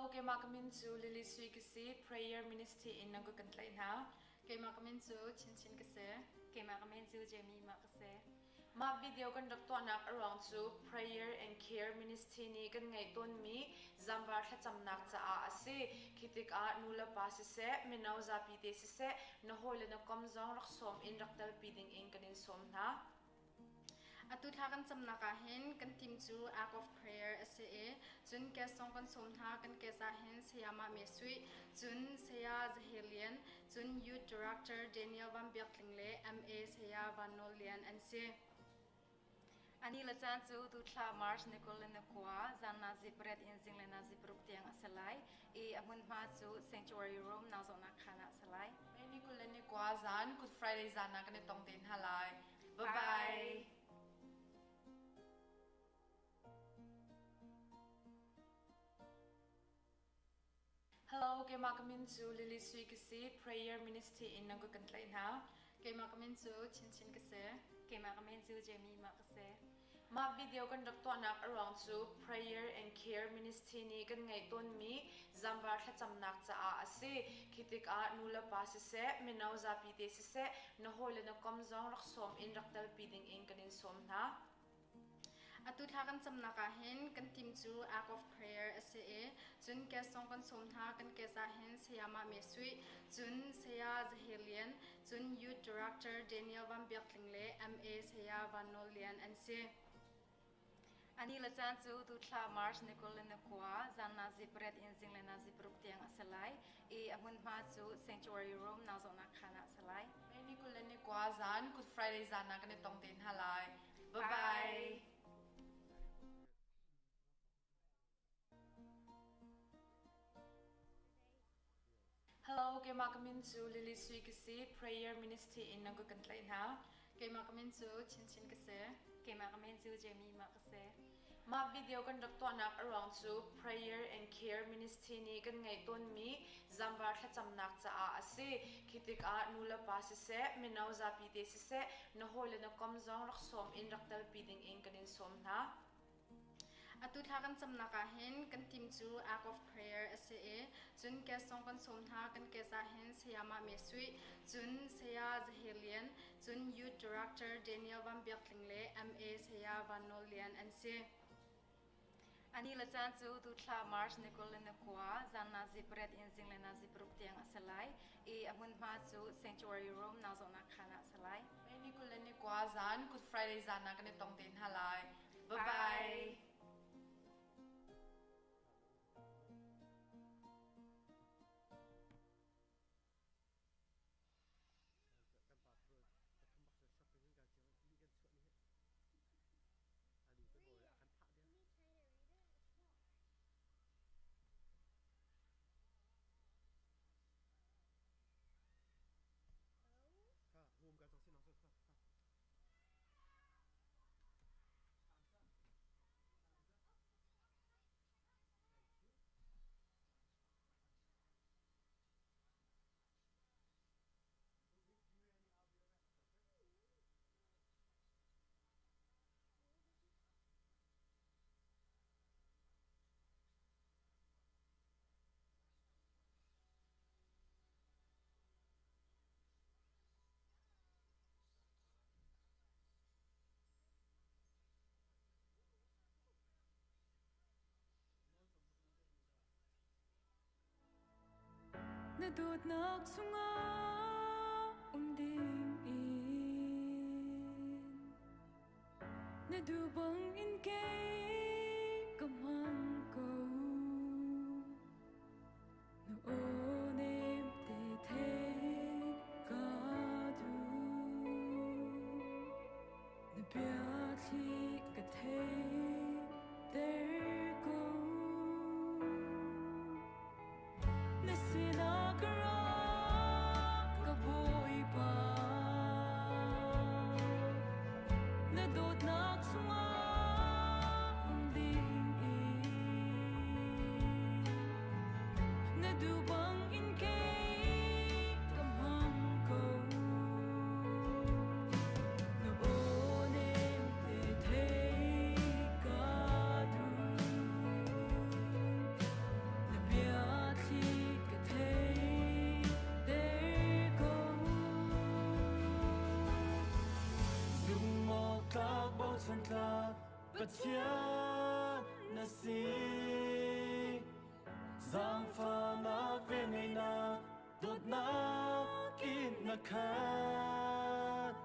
Hello, keimah ka min cu Lily Sui ka si. Prayer Ministry in nan kan tlaih hna. Keimah ka min cu Chin Chin ka si. Keimah ka min cu Jamie ma ka si. Mah video kan rak tuahnak a ruang cu Prayer and Care Ministry nih kan ngeih tawnmi zamvar thlacamnak caah a si. Khi tikah nu le pa siseh, mino zapi te siseh, na hawi le na kom zong rak sawm in rak telpi ding in kan in sawm hna. Atu thla kan camnak ah hin kan team cu Act of Prayer a si i cun guest zong kan sawm hna. Kan guest ah hin Sayamah Me Sui, cun Saya Zahir Lian, cun Youth Director Daniel Van Biak Tling le MA Saya Van Nawl Lian an si. Ani le caan cu tuthla March ni 29 zan nazi pariat in zinglei nazi paruk tiang a si lai i a hmunhma cu Sanctuary Room nauzohnak khaan ah a si lai. May ni 29 zan Good Friday zan ah kan i tong te hna lai. Bye bye. Hello, keimah ka min cu Lily Sui ka si. Prayer Ministry in nan kan tlaih hna. Keimah ka min cu Chin Chin ka si. Keimah ka min cu Jamie ma ka si. Mah video kan rak tuahnak a ruang cu Prayer and Care Ministry nih kan ngeih tawnmi zamvar thlacamnak caah a si. Khi tikah nu le pa siseh, mino zapi te siseh, na hawi le na kom zong rak sawm in rak telpi ding in kan in sawm hna. Atu thla kan camnak ah hin kan team cu Act of Prayer a si i cun guest zong kan sawm hna. Kan guest ah hin Sayamah Me Sui, cun Saya Zahir Lian, cun Youth Director Daniel Van Biak Tling le MA Saya Van Nawl Lian an si. Ani le caan cu tuthla March ni 29 zan nazi pariat in zinglei nazi paruk tiang a si lai i a hmunhma cu Sanctuary Room nauzohnak khaan ah a si lai. May ni 29 zan Good Friday zan ah kan i tong te hna lai. Bye bye. Hello, keimah ka min cu Lily Sui ka si. Prayer Ministry in nan kan tlaih hna. Keimah ka min cu Chin Chin ka si. Keimah ka min cu Jamie ma ka si. Mah video kan rak tuahnak a ruang cu Prayer and Care Ministry nih kan ngeih tawnmi zamvar thlacamnak caah a si. Khi tikah nu le pa siseh, mino zapi te siseh, na hawi le na kom zong rak sawm in rak telpi ding in kan in sawm hna. Atu thla kan camnak ah hin kan team cu Act of Prayer a si i cun guest zong kan sawm hna. Kan guest ah hin Sayamah Me Sui, cun Saya Zahir Lian, cun Youth Director Daniel Van Biak Tling le MA Saya Van Nawl Lian an si. Ani le caan cu tuthla March ni 29 zan nazi pariat in zinglei nazi paruk tiang a si lai i a hmunhma cu Sanctuary Room nauzohnak khaan ah a si lai. May ni 29 zan Good Friday zan ah kan i tong te hna lai. Bye bye. Na dawtnak chungah um ding in na duh bang in kei ka hmang ko. Na aw nem te thei ka duh. Na bia thli ka thei ter ko. Na sinah ka ra ka Bawipa. Na dawtnak chungah um ding in na duh bang in kei ka hmang ko. Na aw nem te thei ka duh. Na bia Pathian na si. Zaangfahnak velngeihnak dawtnak in na khat.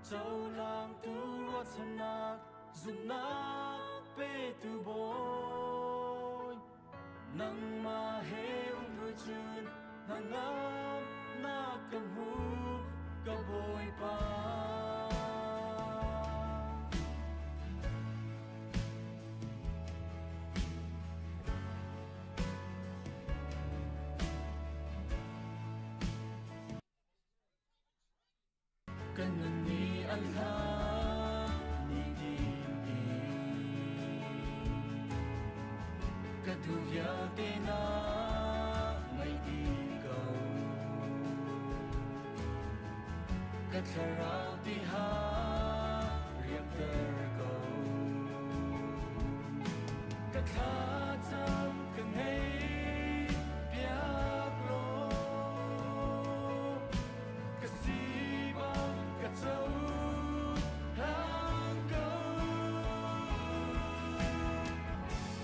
Cohlangtu ruahchannak zumhnak petu Bawi. Nangmah he um hnu cun hnangamnak ka hmu ka Bawipa. Kan nun nih an hla nitin in ka duh vialte na ngaih dih ko. Ka thlarau tiha riamter ko. Ka thlacam ka ngei piak law ka si bang ka co hlang ko.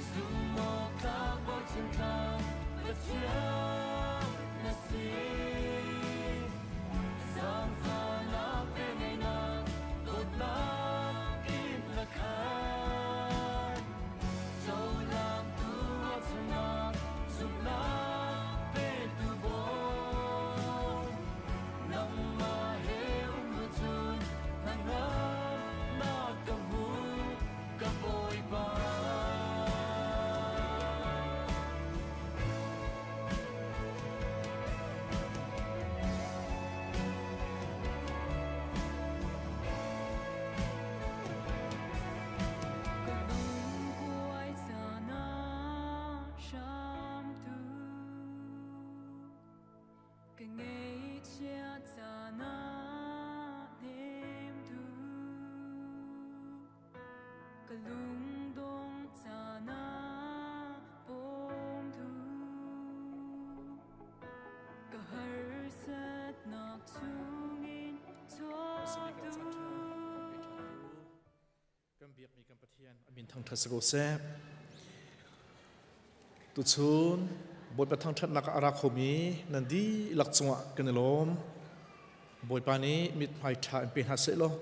Zumhawktlak bochan tlak Pathian na si. Zaangfahnak velngeihnak dawtnak in na khat. Cohlangtu ruahchannak zumhnak petu Bawi. Nangmah he um hnu cun hnangamnak ka hmu ka Bawipa. Ka lungkuai caan ah hramtu ka ngeihchia caan ah hnemtu ka lungdong caan ah bawmtu ka harsatnak chungin chuahtu. Kan biakmi kan Pathian a min thangṭhat si ko seh. Tuchun Bawipa thangṭhatnak ah a ra khomi nan dihlak cungah kan i lawm. Bawipa nih mithmai ṭha in pe hna seh law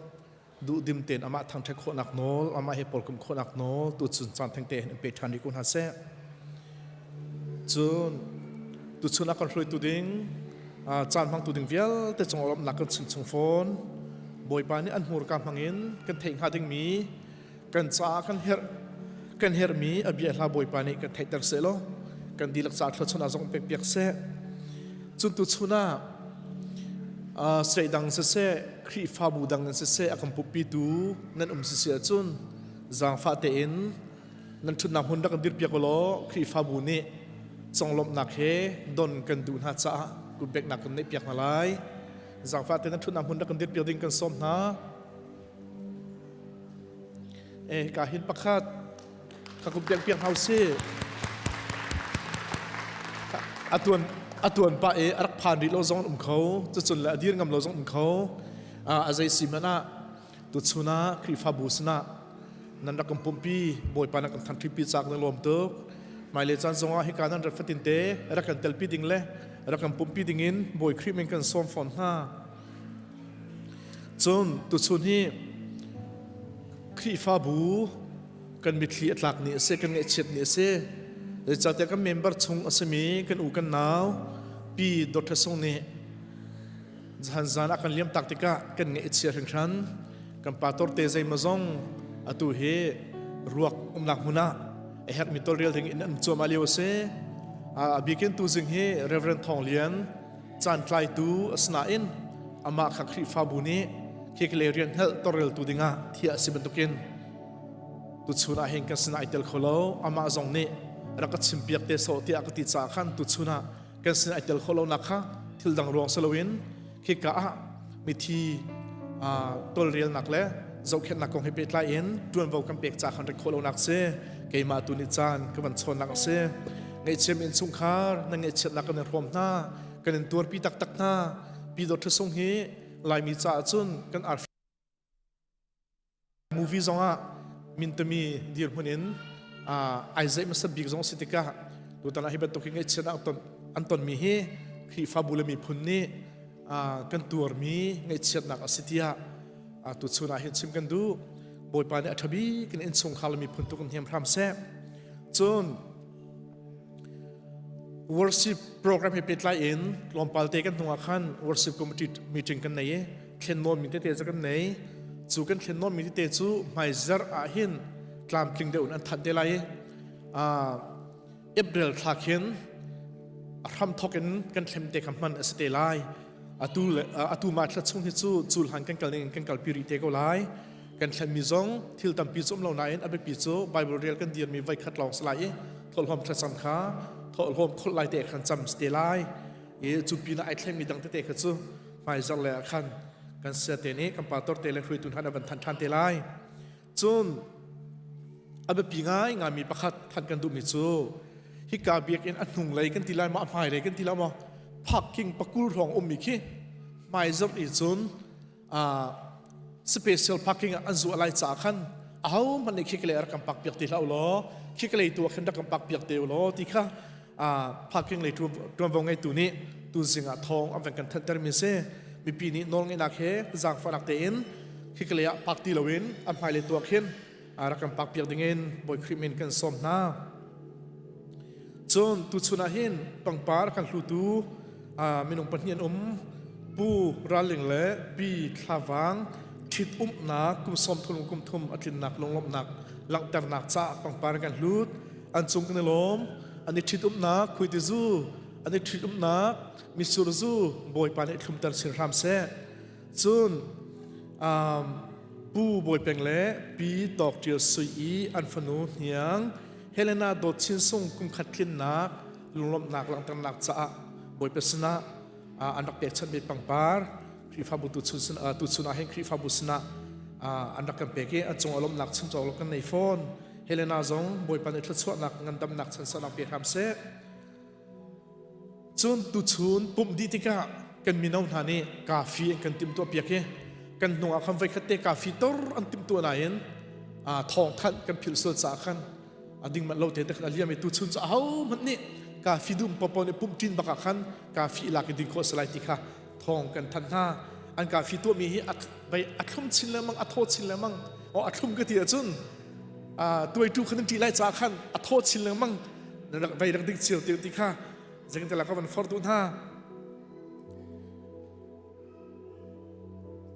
duhdim tein amah thangṭhat khawhnak nawl, amah he pawlkum khawhnak nawl tuchun caan thengte hin in pe ṭhan rih ko hna seh. Cun tuchun a kan hruaitu ding caan hmangtu ding vialte cung lawmhnak kan chim chung fawn. Bawipa nih an hmurka hmangin kan theih hnga dingmi kan caah kan herh kan herhmi a bia hla Bawipa nih kan theihter seh law kan dihlak caah thluachuah zong pek piak seh. Cun tuchun ah state dang siseh Khrihfabu dang in siseh a kan pumpitu nan um sisi ahcun zaangfah tein nan ṭhutnak hmun rak kan dirpiak u law Khrihfabu nih conglawmhnak he don kan duh hna caah kutbeknak kan neihpiak hna lai. Zaangfah tein nan ṭhutnak hmun rak kan dirpiak ding kan sawm hna. E ka hin pakhat ka kutbek piak hna usih. Atuan atuan pa e a rak phan rih lo zong an um kho cucun le a dir ngam lo zong um kho a zei si hmanh ah Tuchun ah Khrihfabu sinah nan rak kan pumpi Bawipa nan kan thanṭhipi caah kan i lawm tuk. Hmailei caan zongah hika nan rat fatin te rak kan telpi ding le rak kan pumpi dingin Bawi Khrih min kan sawm fawn hna. Cun tuchun hi Khrihfabu kan mitthli a tlak ni a si, kan ngaihchiat ni a si. Zeicahtiah kan member chung a simi kan u kan nau Pi Dawt Sung nih Zan zan a kan liam tak tikah kan ngaih a chia hringhran. Kan pastor te zeimaw zong atu hi ruak umnak hmun ah a herhmi tawlrel ding in an cuahmah lio a si. A bikin tu zing hi Reverend Thawng Lian caan tlaitu a si nain amah kha Khrihfabu nih khikle rian hngalh tawlreltu dingah thiah a si bantukin tuchun ah hin kan sinah ai tel kho lo. Amah zong nih rak ka chimpiak te sawh tiah ka ti caah khan tuchun ah kan sin ai tel khawh lonak kha thil dang ruang si loin khika ah mithi tawlrelnak le zohkhenhnak kong he pehtlai in ṭuanvo kan pek ca khan rik khawh lonak si keimah tu nih caan ka van chawnnak a si. Ngaihchiam innchungkhar nan ngaihchiatnak kan in hrawm hna, kan in tuarpi taktak hna. Pi Dawt Ṭhasung hi Laimi caah cun kan arfi movie zongah. mintami dirhmun in ai zeih hmasa bik zong si tikah tutan ah hi bantuk hi ngaihchiatnak an tonmi hi Khrihfabu le miphun nih kan tuarmi ngaihchiatnak a si tiah tuchun ah hin chim kan duh. Bawipa nih a ṭha bik in innchungkhar le miphun tu kan hnem hram seh. Cun worship program he pehtlai in tlawmpal te kan hnung ah khan worship committee meeting kan nei i thlennawn mi tete cu kan nei. Cu kan thlennawn mi tete cu hmaizarh ah hin tlamtling deuh in an thanh te lai i April thla khin a hramthok in kan thlem te kha hman a si te lai. Atu le atu ma thla chung hi cu culhan kan kal ning kan kalpi rih te ko lai. Kan thlenmi zong thil tampi cu um lo nain a biapi cu Bible rel kan dirmi voi khat lawng si lai i thawhlawm thlacam kha thawhlawm kholh lai te khan cam si te lai. I cu pinah ai thlengmi dang tete kha cu hmaizarh le ah khan kan sia te nih kan pastor te le hruaitu hna an van than ṭhan te lai. Cun a biapi ngaingaimi pakhat than kan duhmi cu hika biakinn a hnunglei kan ti lai maw a hmailei kan ti lai maw parking pakul hrawng ummi khi hmaizarh i cun special parking ah an zuah lai caah khan ahohmanh nih khikalei rak kan park piak ti hlah u law khikalei tu ah khan rak kan park piak te u law ti kha parking lei ṭuanvo ngeitu nih tuzing ah thawng an van kan thanhtermi si. Mipi nih nawlngeihnak he zaangfahnak tein khikalei ah park ti loin an hmailei tu ah khin rak kan park piak dingin Bawi Khrih min kan sawm hna. Cun tuchun ah hin pangpar kan hlutu minung pahnih an um. Pu Ralling le Pi Thlavang ṭhit umnak kum 30 kum thum a tlinnak lunglawmhnak langhternak caah pangpar kan hlut. An cung kan i lawm. An i ṭhitumnak khuaitizu, an i ṭhitumnak mitsur zu Bawipa nih thlumter chin hram seh. Cun um, Pu Bawi Peng le Pi Tawk Ṭial Sui i an fanu hniang Helena Dawt Chin Sung kumkhat tlinnak lunglawmhnak langhternak caah Bawipa sinah an rak pekchanhmi pangpar Khrihfabu tuchun tuchun ah hin Khrihfabu sinah an rak kan pek i an cung a lawmhnak chim cawk kan nei fawn. Helena zong Bawipa nih thluachuahnak ngandamnak chansaunak pe hram seh. Cun tuchun pumh dih tikah kan mino hna nih kafi an kan timhtuah piak i kan hnung ah khan voikhat te kafi tor an timhtuah nain thawngthanh kan philh sual caah khan a ding manh lo te te khan a liam i tuchun cu ahohmanh nih kafi dum popo nih pumh ṭin bak ah khan kafi lak i ding khawh a si lai ti kha thawng kan thanh hna. An kafi tuahmi hi a thlum chin lengmang, a thaw chin lengmang. O a thlum ka ti ahcun tuaitu khan an ṭih lai caah khan a thaw chin lengmang. Na rak vei rak ding cio ti kha zingtala ka van forh duh hna.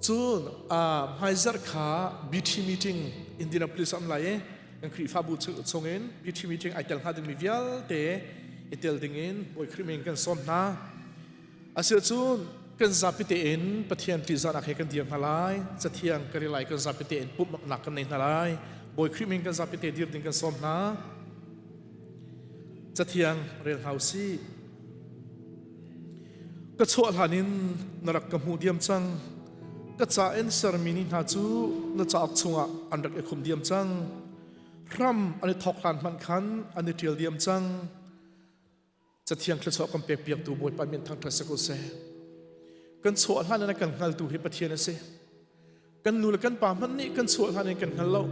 Cun hmaizarh kha BT meeting Indianapolis am lai i kan Khrihfabu chungin BT meeting ai tel hnga dingmi vialte i tel dingin Bawi Khrih min kan sawm hna. Asiahcun kan zapi tein Pathian ṭihzahnak he kan dir hna lai. Cathiang kan i lai kan zapi tein pumhnak kan nei hna lai. Bawi Khrih min kan zapi te dir ding kan sawm hna. Cathiang rel hna usih. Ka chuah hlan in na rak ka hmuh diam cang. Ka ca in sermi ni hna cu na cauk chungah an rak i khum diam cang. Hram an i thawk hlan hmanh khan an i ṭial diam cang. Cathiang thluachuah kan pekpiaktu Bawipa min thangṭhat si ko seh. Kan chuah hlan in a kan hngaltu hi Pathian a si. Kan nu le kan pa hmanh nih kan chuah hlan in kan hngal lo.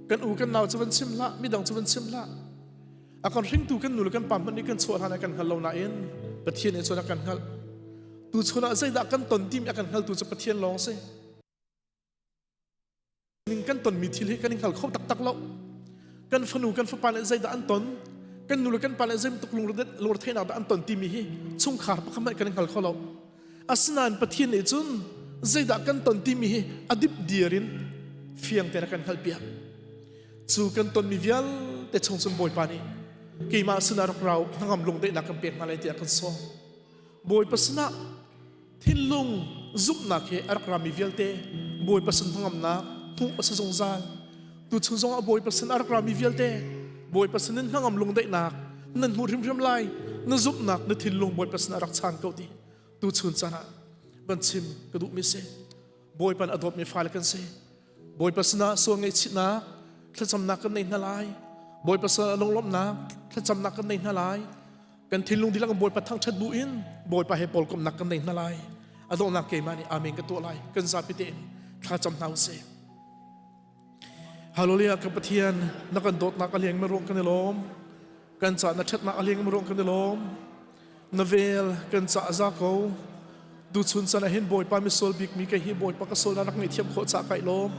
Kan u kan nau cu van chim hlah, midang cu van chim hlah. A kan hringtu kan nu le kan pa hmanh nih kan chuah hlan ah kan hngal lo nain Pathian nih cun a kan hngalh. Tu chun ah zeidah kan ton timi a kan hngaltu cu Pathian lawng a si. Ning kan tonmi thil hi kan i hngal kho taktak lo. Kan fanu kan fapa le zeidah an ton, kan nu le kan pa le zeibantuk lungretheihnak dah an ton timi hi chungkhar pakhat hmanh kan i hngal kho lo. Asinain Pathian nih cun zeidah kan ton timi hi a dipdir in fiang tein a kan hngalhpiak. Cu kan tonmi vialte chung cun Bawipa nih keimah sinah rak rau hnangam lungdaihnak kan pek hna lai tiah kan sawm. Bawipa sinah thinlung zumhnak he a rak rami vialte Bawipa sin hnangamnak hmuh a si zungzal. Tuchun zongah Bawipa sin a rak rami vialte Bawipa sin in hnangam lungdaihnak nan hmuh hrimhrim lai. Na zumhnak na thinlung Bawipa sin a rak chan ko ti tuchun caan ah van chim ka duhmi si. Bawipa a dawtmi fale kan si. Bawipa sinah sual ngaihchihnak thlacamnak kan nei hna lai. Bawipa sinah lunglawmhnak thlacamnak kan nei hna lai. Kan thinlung dihlak in Bawipa thangṭhat bu in Bawipa he pawlkomhnak kan nei hna lai. A donghnak keimah nih amen ka tuah lai. Kan zapi tein thlacam hna usih. Hallelujah ka Pathian na kan dawtnak a leng ruang kan i lawm. Kan ca na ṭhatnak a leng ruang kan i lawm. Na vel kan ca a za ko. Tuchun chan ah hin Bawipa misual bik mi kei hi Bawipa ka sual na rak ngaihthiam khawh ca kai lawm.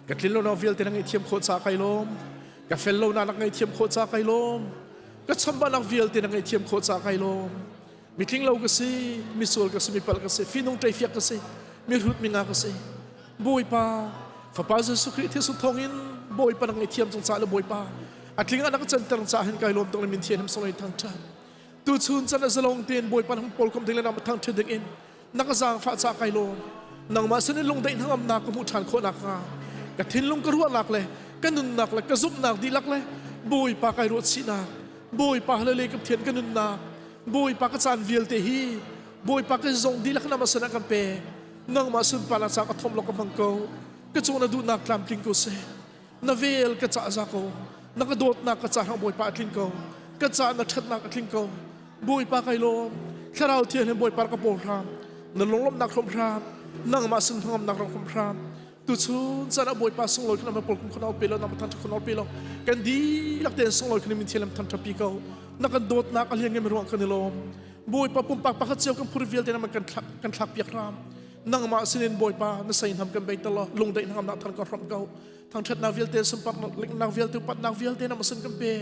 Ka tlin lo nak vialte na ngaihthiam khawh ca kai lawm. Ka fel lo nak ngaihthiam khawh ca kai lawm. Ka chambaunak vialte na ngaihthiam khawh ca kai lawm. Mitling lo ka si, misual ka si, mipalh ka si, fihnung ṭeifiak ka si, mihrut minga ka si. Bawipa, Fapa Jesuh Khrih thisen thawngin Bawipa na ngaihthiam cang caah le Bawipa a tling ah na ka canter caah hin kai lawm tuk le min thian him sunglawi thangṭhat. Tuchun can a zalong tein Bawipa na pawl kom ding le na thangṭhat ding in na ka zaangfah caah kai lawm. Nangmah sin in lungdaih hnangamnak ka hmuh ṭhan khawh nakhnga ka thinlung ka ruahnak le ka nunnak le ka zumhnak dihlak le Bawipa kai ruahchihnak Bawipa le ka Pathian ka nunnak Bawipa ka caan vialte hi Bawipa ka zong dihlak na masan ah kan pe nangmah sunparnak ca ka thom lo ka hmang ko ka cung na duhnak tlamtling ko seh na vel ka cah za ko na ka dawtnak ka ca hang Bawipa a tling ko ka ca na ṭhatnak a tling ko Bawipa kai lawm thlarau thianghlim Bawipa ka paw hram na lunglawmhnak hrom hram nangmah sin hnangamnak rak hrom hram tuchun caan ah Bawipa sunglawi khan ama pawl kum khon pe lo nama than khon pe lo kan dihlak tein sunglawi khan min thialam than thapi ko na kan dawtnak a lian ngem ruang kan i lawm Bawipa pumpak pakhat cio kan phur vialte nama kan thlak kan thlak piak ram nangmah sinin Bawipa na sei nam kan bei talo lungdaih nangam nak than ka hrom ko thangthatnak vialte sunparnak lingnak vialte upatnak vialte nama sin kan pe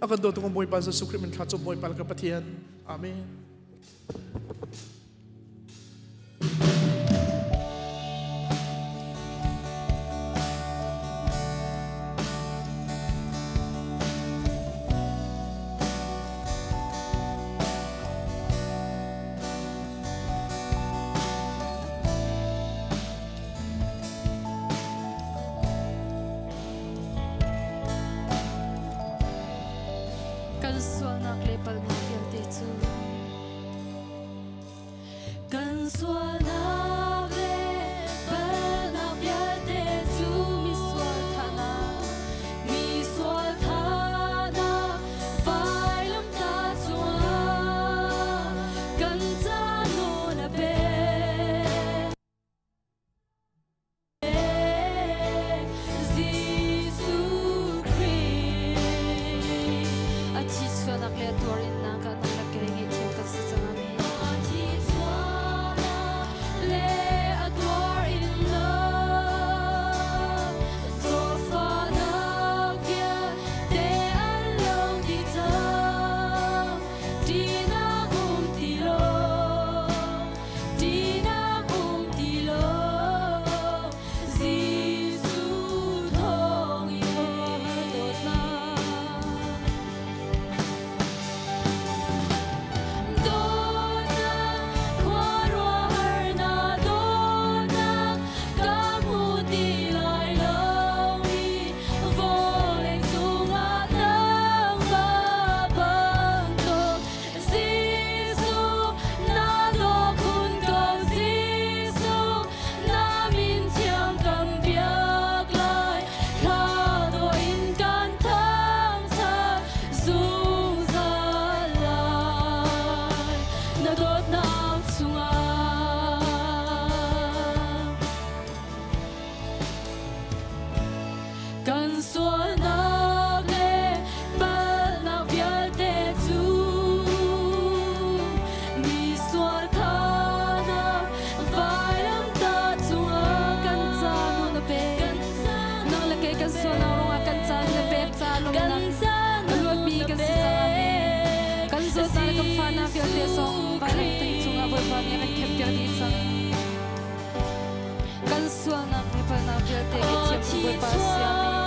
a kan dawtu Bawipa Jesuh Khrih min thla cu Bawipa ka Pathian amen Kan sualnak le palhnak vialte cu Kan sualnak le palhnak vialte cu misual thahnak, misual thahnak vailamtah cungah kan ca nawl a pek. Jesuh Khrih A thi chuahnak le a tuarinnak ah nang le kei ngaihthiam kan si cang. Amen. A thi chuahnak le a tuarinnak zawtfahnak vialte an lo dih cang. Ṭihnak um ti lo, ṭihnak um ti lo. Jesuh thawng in dawtnak. Dawtnak, khuaruahharnak dawtnak, ka hmu ti lai lo i vawlei cungah nangmah bantuk Jesuh, na daw khun ko Jesuh, na min thiang kan biak lai, hla dawh in kan thangṭhat zungzal lai, na dawtnak chungah. Kan sualnak le palhnak vialte cu misual thanak vailamtah cungah Kan ca nawl na pek. Nang le kei kan sualnak ruangah kan ca na pek ca lawmhnak a luatmi kan si cang. Amen. Kan zawtnak le kan fahnak vialte zong vailamtah cungah Bawipa nih a kan khenpiak dih cang. Kan sualnak le palhnak vialte ka thiam tu Bawipa si. Amen.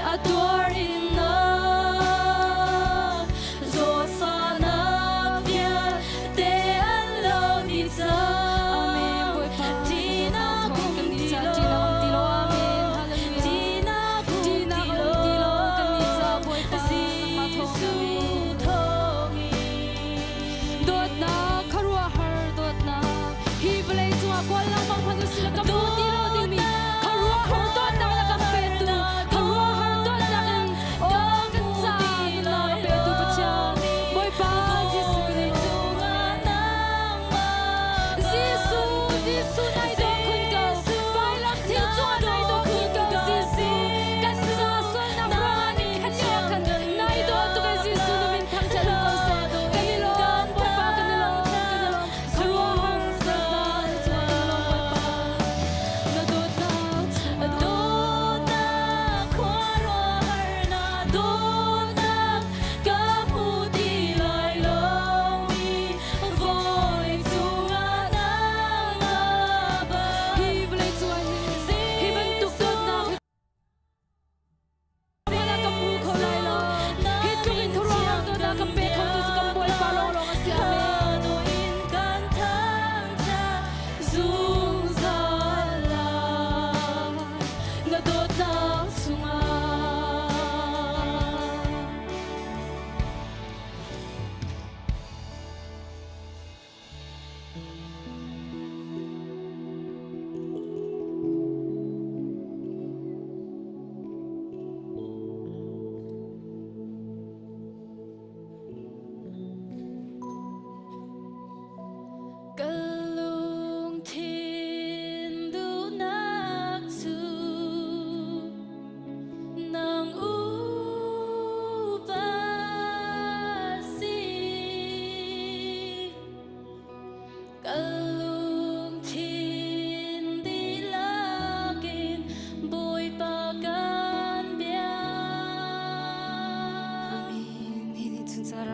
A tuarinnak zawtfahnak vialte an lo dih cang. Amen. Bawipa Ṭihnak thawng um kan ti nih ca lo. ṭihnak um ti lo. Amen. Hallelujah. Ṭihnak um ti Ṭihnak um ti lo kan nih ca Bawipa nangmah thawng Jesuh amen. thawngin Dawtnak khuaruahhar dawtnak hi vawlei cungah kawl lengmang hmanh usih law ka hmu ti lo dingmi khuaruahhar dawtnak le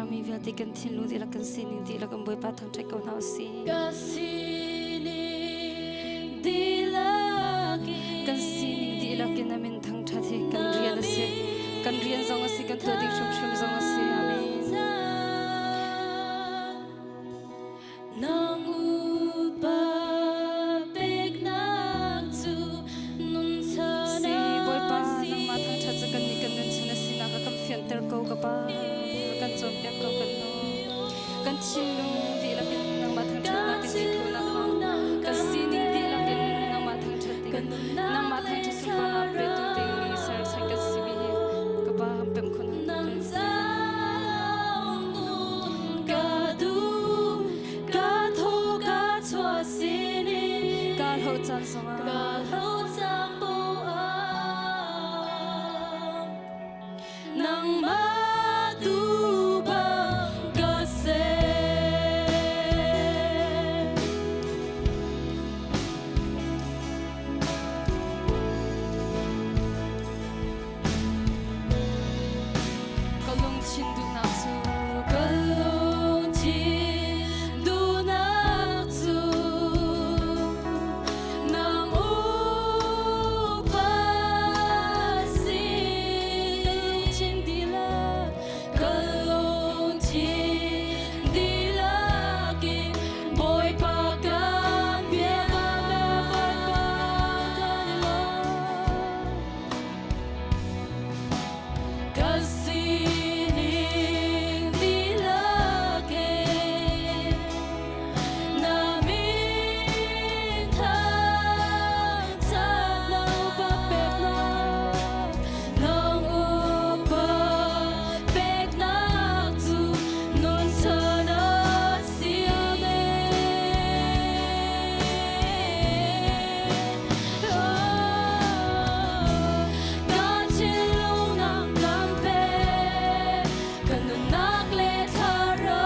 rami vialte kan thinlung dihlak kan sining dihlak in Bawipa thangṭhat ko hna usih. Ka sining dihlak in Kan sining dihlak in a min thangṭhat hi kan rian a si. Kan rian zong a si, kan tuah ding hrimhrim zong a si. Amen. Nang upa peknak cu nun Si Bawipa nangmah thangṭhat cu kannih kan nun chan a sinak a kan fianter ko ka Pa. Kan cawnpiak ko kan nu. Kan thinlung dihlak in nangmah thangṭhatnak kan ti khawhnak hnga kan sining dihlak in nangmah thangṭhat ding nangmah thangṭhat sunparnak petu ding mi sersan kan simi hi ka Pa kan pemh khun Nang ka duh ka thaw ka chuah sinin Ka hloh caan zongah ka hloh caan poah nangmah tu bang ka ser. Ka lungthin duhnak cu Ka lungthin duhnak cu nang upa si. Ka lungthin dihlak Ka lungthin dihlak in Bawipa kan biak Bawipa kan i lawm. Ka sining dihlak in na min thangṭhat na upa peknak nang upa peknak cu nun chan a si. Amen. Ka thinlung nang kan pek, ka nunnak le thlarau.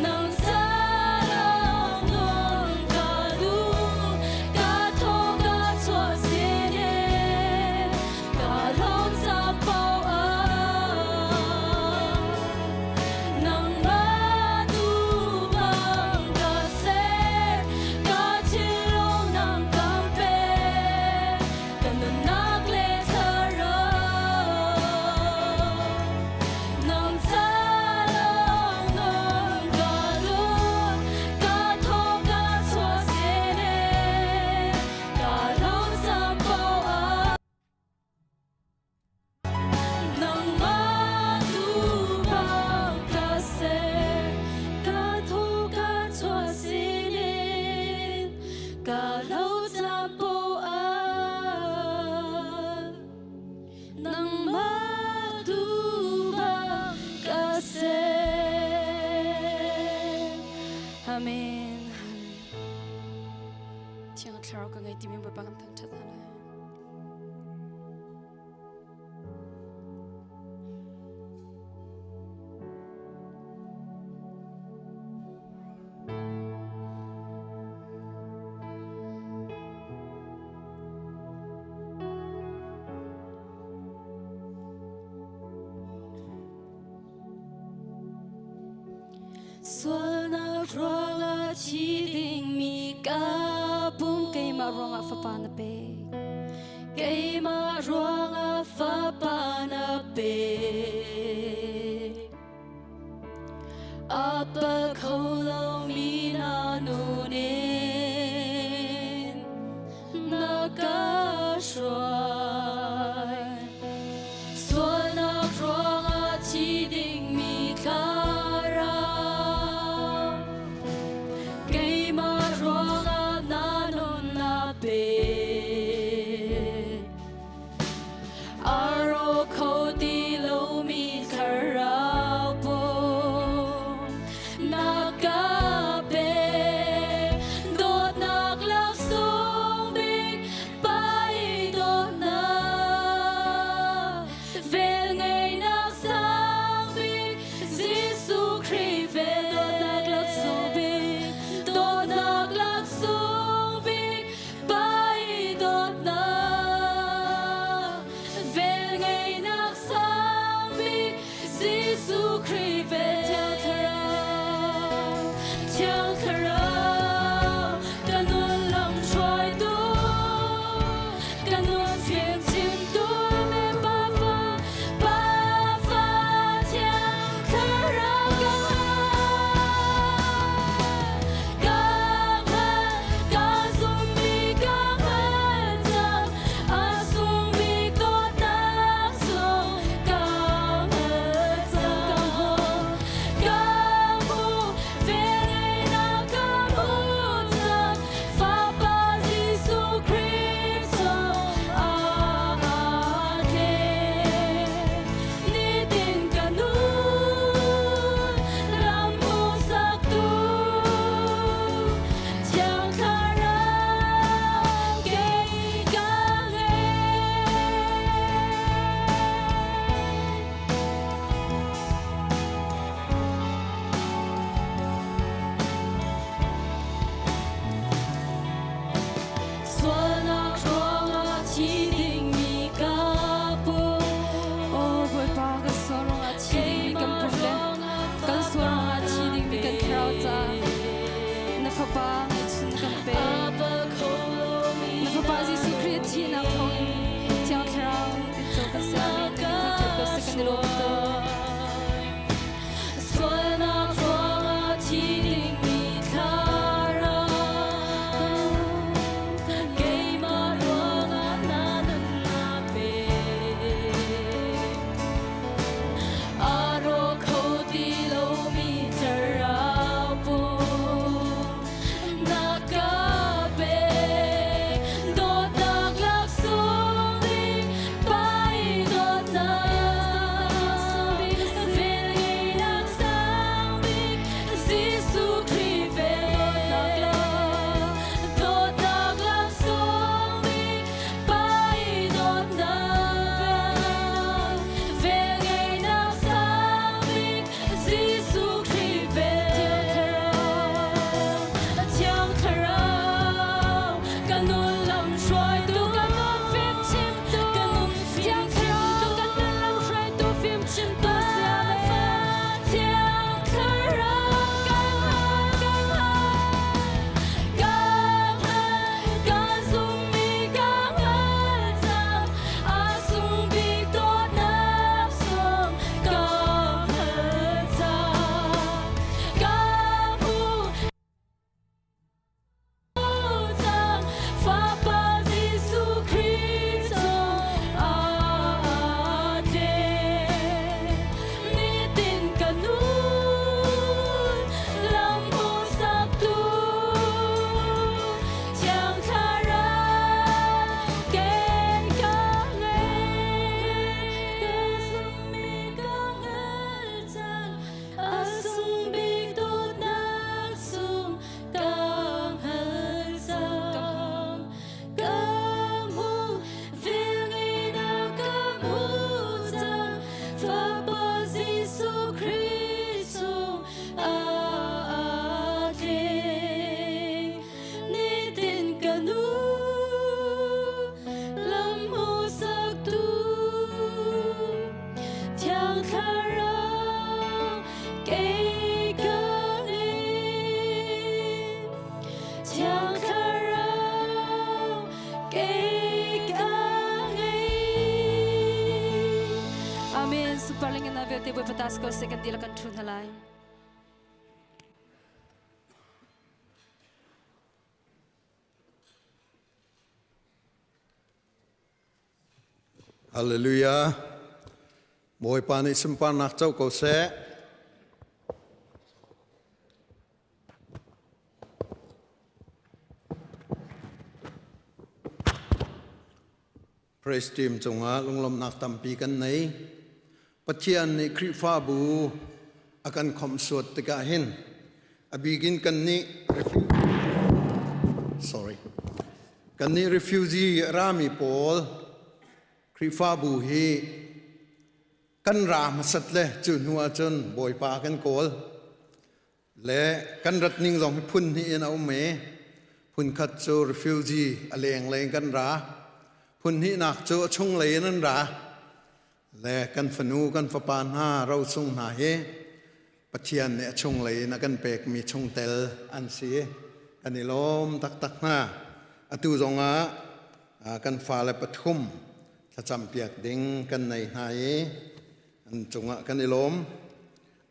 Nang sarang nun ka duh, ka thaw ka chuah sinin, ka lawm ca poah. Nangmah tu bang ka ser, ka thinlung nang kan pek, ka nunnak le thlarau. Nang ca lawng nun ka duh, ka thaw ka chuah sinin, ka lawm ca poah. Nangmah tu bang ka ser, ka thaw ka chuah sinin, ka lo caan poah. Nangmah tu bang ka ser. Amen. Thiang Thlarau ka ngei timi Bawipa kan thangṭhat hna lai. Sualnak ruangah thi dingmi ka pum Keimah ruangah fapa na pek. Keimah ruangah fapa na pek. A pal kho lomi na nun in na ka hruai. Sualnak ruangah thi dingmi thlarau keimah ruangah na nun na pek. Amen. Super ling na vialte Bawipa ta si ko seh kan dihlak kan ṭhu hna lai. Hallelujah. Bawipa nih sunparnak co ko seh. Praise team cungah lunglawmhnak tampi kan nei. Pathian nih Khrihfabu a kan khomhsuat tikah hin a bikin kan nih sorry kan nih refugee rami pawl Khrihfabu hi kan ra hmasat le cu hnu ahcun Bawipa kan kawl. Le kan rat ning zong hi phun hnih in a um i phun khat cu refugee a lenglei in kan ra. Phun hnihnak cu a chunglei in an ra. Le kan fanu kan fapa hna rosung hna hi Pathian nih a chunglei in a kan pekmi chungtel an si. Kan i lawm taktak hna. Atu zongah kan fale pathum thlacampiak ding kan nei hna i an cungah kan i lawm.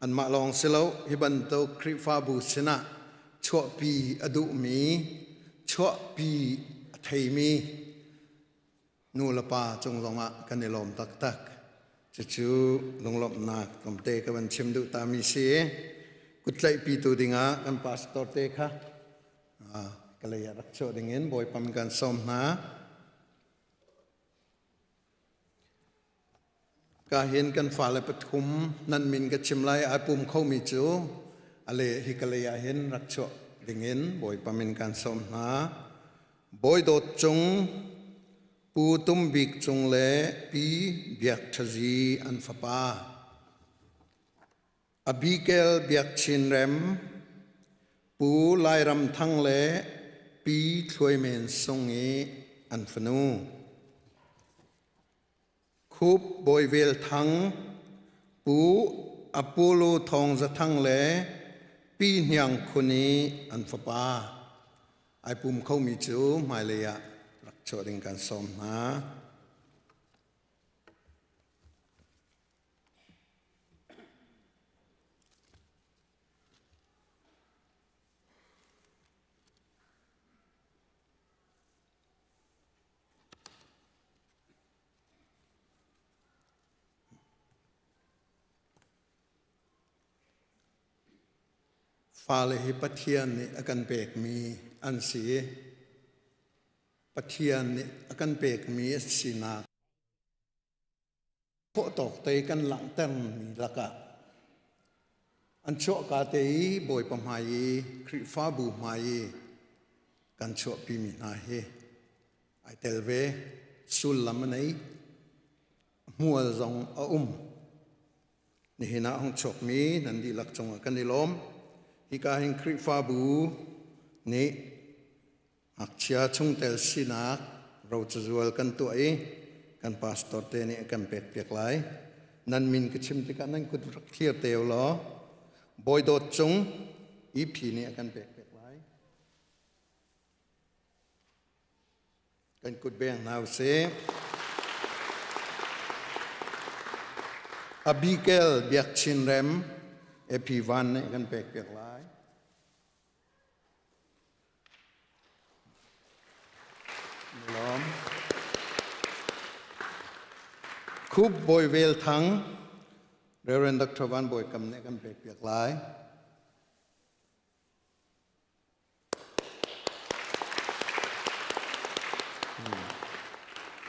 Anmah lawng si lo, hi bantuk Khrihfabu sinah chuahpi a duhmi, chuahpi a theimi nu le pa cung zongah kan i lawm taktak. Cucu lunglawmhnak tlawmte ka van chim duh tami si. Kuttlaihpitu dingah kan pastor te kha ka lei ah rak chuah dingin Bawipa min kan sawm hna. Ka hin kan fale pathum nan min ka chim lai ai pum khomi cu a le hi ka lei ah hin rak chuah dingin Bawipa min kan sawm hna. Bawi Dawt Cung, Pu Tum Bik Cung le Pi Biak Ṭha Zi an fapa. Abigail Biak Chin Rem, Pu Lairam Thang le Pi Thluai Men Sung i an fanu. Khup Bawi Vel Thang, Pu Apollo Thawng Za Thang le Pi Hniang Khun i an fapa. Ai pum khomi cu hmailei ah rak chuah ding kan sawm hna. Fale hi Pathian nih a kan pekmi an si i Pathian nih a kan pekmi a sinak khawh tawk te kan langhtermi lakah an chuahka te i Bawipa hmai i Khrihfabu hmai i kan chuahpimi hna hi ai tel ve. Sullam a nei, hmual zong a um. Nihin ah hung chuakmi nan dihlak cungah kan i lawm. Hika hin Khrihfabu nih Ngakchia chungtel sinak rocazual kan tuah i kan pastor te nih a kan pekpiak lai. Nan min ka chim tikah nan kut rak thlir te u law Bawi Dawt Cung EP nih a kan pekpiak lai. Kan kut beng hna usih. Abigail Biak Chin Rem EP Van nih a kan pekpiak lai. Lawm. Khup Bawi Vel Thang, Reverend Dr. Van Bawi Kam nih kan pekpiak lai.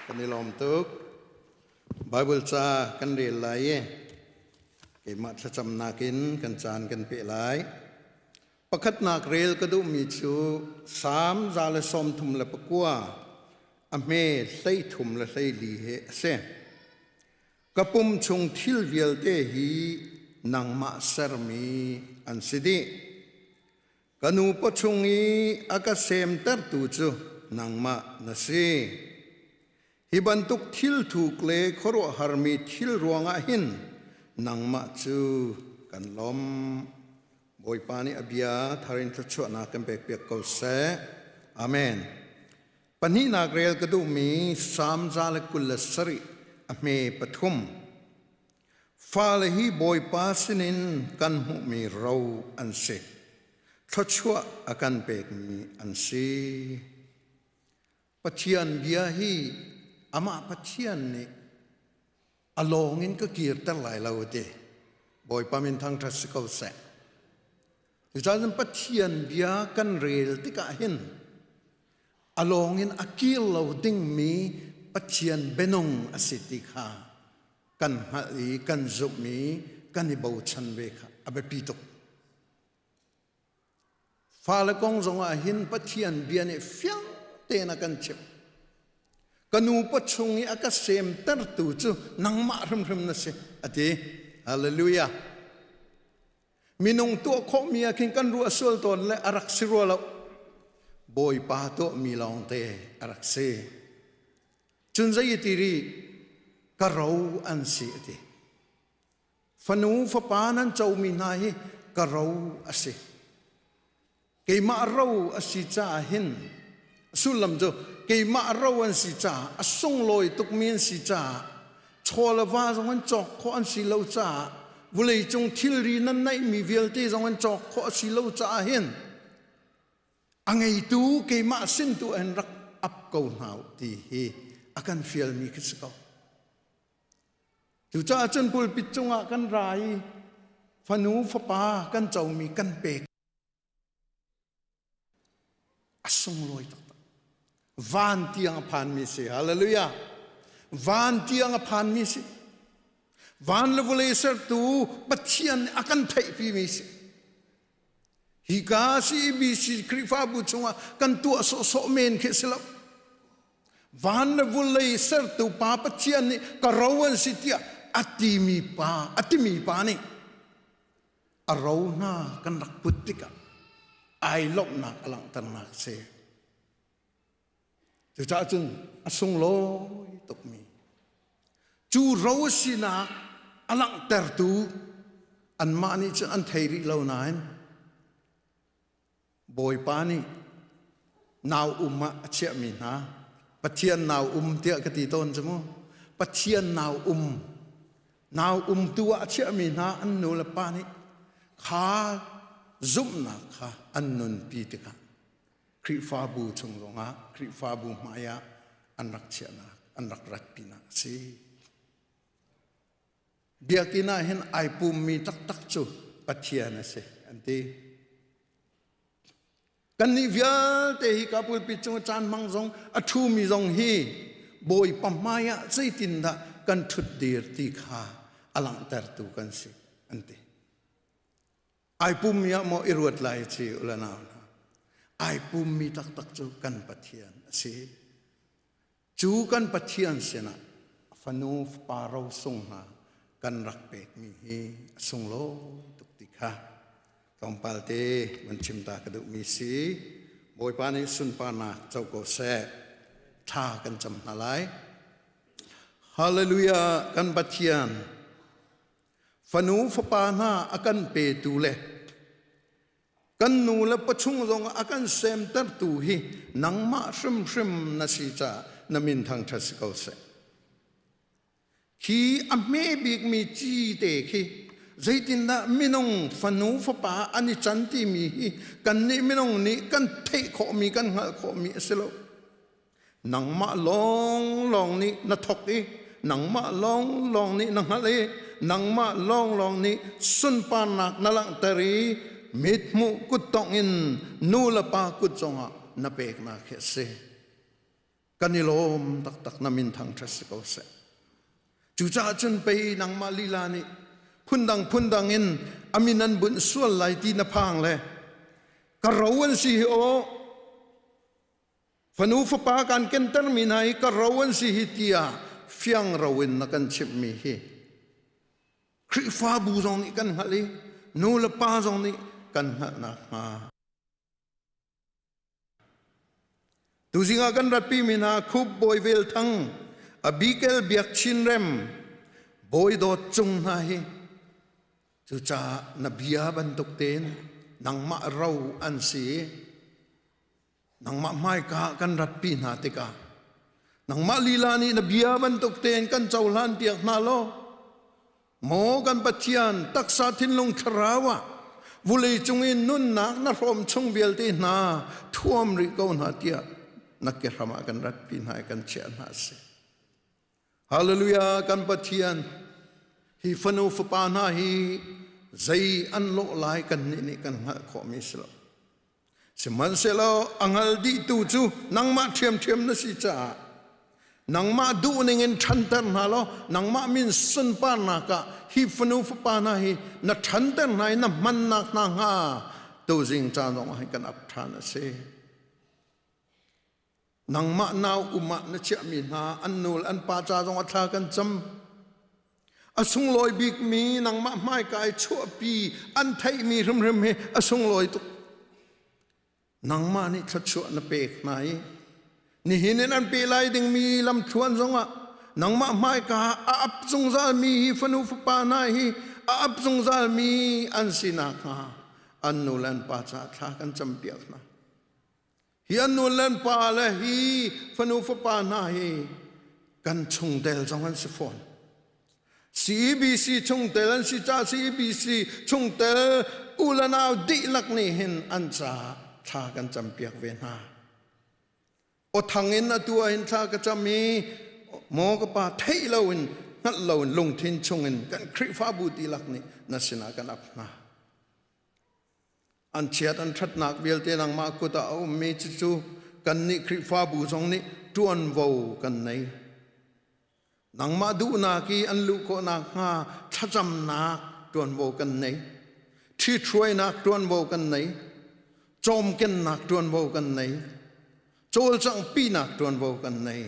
Kan i lawm tuk. Bible ca kan rel lai i keimah thlacamnak in kan caan kan peh lai. Pakhatnak rel ka duhmi cu Salm 139 a hme 33 le 14 hi a si. Ka pum chung thil vialte hi nangmah sermi an si dih. Ka nu pawchung i a ka semtertu cu nangmah na si. Hi bantuk thil thuk le khuaruahharmi thil ruangah hin nangmah cu kan lawmh. Bawipa nih a bia thar in thluachuahnak kan pekpiak ko seh. Amen. Pahnihnak rel ka duhmi Salm 127 a hme pathum. Fale hi Bawipa sinin kan hmuhmi ro an si. Thluachuah a kan pekmi an si. Pathian bia hi amah Pathian nih a lawng in ka kirter lai lo a ti. Bawipa min thangṭhat si ko seh. Cucaah Pathian bia kan rel tikah hin a lawng in a kir lo dingmi Pathian bianung a si ti kha kan hngalh i kan zumh i kan i bochan ve kha a biapi tuk. Fale kong zongah hin Pathian bia nih fiang tein a kan chimh. Ka nu pawchung i a ka semtertu cu nangmah hrimhrim na si, a ti. Hallelujah. Minung tuah khawhmi ah khin kan ruah sual tawn le a rak si rua lo. Bawipa tuahmi lawngte a rak si. Cun zei ti rih, ka ro an si, a ti. Fanu fapa nan comi hna hi ka ro a si. Keimah ro a si caah hin sullam cu keimah ro an si caah a sunglawi tukmi an si caah chaw le va zong an cawk khawh an si lo caah vawleicung thilri nan neihmi vialte zong an cawk khawh a si lo caah hin a ngeitu keimah sin tu an rak ap ko hna ti hi a kan fialmi khi si ko. Cucaah cun pulpit cungah kan ra i fanu fapa kan comi kan pek. A sunglawi taktak. Van tiang a phanmi si. Hallelujah. Van tiang a phanmi si. Van le vawlei sertu Pathian nih a kan theihpimi si. Hika CEBC Khrihfabu chungah kan tuah sawhsawh men khi si lo. Van le vulei sertu Pa Pathian nih ka ro an si tiah a timi pa, a timi pa nih a ro hna kan rak put tikah ai lawmhnak a langhternak a si. Cucaah cun a sunglawi tukmi cu ro sinak a langhtertu anmah nih cun an thei rih lo nain Bawipa nih nau um ah a chiahmi hna Pathian nau um tiah ka ti tawn cu mu Pathian nau um nau umtu ah a chiahmi hna an nu le pa nih kha zumhnak kha an nunpi tikah Khrihfabu chung zongah Khrihfabu hmai ah an rak chiahnak an rak ratpinak a si. Biakinn ah hin ai pummi taktak cu Pathian a si an ti. Kannih vialte hi ka pulpit cung caan hmang zong a ṭhumi zong hi Bawipa hmai ah zeitindah kan ṭhutdir ti kha a langhtertu kan si an ti. Ai pummi ah maw i ruat lai ci ula nau hna. Ai pummi taktak cu kan Pathian a si. Cu kan Pathian sinah fanu fapa rosung hna kan rak pekmi hi a sunglawi tuk ti kha tlawmpal te van chim ta ka duhmi si. Bawipa nih sunparnak co ko seh. Thla kan cam hna lai. Hallelujah kan Pathian Fanu fapa hna a kan petu le kan nu le pachung zong a kan semtertu hi nangmah hrimhrim na si caah na min thangṭhat si ko seh. Khi a hme bikmi ci te khi zeitindah minung fanu fapa an i can timi hi kannih minung nih kan theih khawhmi kan hngalh khawhmi a si lo. Nangmah lawnglawng nih na thawk i nangmah lawnglawng nih na hngalh i nangmah lawnglawng nih sunparnak na langhter i mithmuh kuttongh in nu le pa kut zongah na peknak hi a si. Kan i lawm taktak na min thangṭhat si ko seh. Cucaah cun pei nangmah lila nih phundang phundang in a min an bunh sual lai ti na phang le ka ro an si hi aw Fanu fapa kan kentermi hna hi ka ro an si hi tiah fiang ro in na kan chimhmi hi Khrihfabu zong nih kan hngalh i nu le pa zong nih kan hngalh nakhnga Tuzing ah kan ratpimi hna Khup Bawi Vel Thang, Abigail Biak Chin Rem, Bawi Dawt Cung hna hi cucaah na bia bantuk tein nangmah ro an si i Nangmah hmaika kan ratpi hna tikah nangmah lila nih na bia bantuk tein kan cohlan piak hna law. Maw kan Pathian taksa thinlung thlarau ah vulei cung i nunnak na hrawm chung vialte hna thuam rih ko hna tiah na ke hram ah kan ratpi hna i kan chiah hna a si. Hallelujah kan Pathian hi fanu fapa hna hi zei an lawh lai kan nih nih kan hngalh khawhmi si lo. Sihmanhsehlaw a hngal dihtu cu nangmah ṭhiamṭhiam na si caah nangmah duhning in ṭhanter hna law nangmah min sunparnak ah hi fanu fapa hna hi na ṭhanter hna i na hmannak hna hnga tuzing caan zong ah hin kan ap ṭhan a si. Nangmah nau um ah na chiahmi hna an nu le an pa ca zong ah thla kan cam. A sunglawi bikmi nangmah hmaika i chuahpi an theihmi hrimhrim hi a sunglawi tuk. Nangmah nih thluachuah na pek hna i nihin in an pe lai dingmi lamthluan zongah nangmah hmaika a ap zungzalmi hi fanu fapa hna hi a ap zungzalmi an si nakhnga an nu le an pa caah thla kan campiak hna. Hi an nu le an pa le hi fanu fapa hna hi kan chungtel zong an si fawn. CEBC chungtel an si caah CEBC chungtel u le nau dihlak nih hin an caah thla kan campiak ve hna. Awthang in atu ah hin thla ka cam i maw ka pa theih loin hngalh loin lungthin chungin kan Khrihfabu dihlak nih na sinah kan ap hna. An chiat an ṭhatnak vialte nangmah kut ah a ummi cucu kannih Khrihfabu zong nih ṭuanvo kan nei. Nangmah duhnak i an luh khawh nakhnga thlacamnak ṭuanvo kan nei. Ṭhithruainak ṭuanvo kan nei. Cawmkennak ṭuanvo kan nei. Cawlcanghpinak ṭuanvo kan nei.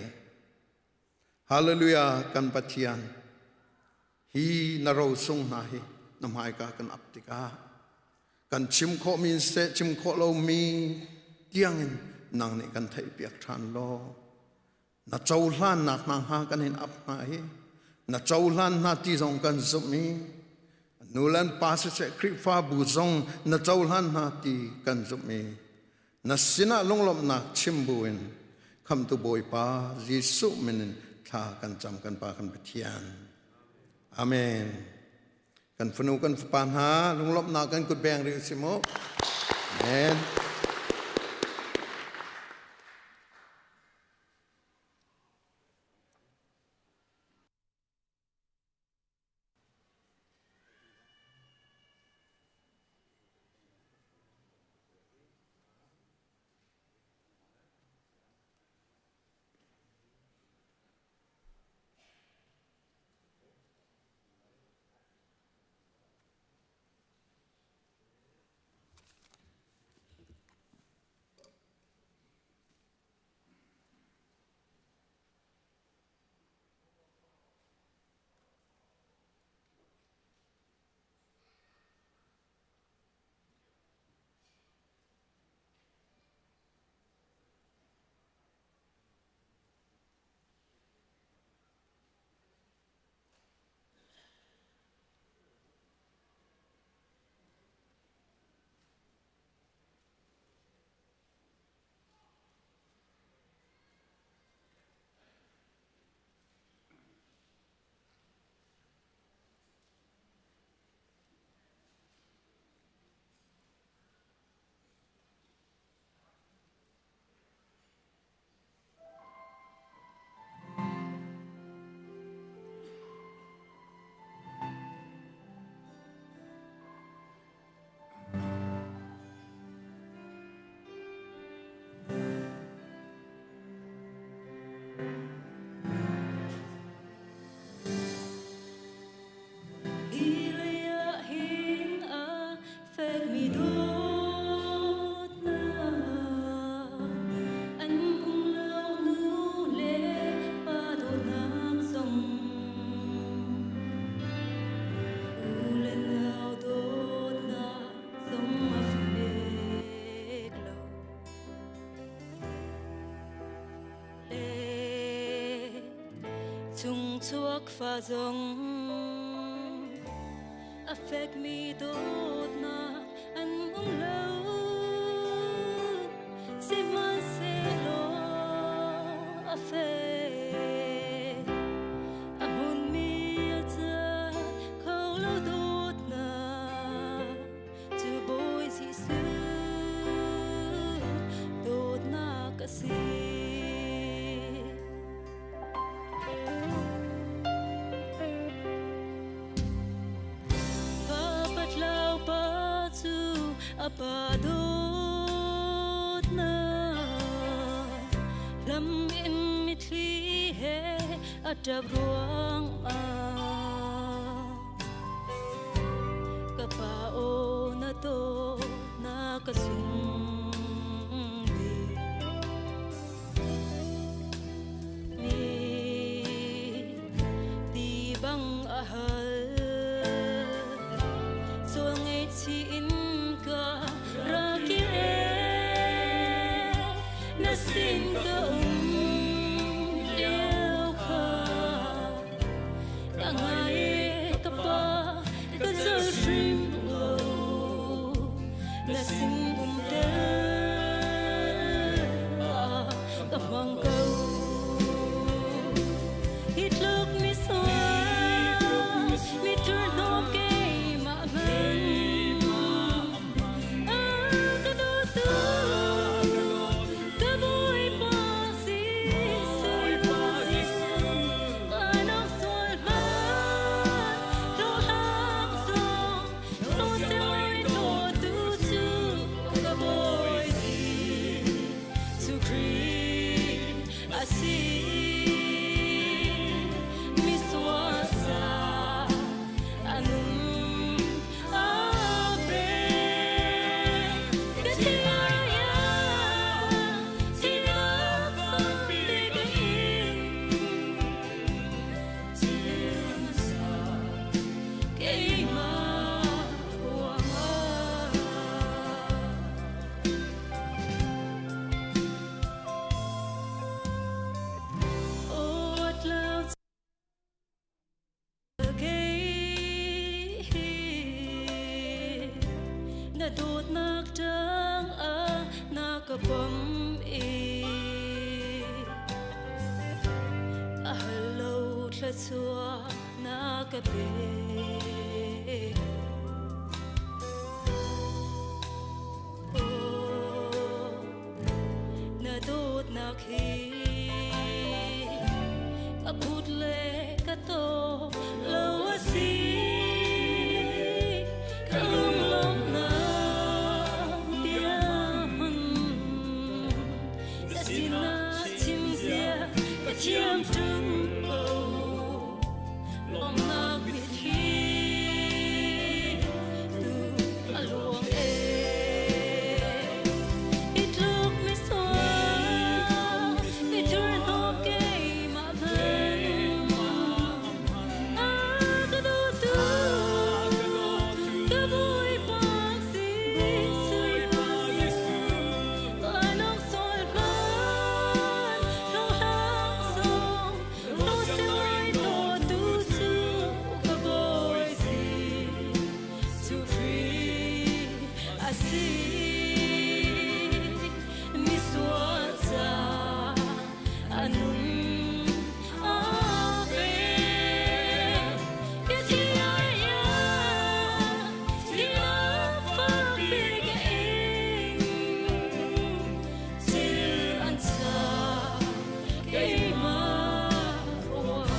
Hallelujah kan Pathian hi na rosung hna hi na hmaika kan ap tikah kan chim khawhmi seh chim khawh lomi tiangin nang nih kan theihpiak ṭhan law na cohlannak hna hnga kan in ap hna hi na cohlan hna ti zong kan zumh i nu le an pa siseh Khrihfabu zong na cohlan hna ti kan zumh i Na sinah lunglawmhnak chim buin Khamtu Bawipa Jesuh min in thla kan cam kan Pa kan Pathian. Amen. Kan fanu kan fapa hna lunglawmhnak kan kut beng rih si mu. Amen. Hi lei ah hin a fekmi dawtnak an um lo nu le pa dawtnak zong u le nau dawtnak zong a fek lo. Chungchuak fa zong a fekmi dawtnak an um lo sihmanhsehlaw a fek a hmunmi a ca kho. A pa dawtnak lam in mitthli he a ṭap ruangah ka pa aw na dawt na ka sung bik mi ti bang a hal sual ngaihchih in ka rak i na sin ka um lio kha ka ngai ka pa ka cal hrim lo na sin um tel ka hmang ko hi tluk mi sual mi thurhnawm keimah hmanh a ka dawtu ka Bawipa Jesuh ka sual hmanh hlawhhlang zong lungsiai dawtu cu ka Bawi Jesuh Khrih a si. Misual ca a nung a pe. Ka thinlung thinak tampi ka ing. Keimah ruangah. Na dawtnak tangah na ka pom i a hal lo thluachuah na ka pek. Na dawtnak hi ka phut le ka taw lo a si. Ka lunglawmhnak bia hmanh na sinah chim zia ka thiam ṭung ko. Lawmhnak mitthli tu a luang ee. Hi tluk misual, mi thurhnawm keimah hmanh. A ka dawtu, ka Bawipa Jesuh. Vanlawng sual hmanh, hlawhhlang zong, Thil an sa keimah ruangah.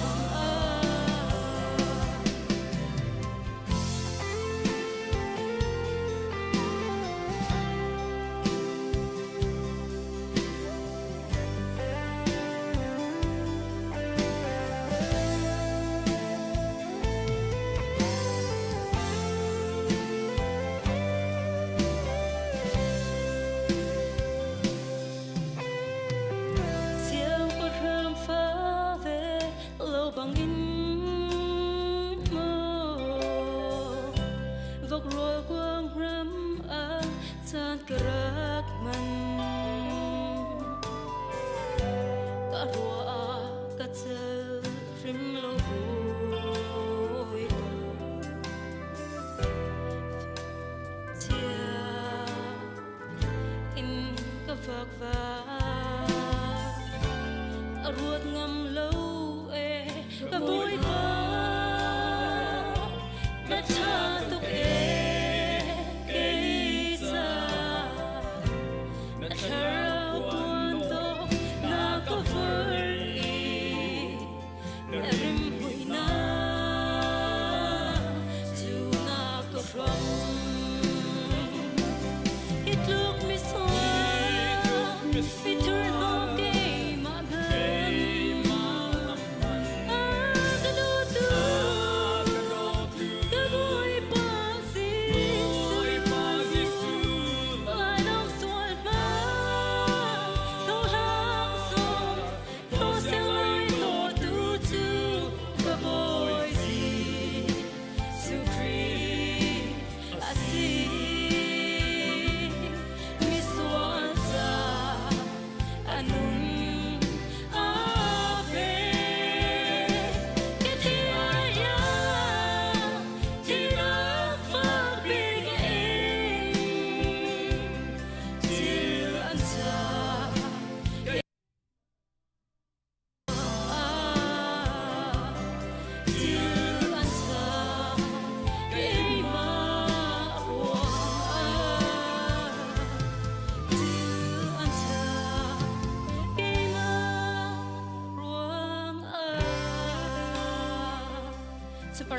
Siangpahrang fa ve lo bangin maw vok rawl kuang ram ah caan ka rak hman ka ruah ah ka cel hrim lo bawipa chia in ka fakva a ruat ngam lo e ka bawipa na ṭha tuk e kei ca na thlarau tuan to na ka fur i na rimhmui na cu na ka hrom.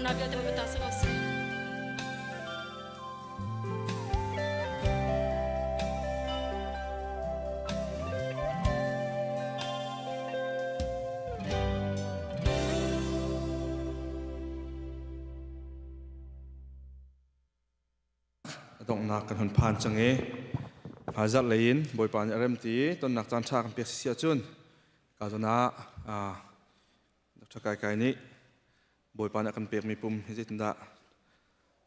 Harnak vialte Bawipa ta si ko seh. A donghnak kan hun phan cang i hmaizarh lei in Bawipa nih a rem ti tonnak caan ṭha kan pek si ahcun ka zawn ah Dr. Kai Kai nih Bawipa nih a kan pekmi pum hi zeitindah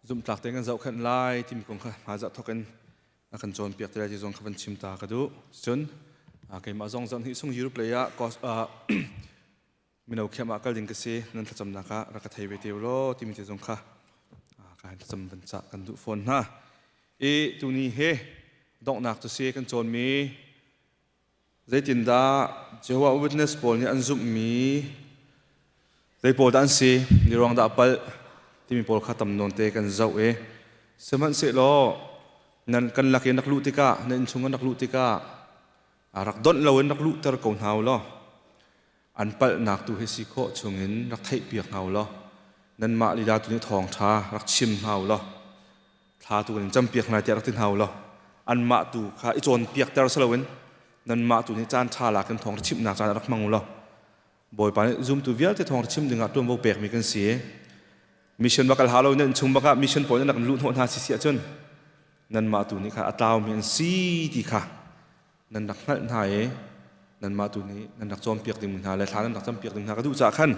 zumhtlak tein kan zohkhenh lai timi kong kha hmaizarh thawk in a kan cawnpiak te lai ti zong kha van chim ta ka duh. Cun keimah zong zarh hnih sung Europe lei ah mino khem ah kal ding ka si nan thlacamnak ah rak ka thei ve te u law timi te zong kha ka han thlacam van cah kan duh fawn hna. I tuni he donghnak cu si kan cawnmi zeitindah Jehovah Witness pawl nih an zumhmi zei pawl dah an si ni ruang dah palh timi pawl kha tam nawn te kan zoh i sihmanhsehlaw nan kan lak i nak luh tikah na innchung an rak luh tikah rak donh loin rak luhter ko hna u law an palhnak tu hi si khawh chungin rak theihpiak hna u law nanmah lila tu nih thawngṭha rak chim hna u law thla tu in campiak hna tiah rak ti hna u law anmah tu kha i cawnpiakter si loin nanmah tu nih caan ṭha lak in thawng chimhnak caan rak hmang u law Bawipa nih zumtu vialte thawng chim dingah ṭuanvo pekmi kan si. Mission va kal hau lo nan chung bakah mission pawl nan rak luh hnawh hna si si ahcun nanmah tu nih kha a tlaumi an si ti kha nan rak hngalh hna i nanmah tu nih nan rak cawnpiak ding hna le thla nan rak campiak ding hna ka duh caah khan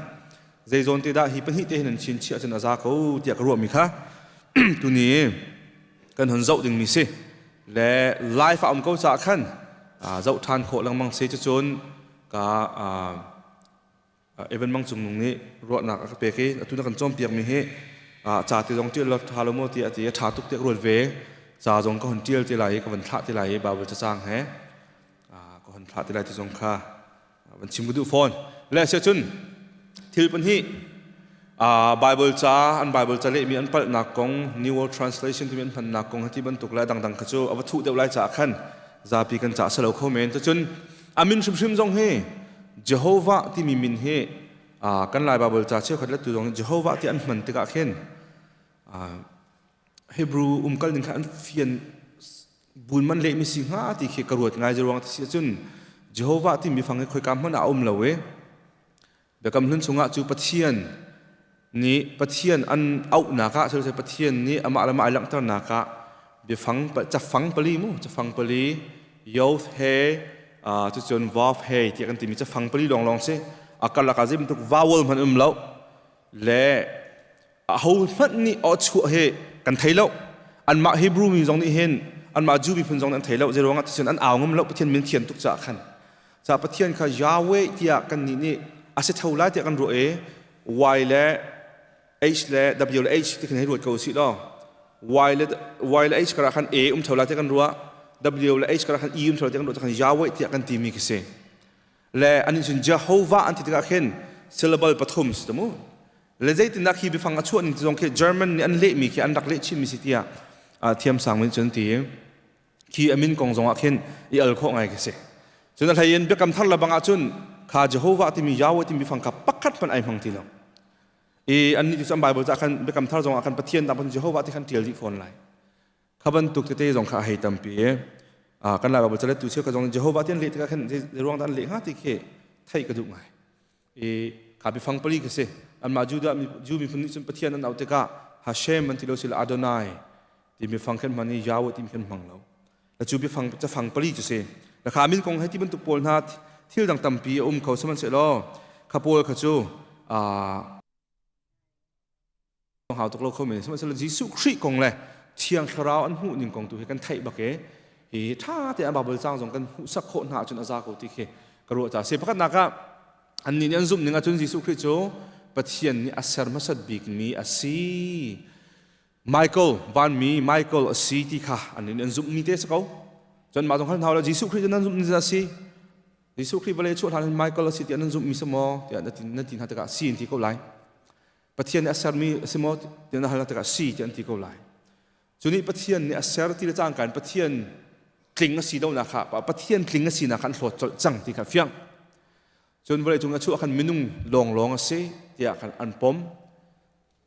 zei zawn te dah hi pahnih te hin nan chin chiah cun a za ko tiah ka ruahmi kha tuni kan hun zoh dingmi si le life a um ko caah khan zoh ṭhan khawh lengmang si cucun ka Evan Mang Cung Nung nih ruahnak a ka pek i atu na kan cawnpiakmi hi ca te zong ṭial lo ṭha lo maw ti a ti a ṭha tuk tiah ka ruat ve. Ca zong ka hun ṭial te lai i ka van thlah te lai i Baibal cacang he ka hun thlah te lai ti zong kha van chim ka duh fawn. Le siacun thil pahnih Bible ca an Bible ca lehmi an palhnak kong New World Translation timi an hmannak kong hati bantuk le dangdang kha cu a va thuh deuh lai caah khan zapi kan cah salo kho men. Cucun a min hrimhrim zong hi Jehovah timi min hi kan Lai Baibal ca cheukhat lettu zong Jehovah ti an hman tikah khin Hebrew umkal ning kha an fian bun man lehmi si hnga ti khi ka ruat ngai ruang ti si ahcun Jehovah timi fang hi khoika hmanh ah a um lo i Biakam Hlun chungah cu Pathian nih Pathian an auhnak ah siseh Pathian nih amah le amah ai langhternak ah biafang cafang pali mu cafang pali Yoth he cucun Vav he tiah kan timi cafang pali lawnglawng si a karlak ah zei bantuk vowel hmanh um lo le aho hmanh nih aw chuah hi kan thei lo anmah Hebrew mi zong nih hin anmah Jew miphun zong nih an thei lo zei ruangah ticun an au ngam lo Pathian min thian tuk caah khan ca Pathian kha Yahweh tiah kan nih nih a si tho lai tiah kan ruah i Y le H le W le H ti khin hei ruat ko usih law Y le Y le H karah khan A um tho lai tiah kan ruah W le H karah khan E um tho lai tiah kan ruah khan Yahweh tiah kan timi khi si le anih cun Jehovah an ti tikah khin syllable pathum si mu le zeitindah khi biafang a chuah ning ti zong khi German nih an lehmi khi an rak leh chinmi si tiah thiamsang min cun ti khi a min kong zongah khin i al khawh ngai khi si cun a hlei in biakam thar le bang ah cun kha Jehovah timi Yahweh timi biafang kha pakhat hmanh ai hmang ti lo i annih cu an Bible ca khan biakam thar zongah khan Pathian dang Jehovah ti khan tial dih fawn lai kha bantuk tete zong kha a hei tampi kan Lai Bible calet tu cheu kha zong Jehovah ti an leh tikah khan ruang dah an leh hnga ti khi theih ka duh ngai i kha biafang pali ka si anmah Judah Jew miphun nih cun Pathian an auh tikah Hashem an ti lo sila Adonai ti biafang khan hman i Yahweh ti khan hmang lo la cu biafang cafang pali cu si la kha min kong he ti bantuk pawl hna thil dang tampi a um kho sihmanhsehlaw kha pawl kha cu hau tuk lo kho men sihmanhsehlaw Jesuh Khrih kong le Thiang Thlarau an hmuh ning kong tu hi kan theih bak i hi ṭha te an Bible cang zong kan hmuhsak khawh hna ahcun a za ko ti khi ka ruah ca si pakhatnak ah annih nih an zumh ning ahcun Jesuh Khrih cu Pathian nih a ser hmasat bikmi a si Michael vanmi Michael a si ti kha annih nih an zumhmi te si ko cun mah zong hal hna lo Jesuh Khrih cu nan zumh ni a si Jesuh Khrih vawlei chuah hlan hin Michael a si ti an zumhmi si maw tiah na ti hna tikah si an ti ko lai Pathian nih a sermi a si maw ti na hal tikah si ti an ti ko lai. Cu nih Pathian nih a ser ti le cangka in Pathian tling a si lonak kha Pathian tling a sinak kha an hlawt colh cang ti kha fiang. Cun vawlei cung a chuah khan minung lawnglawng a si tiah khan an pom.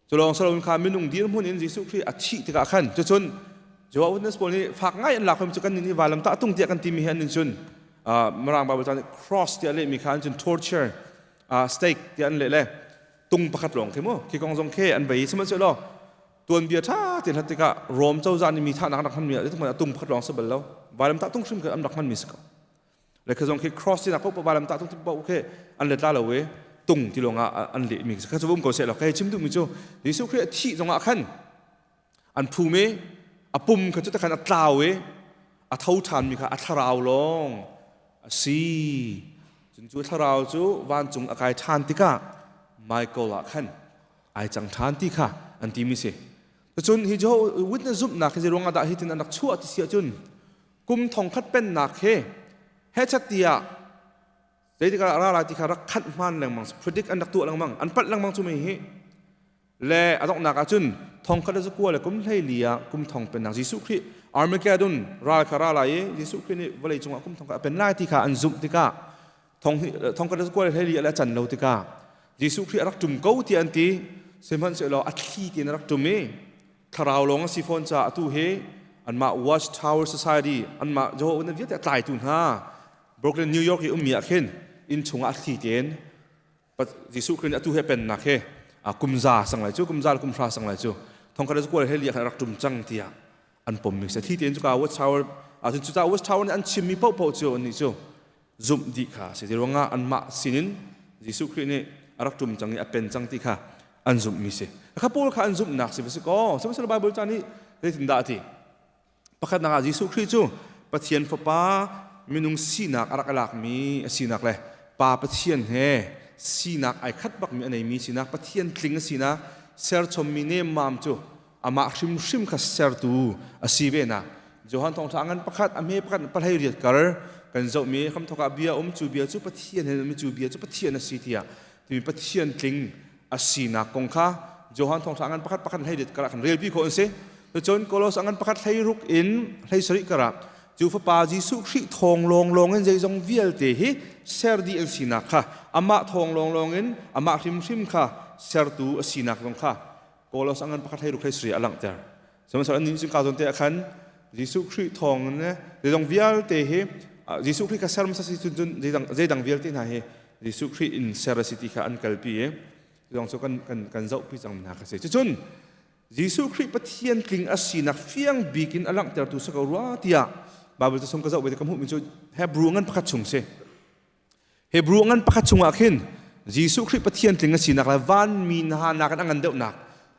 Cu lawng si loin kha minung dirhmun in Jesuh Khrih a thih tikah khan cucun Jehovah Witness pawl nih fak ngai an lak cu kan nih vailam tah tung tiah kan timi hi an nin cun Mirang Bible ca nih cross tiah lehmi kha an cun torture stake tiah an leh le tung pakhat lawng khi mu khi kong zong khi an vei sihmanhsehlaw tuanbia ṭha tein hlat tikah Rom cozah nih mi thahnak rak hmanmi ah tung pakhat lawng si bal lo vailam tah tung hrim kha an rak hmanmi si ko le kha zong khi cross tinak paoh vailam tah tung ti paoh khi an let la lo i tung ti lawng ah an leh mi kha cu um ko seh law kai chim duhmi cu Jesuh Khrih a thih zong ah khan an phum i a pum kha cu takhan a tlau i a tho ṭhan mi kha a thlarau lawng a si cun cu thlarau cu vancung a kai ṭhan tikah Michael ah khan ai cang ṭhan ti kha an ti mi si cun hi Jehovah Witness zumhnak hi zeiruang ah dah hitin an rak chuah ti si ahcun kum thongkhat pennak he hechat tiah zeitikah ra lai ti kha rak khanh hman lengmang predict an rak tuah lengmang an palh lengmang cu mei hi le a donghnak ah cun thongkhat le zakua le kum hleili ah kum thong pennak Jesuh Khrih Armageddon ral kha ra lai i Jesuh Khrih nih vawlei cungah kum thong kha a pen lai ti kha an zumh tikah thongkhat le zakua le hleili a can lo tikah Jesuh Khrih a rak ṭum ko tiah an ti sihmanhsehlaw a thli tiin a rak ṭum i thlarau lawng a si fawn caah atu hi anmah Watch Tower Society anmah Jehovah Witness vialte a tlaitu hna Brooklyn New York i ummi ah khin inn chungah a thli tein Jesuh Khrih nih atu he pennak he kum za sang lai cu kum za le kum hra sang lai cu thongkhat le zakua le hleili ah khan a rak ṭum cang tiah an pommi si thli tein cuka Watch Tower ahcun cucaah Watch Tower nih an chimmi paohpaoh cu annih cu zumh dih kha a si. Ruangah anmah sinin Jesuh Khrih nih a rak ṭum cang i a pen cang ti kha an zumhmi si. Kha pawl kha an zumhnak si va si kaw, sihmanhsehlaw Bible ca nih zeitindah a ti? Pakhatnak ah Jesuh Khrih cu Pathian Fapa minung sinak a rak i lakmi a sinak le Pa Pathian he sinak ai khat bakmi a neimi sinak Pathian tling a sinak serchommi nemmam cu amah hrimhrim kha sertu a si ve nak Johan thawngṭha ngan pakhat a hme pakhat pahlei riat kar kan zohmi hramthawk ah bia um cu bia cu Pathian he um cu bia cu Pathian a si tiah timi Pathian tling a sinak kong kha Johan thawngṭha ngan pakhat pakhat hlei riat kar ah kan relpi khawh an si cun Kolos ngan pakhat hlei ruk in hlei sarih kar ah cu fapa Jesuh Khrih thawng lawnglawng in zeizong vialte hi ser dih an sinak kha amah thawng lawnglawng in amah hrimhrim kha sertu a sinak zong kha Kolos angan pakhat hlei ruk hlei sarih a langhter. Sihmanhsehlaw annih cu ka zawn te ah khan Jesuh Khrih thawng in zeidang vialte hi Jesuh Khrih kha ser hmasa si cun cun zeidang zeidang vialte hna hi Jesuh Khrih in ser a si ti kha an kalpi i zong cu kan kan kan zohpi cang hna kha si. Cucun Jesuh Khrih Pathian tling a sinak fiang bik in a langhtertu si ko rua tiah Bible cu sung ka zoh ve ka hmuhmi cu Hebrew ngan pakhat chung si. Hebrew ngan pakhat chungah khin Jesuh Khrih Pathian tling a sinak le vanmi hna nakin a ngan deuhnak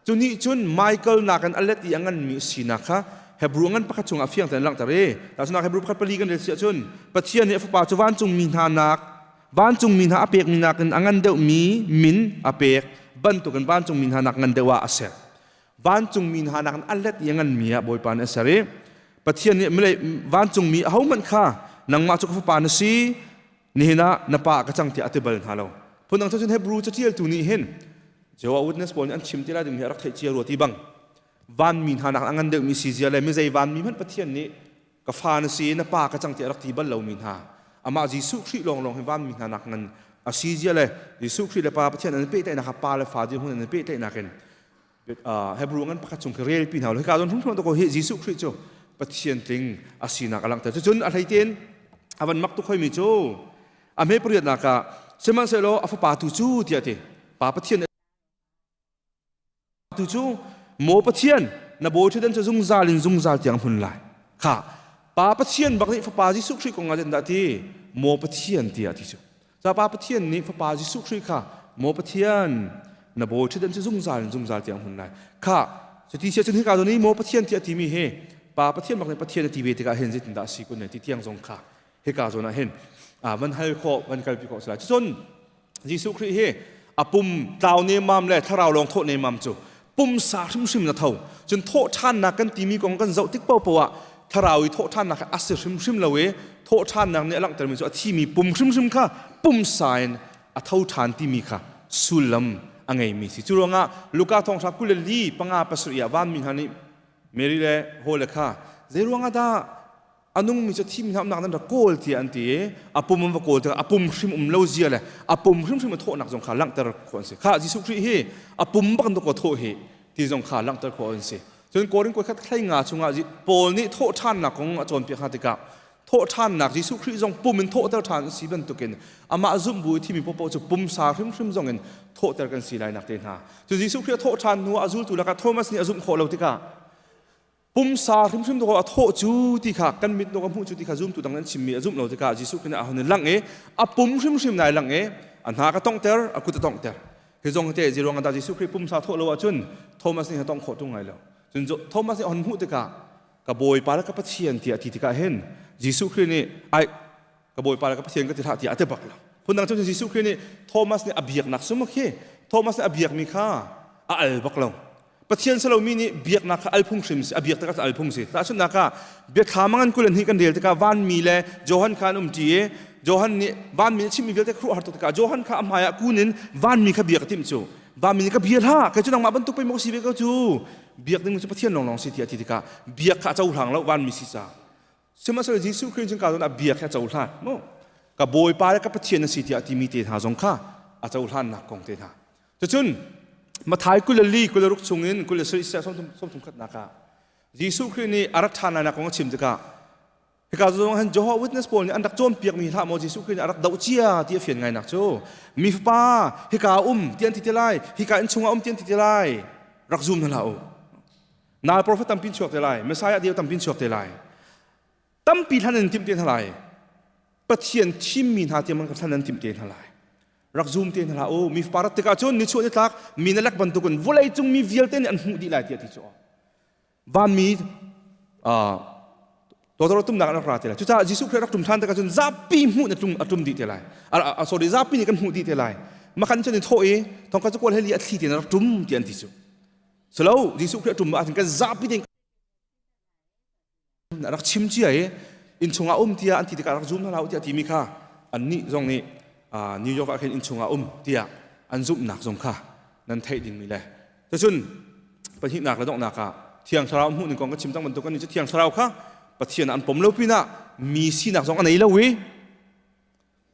cu nih cun Michael nakin a let i a nganmi sinak kha Hebrew ngan pakhat chungah fiang tein langhter i tahchunhnak Hebrew pakhat pali kan rel si ahcun Pathian nih a fapa cu vancungmi hna nak vancungmi hna a pekmi nakin a ngan deuhmi min a pek bantukin vancungmi hna nak ngan deuh ah a ser vancungmi hna nakin a let i a nganmi ah Bawipa nih a ser i Pathian nih milei vancungmi ahohmanh kha nangmah cu ka fapa na si nihin ah na pa ka cang tiah a ti bal hna lo phundang cun Hebrew caṭialtu nih hin Jehovah Witness pawl nih an chim ti lai ding hi a rak theih cia rua ti bang vanmi hna nakin a ngan deuhmi si zia le mizei vanmi hmanh Pathian nih ka fa na si na pa ka cang tiah rak ti bal lomi hna amah Jesuh Khrih lawnglawng hi vanmi hna nak ngan a si zia le Jesuh Khrih le Pa Pathian an pehtlaihnak kha pa le fa dirhmun an pehtlaihnak in Hebrew ngan pakhat chung khi relpi hna hika zawn hrimhrim to ko hi Jesuh Khrih cu Pathian tling a sinak a langhter cucun a hleitein a van mak tuk hoimi cu a hme pariatnak ah sihmanhsehlaw a fapa tu cu tiah ti pa Pathian tu cu maw Pathian na bawi ṭhutdan cu zungzal in zungzal tiang hmun lai kha pa Pathian bak nih fapa Jesuh Khrih kong ah dah ti maw Pathian tiah ti cu Ca Pa Pathian nih Fapa Jesuh Khrih kha maw Pathian na bawi ṭhutdan cu zungzal in zungzal tiang hmun lai kha cuti sia cun hika zawn i maw Pathian tiah timi hi Pa Pathian bak nih Pathian a ti ve tikah hin zeitindah a si kun ne ti tiang zong kha hika zawn ah hin van hal khawh van kalpi khawh si lai cucun Jesuh Khrih hi a pum tlau nemam le thlarau lawng thawh nemam cu pumsa hrimhrim na tho cun thawh ṭhannak kan timi kong kan zoh tik paohpaoh ah thlarau i thawh ṭhannak kha a si hrimhrim lo i thawh ṭhannak nih a langhtermi cu a thimi pum hrimhrim kha pumsa in a tho ṭhan timi kha sullam a ngeimi si cu ruangah Luka thawngṭha 24 5 7 ah vanmi hna nih Mary le hawile kha zei ruangah dah A nungmi cu thimi hna umnak nan rak kawl tiah an ti i a pum an va kawl tikah a pum hrim um lo zia le a pum hrimhrim a thawhnak zong kha langhter khawh an si. Kha Jesuh Khrih hi a pum bak in dawkaw thawh hi ti zong kha langhter khawh an si. Cun Korin khat hlei nga chungah Paul nih thawh ṭhannak kong a cawnpiak hna tikah thawhṭhannak Jesuh Khrih zong pum in thawhter ṭhan a si bantukin amah zumh bu i thimi paohpaoh cu pumsa hrimhrim zong in thawhter kan si lai nak te hna. Cu Jesuh Khrih a thawhṭhan hnu ah a zultu lakah Thomas nih a zumh khawh lo tikah pumsa hrimhrim dawh a thawh cu ti kha kan mit dawh a hmuh cu ti kha zumtu dang an chimmi a zumh lo tikah Jesuh Khrih nih a hun in langh i a pum hrimhrim nai langh i a hna ka tonghter a kut a tonghter. Hi zong te ziruang dah Jesuh Khrih pumsa thawh lo ahcun Thomas nih a tongh khawh ṭung lai lo. Cun Thomas nih a hun hmuh tikah ka Bawipa le ka Pathian tiah a ti tikah hin Jesuh Khrih nih ai ka Bawipa le ka Pathian ka ti hlah tiah a ti bak lo. Phundang cun Jesuh Khrih nih Thomas nih a biaknak sum khi Thomas nih a biakmi kha a al bak lo. Pathian si lomi nih biaknak kha al phung hrim si a biak tikah al phung si. Tahchunhnak ah biathlam ngan 22 kan rel tikah vanmi le Johan kha an um ṭi i Johan nih vanmi nih chimmi vialte khuaruahhar tuk tikah Johan kha a hmaiah kun in vanmi kha biak a timh cu vanmi nih ka bia hlah kei cu nangmah bantuk pei maw ka si ve ko cu biak ding cu Pathian lawnglawng si tiah a ti tikah biak kha a cohlang lo vanmi si caah sihmanhsehlaw Jesuh Khrih cun ka zawn ah biak hi a cohlan mu ka Bawipa le ka Pathian na si tiah a timi te hna zong kha a cohlannak kong te hna cucun Mathai 24 26 chungin 27 30 khatnak ah Jesuh Khrih nih a rak ṭhan lainak kong a chim tikah Hika zong han Jehovah Witness pawl nih an rak cawnpiakmi hlah maw Jesuh Khrih nih a rak doh cia ti a fian ngainak cu mi fapa hika um ti an ti te lai hika inn chungah um ti an ti te lai rak zum hna hlah u nal prophet tampi chuak te lai Messiah deu tampi chuak te lai tampi hlan an timh te hna lai Pathian thimmi hna tiang man hlan an timh te hna lai rak zum te hna hlah u mi fapa rat tikah cun ni chuah ni tlak mi na lek bantukin vawlei cung mi vialte nih an hmuh dih lai tiah ti cu vanmi tawdor tumnak an rak ra te lai cucaah Jesuh Khrih rak tum ṭhan tikah cun zapi hmuh na tum a tum dih te lai sorry zapi nih kan hmuh dih te lai makan cun i thawh i thongkhat cu kawl heli a thli te na rak tum ti an ti cu silo Jesuh Khrih a tum ahcun kan zapi te a rak chim cia i innchung ah um tiah an ti tikah rak zum hna hlah u tiah timi kha annih zong nih New York ah khin innchung ah um tiah an zumhnak zong kha nan theih dingmi le cucun pahnihnak le donghnak ah Thiang Thlarau hmuh ning kong ka chim cang bantuk an cu Thiang Thlarau kha Pathian an pom lo pinah mi sinak zong a nei lo i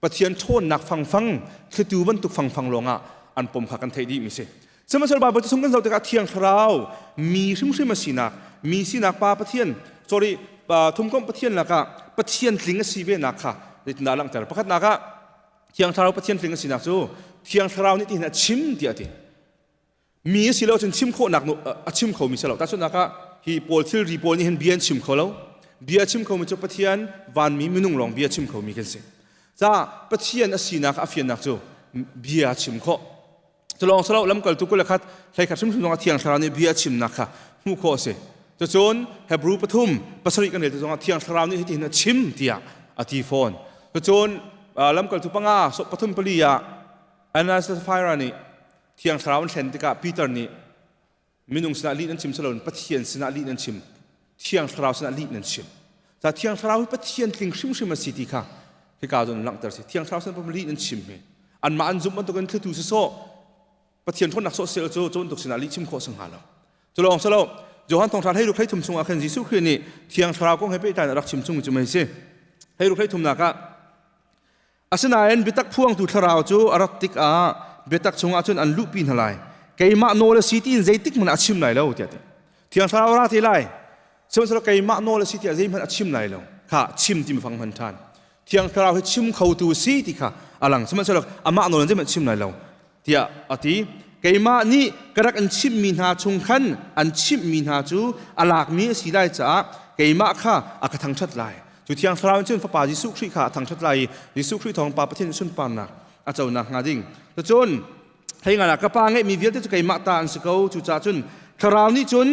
Pathian ṭhawnnak fangfang thlitu bantuk fangfang lawngah an pom kha kan theih dih mi si. Sihmanhsehlaw Baibal chung kan zoh tikah Thiang Thlarau mi hrimhrim a sinak, mi sinak Pa Pathian, sorry, thumkomh Pathian lakah Pathian tling a si ve nak kha zeitindah a langhter. Pakhatnak ah Thiang Thlarau Pathian tling a sinak cu Thiang Thlarau nih tihin a chim tiah a ti. Mi a si lo cun chim khawhnak a chim khomi si lo. Tahchunhnak ah hi pawl thilri pawl nih hin bia an chim kho lo. Bia a chim khomi cu Pathian vanmi minung lawng bia chim khomi kan si. Ca Pathian a sinak a fiannak cu bia a chim khawh. Cu lawng si lo lamkaltu 21 hleikhat hrimhrim zong ah Thiang Thlarau nih bia a chimnak kha hmuh khawh a si. Cucun Hebrew pathum pasarih kan rel ti zongah Thiang Thlarau nih hitin a chim tiah a ti fawn. Cucun lamkaltu panga pathum pali ah Ananias le Sapphira nih Thiang Thlarau an thlen tikah Peter nih minung sinah lih nan chim si loin Pathian sinah lih nan chim Thiang Thlarau sinah lih nan chim ca Thiang Thlarau hi Pathian tling hrimhrim a si ti kha hika cun langhter si Thiang Thlarau sin lih nan chim hi anmah an zumh bantukin thlitu si sawh Pathian ṭhawnnak sawh sel cu cu bantuk sinah lih chim khawh si hnga lo cu lawng si lo Johan thawngṭha hlei ruk hlei thum chungah khan Jesuh Khrih nih Thiang Thlarau kong he pehtlai in a rak chim chung cu mei si hlei ruk hlei thumnak ah Asinain biatak phuangtu thlarau cu a rat tikah biatak chungah cun an luhpi hna lai. Keimah nawl a si tiin zeitik hmanh ah a chim lai lo tiah a ti. Thiang Thlarau ra te lai. Sihmanhsehlaw keimah nawl a si tiah zeihmanh a chim lai lo. Kha chim timi fang hman ṭhan. Thiang Thlarau hi chim khotu a si ti kha a lang. Sihmanhsehlaw amah nawl in zeihmanh chim lai lo. tiah a ti. Keimah nih ka rak in chimhmi hna chung khan an chimhmi hna cu a lakmi a si lai caah keimah kha a ka thangṭhat lai. Cu Thiang Thlarau in cun Fapa Jesuh Khrih kha a thangṭhat lai i Jesuh Khrih thawng Pa Pathian sunparnak a conak hnga ding. Cun hei ngan ah ka Pa ngeihmi vialte cu keimah ta an si ko. Cucaah cun Thlarau nih cun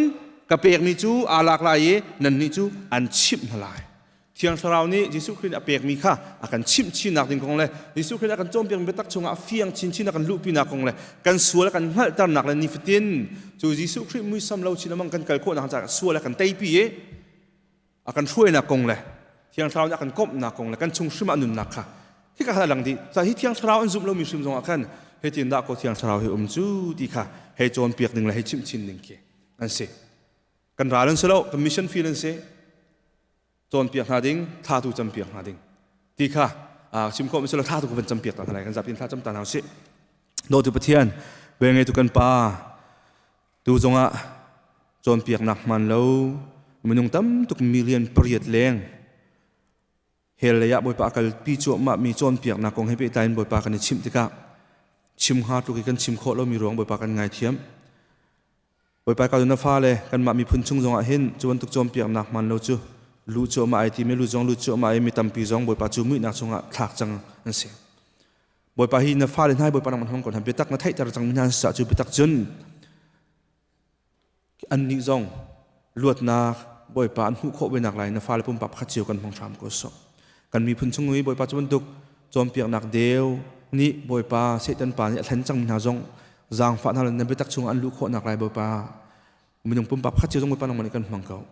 ka pekmi cu aa lak lai i nannih cu an chimh hna lai. Thiang Thlarau nih Jesuh Khrih nih a pekmi kha a kan chimh chinnak ding kong le Jesuh Khrih nih a kan cawnpiakmi biatak chungah a fiang chinchin a kan luhpinak kong le kan sual a kan hngalhternak le nifatin cu Jesuh Khrih muisam lo chin amang kan kal khawhnak caah sual a kan teipi i a kan hruainak kong le Thiang Thlarau nih a kan komhnak kong le kan chung hrim ah nunnak kha hika khan a lang dih. Ca hi Thiang Thlarau an zumh lomi hrim zongah khan hitin dah ko Thiang Thlarau hi um cu ti kha hei cawnpiak ding le hei chimh chin ding khi an si. Kan ral an si lo, kan mission field an si. Cawnpiak hna ding, thla tu campiak hna ding. Ti kha chim khawh mi sila thla tu ka van campiak ta hna lai. Kan zapi in thla cam ta hna usih. Dawtu Pathian, ve ngeitu kan Pa, tu zongah cawnpiaknak hmaan lo minung tam tuk million pariat leng hell lei ah Bawipa a kalpi cuahmah mi cawnpiaknak kong he pehtlai in Bawipa kan i chimh tikah chim hnga tluk i kan chim khawh lomi ruang Bawipa kan ngaithiam. Bawipa ka na fale kanmah miphun chung zongah hin cu bantuk cawnpiaknak hmaan lo cu lu cuahmah ai timi lu zong lu cuahmah ai mi tampi zong Bawipa cu muihnak chungah thlak cang an si. Bawipa hi na fale hna Bawipa nangmah hmang ko hna biatak na theihter cang mi hna sa cu biatak cun Annih zong luatnak Bawipa an hmuh khawh ve nak lai na fale pumpak pakhat cio kan hmang hram ko sawh. Kan miphun chung i Bawipa cu bantuk cawnpiaknak deu nih Bawipa Satan pa nih a thlen cang mi hna zong zaangfah hna na biatak chungah an luh khawh nak lai Bawipa minung pumpak pakhat cio zong Bawipa nangmah nih kan hmang ko.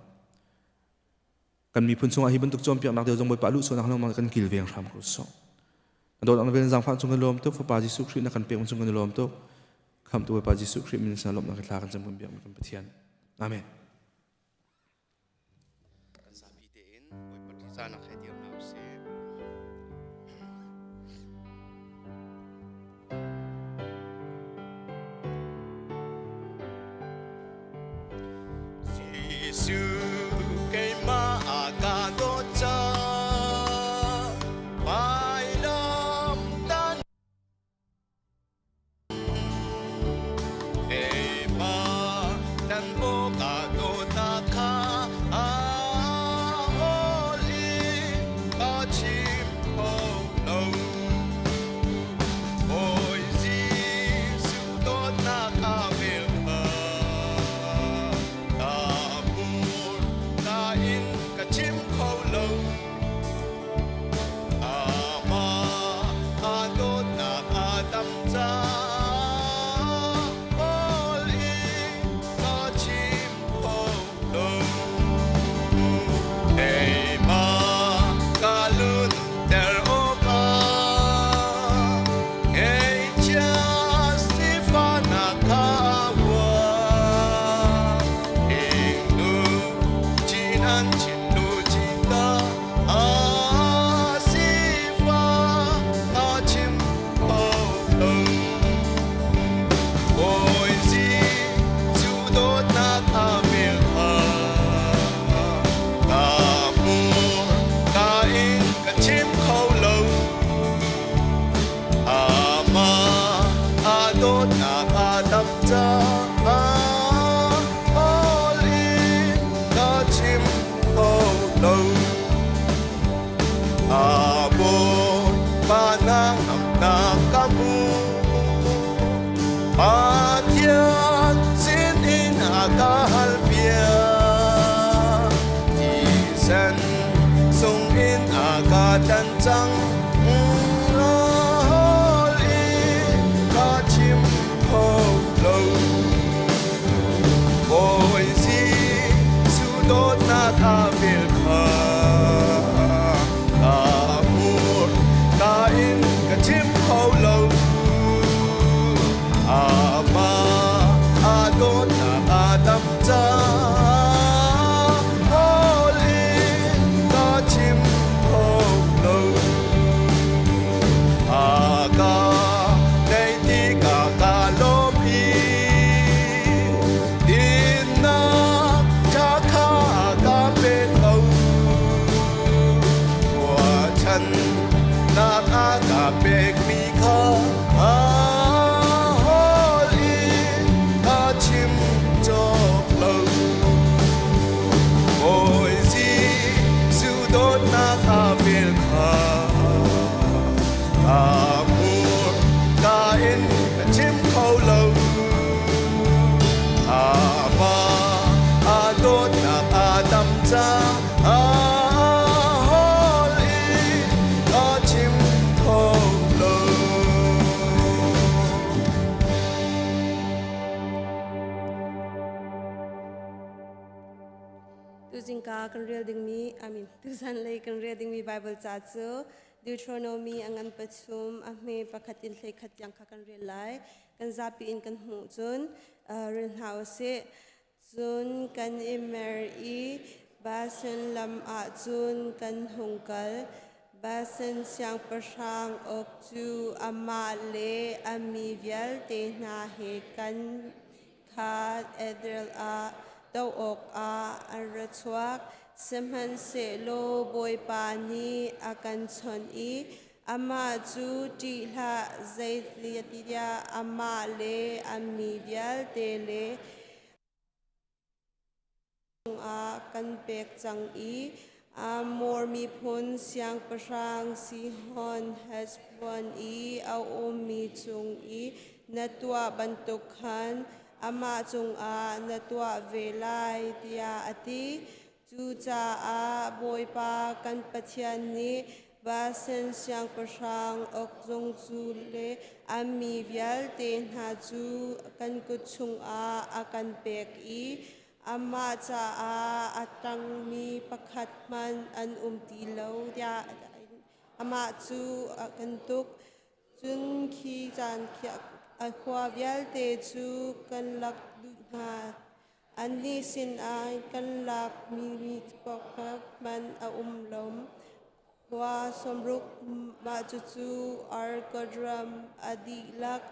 Kan miphun chungah hi bantuk cawnpiaknak deu zong Bawipa luh sualnak lengmang kan kilveng hram ko sawh. Na dawtnak na vel zaangfah cung kan lawm tuk Fapa Jesuh Khrih na kan pek cung kan lawm tuk. Khamtu Bawipa Jesuh Khrih min sin lawmhnak thla kan cam kan biak kan Pathian. Amen. Kan zapi tein Bawipa ṭihzahnak he dir hna usih. Jesuh keimah a ka dawt cang vailam tan keimah tan awk ah dawtnak kha a hawl i ka chim kho lo Bawi Jesuh dawtnak a vel kha ka hmur nain ka chim kho lo. Amah a dawtnak a tam caah kawl in ka chim kho lo. Keimah ka lunter awkah Ngeihchia sifahnak kha hua. Ingnu chin an chin lu chin ta a sifah a chim kho lo. Bawi Jesuh dawtnak a vel kha ka hmur ka in ka chim kho lo. Amah a dawtnak a tam caah hawl in ka chim kho lo. A Bawipa nangnak ka hmu. Pathian sinin a ka halpiak. Thisen sungin a ka tlanh cang. Hawl i ka chim kho lo. Bawi Jesuh dawtnak a vel kha ka hmur ka in ka chim kho lo. Amah a dawtnak a tam caah hawl in ka chim kho lo. A ka nei tikah ka lawm i dinnak ṭha kha ka pe ko. Ruahchannak a ka pekmi kha a hawl i ka chim cawk lo. Bawi Jesuh dawtnak a vel kha ka hmur ka in ka chim kho lo. Amah a dawtnak a tam caah hawl i ka chim kho lo. Tuzingka kan rel dingmi, I mean, tuzanlei kan rel dingmi Bible ca cu Deuteronomy a ngan pathum a hme pakhat in hlei khat tiang kha kan rel lai. Kan zapi in kan hmuh cun rel hna usih. Cun kan i mer i. Basan lam ah cun kan hung kal. Basan siangpahrang Og cu amah le a mi vialte hna he kan kha Edrei ah doh awkah an ra chuak. Sihmanhsehlaw Bawipa nih a kan chawnh i amah cu ṭih hlah, zeicahtiah amah le a mi vialte le ah kan pek cang i Amor miphun siangpahrang Sihon Heshbon i a ummi cung i na tuah bantuk khan amah cungah na tuah ve lai, tiah a ti. Cucaah Bawipa kan Pathian nih Basan siangpahrang Og zong cu le a mi vialte hna cu kan kut chungah a kan pek i amah caah a tangmi pakhat hmanh an um ti lo tiah amah cu a kan tuk. Cun khi caan khi a khua vialte cu kan lak duh hna. Annih sinah kan lakmi pakhat hmanh a um lo. Khua 60 mah cucu Arkad ram a dihlak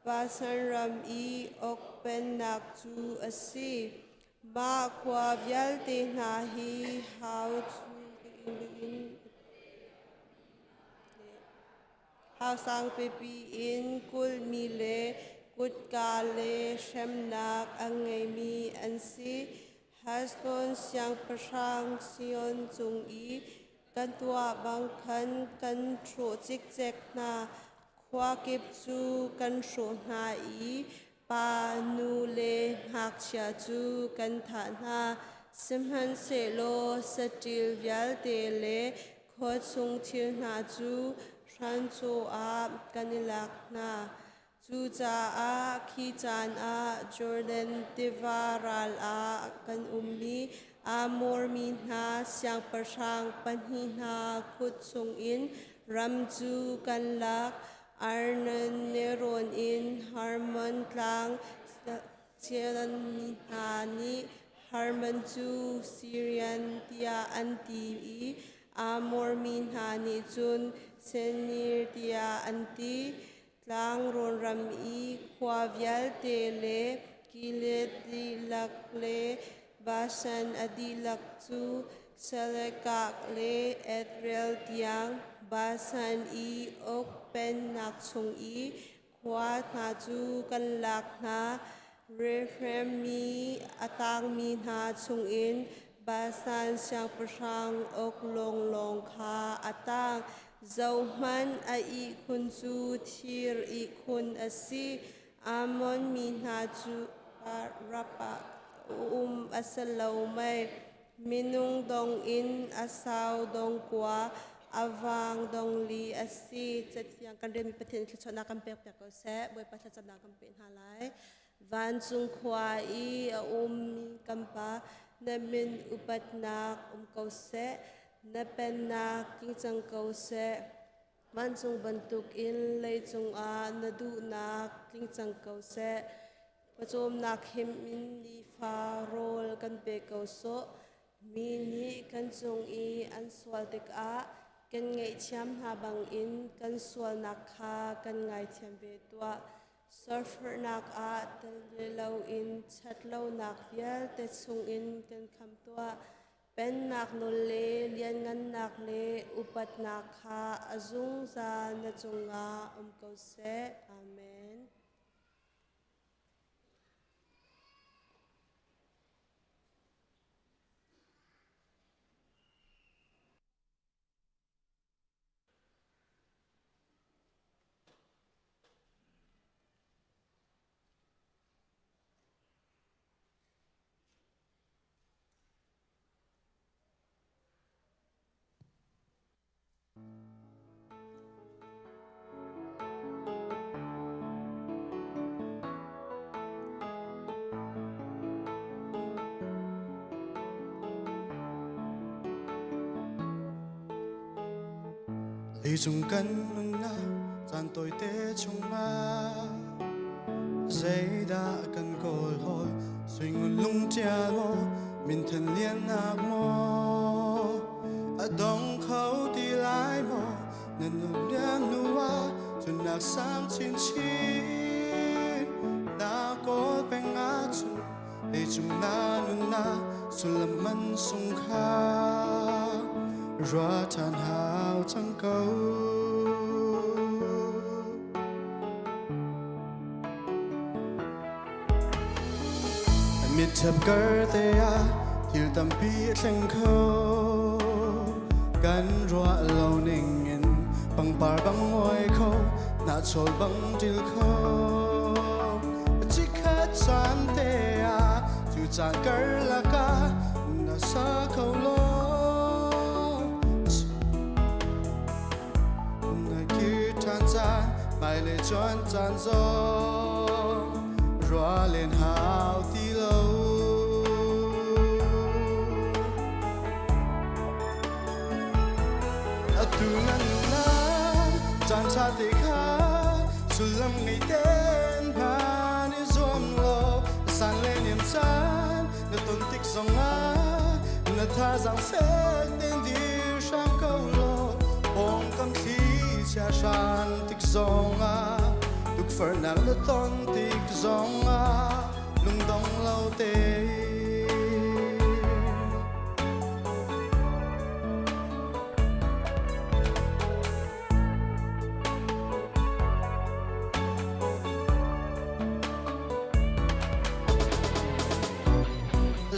Basan ram i Og pennak cu a si. Mah khua vialte hna hi hau Hau sangpipi in kulhmi le kutka le hremnak a ngeimi an si. Heshbon siangpahrang Sihon cung i kan tuah bang khan kan hrawh cikcek hna. Khua kip cu kan hrawh hna i pa, nu le ngakchia cu kan thah hna. Sihmanhsehlaw saṭil vialte le khua chung thil hna cu hranchaw ah kan i lak hna. Cucaah khi caan ah Jordan tiva ral ah kan ummi Amor mi hna siangpahrang pahnih hna kut chungin ram cu kan lak. Arnon nelrawn in Hermon tlang Sian mi hna nih Hermon cu Sirian tiah an ti i Amor mi hna nih cun Senir tiah an ti. Tlangrawn ram i khua vialte le Gilead dihlak le Bashan a dihlak cu Salekah le Edrei tiang Bashan i Og pennak chung i khua hna cu kan lak hna. Rephaim mi a tangmi hna chungin Bashan siangpahrang Og lawnglawng kha a tang. Zohhmanh, a ihkhun cu thir ihkhun a si. Ammon mi hna cu rap ah um a si lo mei? Minung dong in a sau dong kua, a vang dong li a si. Cathiang kan relmi Pathian thluachuahnak kan pek piak ko seh. Bawipa thlacamnak kan pe hna lai. Vancung khua i a ummi kan Pa, na min upatnak um ko seh. Na pennak tling cang ko seh. Vancung bantukin leicung ah na duhnak tling cang ko seh. Pawcawmnak him in nifa rawl kan pe ko sawh. Mi nih kan cung i an sual tikah kan ngaihthiam hna bangin kan sualnak kha kan ngaithiam ve tuah. Surfernak ah tel ve loin ṭhatlonak vialte chungin kan kham tuah. Pennak nawl le lianngannak le upatnak kha a zungzal na cungah um ko seh. Amen. Leicung kan nunnak caan tawite chungah zeidah kan kawl hawl suingun lung ṭial maw? Minthan liannak maw a dong kho ti lai maw na nun liam hnu ah cunnak sang chinchin na kawl peng ahcun leicung na nunnak sullam man sung kha ruah ṭhan hau cang ko. Mitṭhep kar te ah thil tampi a thleng kho. Kan ruah lo ning in pangpar bang muai kho, hnahchawl bang ṭil kho. Chikkhat caan te ah cu caan karlak ah na sa kho law. Na kir ṭhan caan, hmailei cuan caan zong ruah len hau ti lo. Atu na nunnak caan ṭha te kha sullam ngei tein hman i zuam law san le niam caan na ton tik zongah na thazaang fek tein dir hram ko law pawngkam thli chia hran tik zongah tukforhnak na ton tik zongah lungdong lo tein.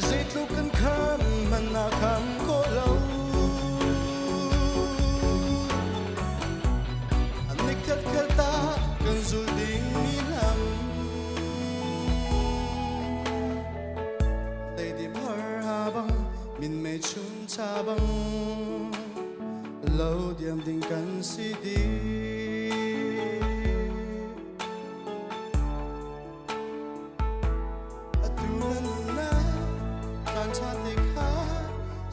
Zeitluk kan kham man na kham ko lo. Nikhat khat ta kan zul ding mi lam. Leidim har ha bang min mei chum cha bang lo diam ding kan si di. Atu na nunnak caan ṭha te kha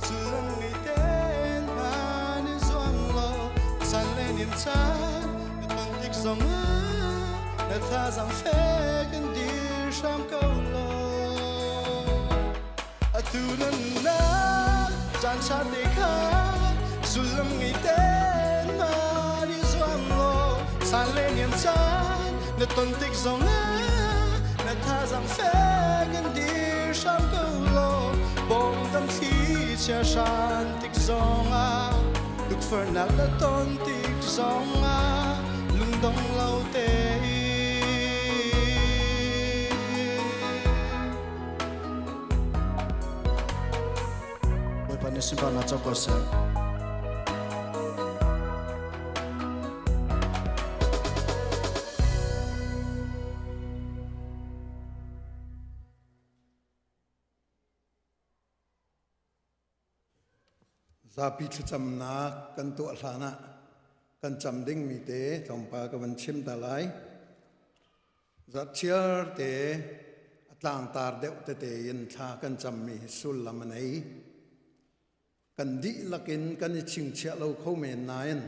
sullam ngei tein hman i zuam law san le niam caan na ton tik zongah na thazaang fek in dir hram ko law. Atu na nunnak caan ṭha te kha sullam ngei tein hman i zuam law san le niam caan na ton tik zongah na thazaang fek in dir hram ko law bawmtam thli chia hran tik zongah tukforhnak na ton tik zongah lungdong lo tein. Bawipa nih sunparnak co ko seh. Zapi thlacamnak kan tuah hlan ah kan cam dingmi te tlawmpal ka van chim ta lai. Zarhchiar te a tlangtar deuh tete in thla kan cammi hi sullam a nei. Kan dihlak in kan i chingchiah lo kho men nain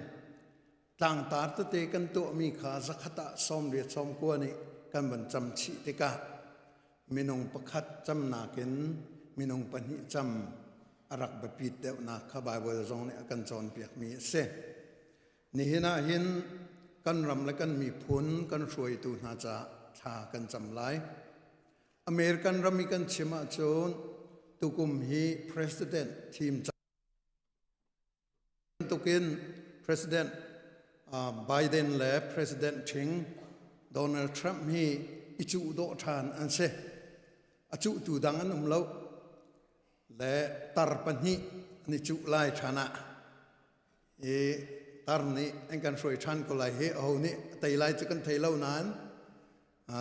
tlangtar tete kan tuahmi kha zakhat ah 80 sawmkua nih kan van cam chih tikah minung pakhat camnak in minung pahnih cam a rak biapit deuhnak kha Baibal zong nih a kan cawnpiakmi a si. Nihin ah hin kan ram le kan miphun kan hruaitu hna caah thla kan cam lai. American ram i kan chim ahcun tukum hi president thim bantukin President Biden le President ṭhing Donald Trump hi i cuh dawh ṭhan an si. A cuhtu dang an um lo. Le tar pahnih an i cuh lai ṭhan ah i tar nih an kan hruai ṭhan ko lai hi aho nih a tei lai cu kan thei lo nain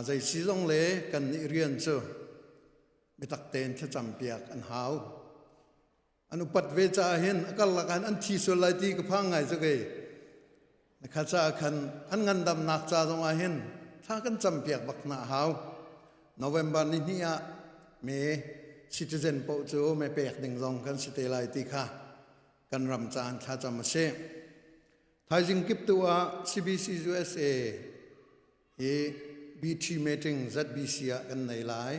zei si zong le kan nih rian cu biatak tein thlacam piak an hau. An upat ve caah hin a karlak ah an thi sual lai ti ka phang ngai cu kei. Kha caah khan an ngandamnak ca zong ah hin thla kan cam piak bak hna a hau. November ni hnih ah me citizen paoh cu me pek ding zong kan si te lai ti kha kan ram caan thlacam a si. Thaizing kip tu ah CBC USA hi BT meeting ZBC ah kan nei lai.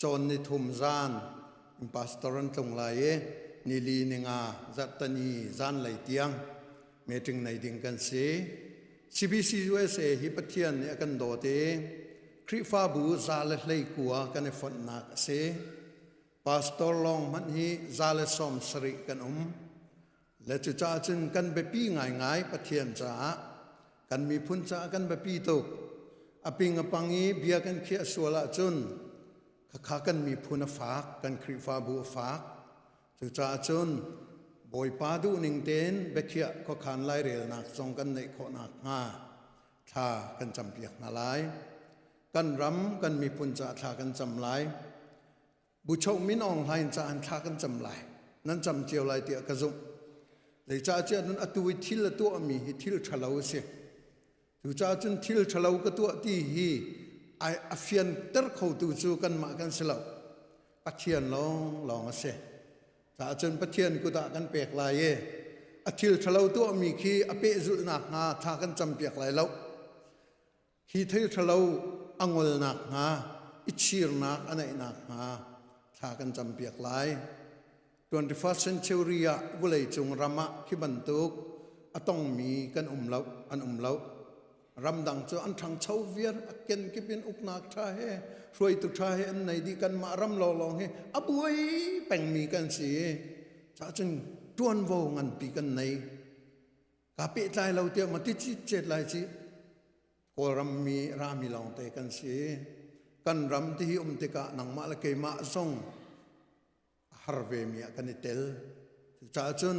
Cawn ni thum zan In pastor an tlung lai i nili ninga zarhtani zanlei tiang meeting nei ding kan si. CBC USA hi Pathian nih a kan dawt i Khrihfabu 119 kan i fonhnak a si. Pastor lawng hmanh hi 170 kan um. Le cucaah cun kan biapi ngaingai Pathian caah kan miphun caah kan biapi tuk. A ping a pang i bia kan khiah sual ahcun khakha kan miphun a fak, kan Khrihfabu a fak. Cucaah cun Bawipa duhning tein biakhiah khuakhan lairelnak zong kan neih khawh nakhnga thla kan campiak hna lai. Kan ram, kan miphun caah thla kan cam lai. Buchoh Min Aung Hlaing ca an thla kan cam lai. Nan cam cio lai tiah ka zumh. Zeicahtiah cun atu i thil a tuahmi hi thil ṭhalo a si. Cucaah cun thil ṭhalo ka tuah ti hi ai a fianter khotu cu kanmah kan si lo. Pathian lawnglawng a si. Caah cun Pathian kut ah kan pek lai i a thil ṭhalo tuahmi khi a pehzulh nakhnga thla kan campiak lai lo. Hi thil ṭhalo a ngol nakhnga, i chirnak a neih nakhnga thla kan campiak lai. 21st century ah vawleicung ram ah khi bantuk a tongmi kan um lo, an um lo. Ramdang cu an ṭhangcho viar, a kenkip in uknak ṭha he, hruaitu ṭha he an nei dih. Kanmah ram lawnglawng hi a buai pengmi kan si. Cah cun ṭuanvo nganpi kan nei. Kaa pehtlai lo tiah maw ti citcet lai ci. Kawlram mi rami lawngte kan si. Kan ram ti hi um tikah nangmah le keimah zong a har ve mi ah kan i tel. Cucaah cun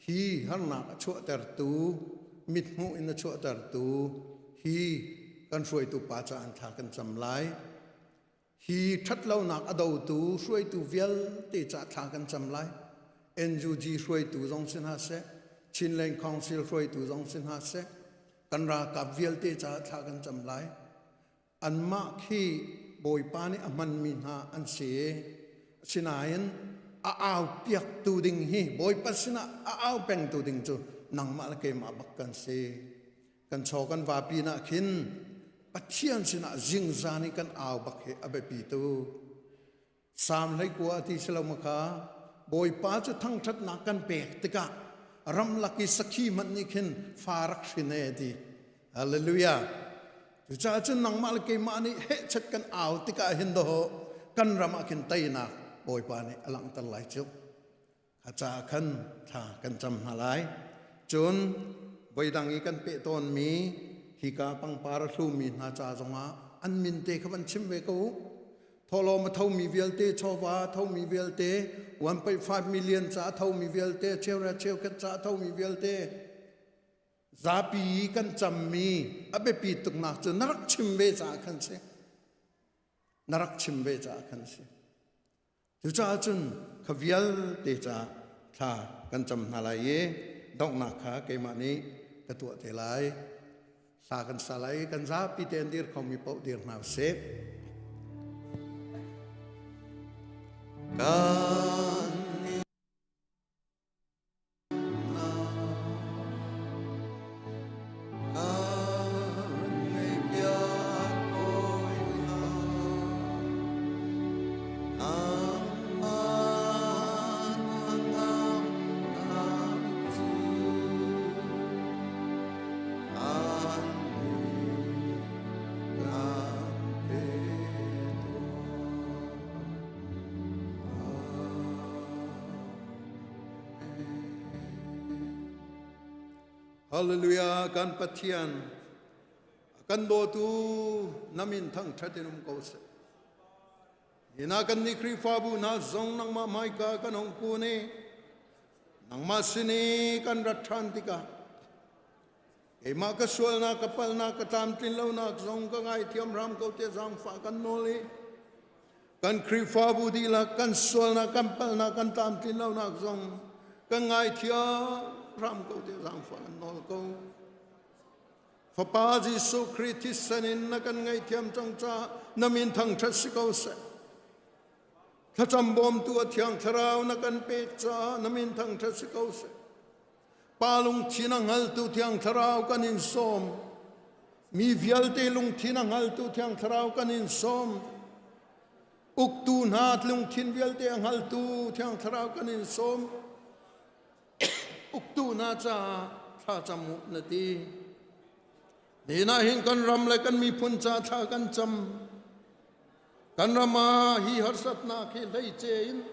hi harnak a chuahtertu, mithmuh in a chuahtertu hi kan hruaitu pa caah an thla kan cam lai. Hi ṭhatlonak a dotu hruaitu vialte ca thla kan cam lai. NUG hruaitu zong si hna seh, Chinland Council hruaitu zong si hna seh, kan ralkap vialte caah thla kan cam lai. Anmah khi Bawipa nih a hmanmi hna an si. Asinain a au piaktu ding hi Bawipa sinah a au pengtu ding cu nangmah le keimah bak kan si. Kan chaw kan va pinah khin Pathian sinah zingzan i kan au bak hi a biapi tu. Salm 19 a ti si lo ma kha Bawipa cu thangṭhatnak kan pek tikah ramlak i sakhi hmanh nih khin fa rak hrin e ti. Hallelujah. Cucaah cun nangmah le keimah nih hehchet kan au tikah hin dawh kan ram ah khin teinak Bawipa nih a langhter lai cu. A caah khan thla kan cam hna lai. Cun voidang i kan peh tawnmi hika pangpar a hlumi hna ca zongah an min te kha van chim ve ko u. Thawhlawm a thomi vialte, chawva a thomi vialte, 1.5 million ca a thomi vialte, cheuhra cheukhat ca a thomi vialte, zapi i kan cammi a biapi tuknak cu na rak chim ve caah khan si. Na rak chim ve caah khan si. Cucaah cun kha vialte caah thla kan cam hna lai i donghnak kha keimah nih ka tuah te lai. Hla kan sa lai i kan zapi tein dir khomi paoh dir hna usih. Kan Hallelujah kan Pathian kan dawtu na min thangṭhat in um ko seh. Hina kan nih Khrihfabu hna zong nangmah hmaika kan hung kun i nangmah sin i kan rat ṭhan tikah keimah ka sualnak ka palhnak ka tlamtlin lonak zong ka ngaithiam hram ko tiah zaangfah kan nawl i Kan Khrihfabu dihlak kan sualnak, kan palhnak, kan tlamtlin lonak zong kan ngaithiam hram ko tiah zaangfah kan nawl ko. Fapa Jesuh Khrih thisen in na kan ngaihthiam cang caah na min thangṭhat si ko seh. Thlacam bawmtu a Thiang Thlarau na kan pek caah na min thangṭhat si ko seh. Pa lungthin a hngaltu Thiang Thlarau kan in sawm. Mi vialte lungthin a hngaltu Thiang Thlarau kan in sawm. Uktu hna lungthin vialte a hngaltu Thiang Thlarau kan in sawm. Uktu hna caah thla cam u na ti. Nihin ah hin kan ram le kan miphun ca thla kan cam. Kan ram ah hi harsatnak hi hleice in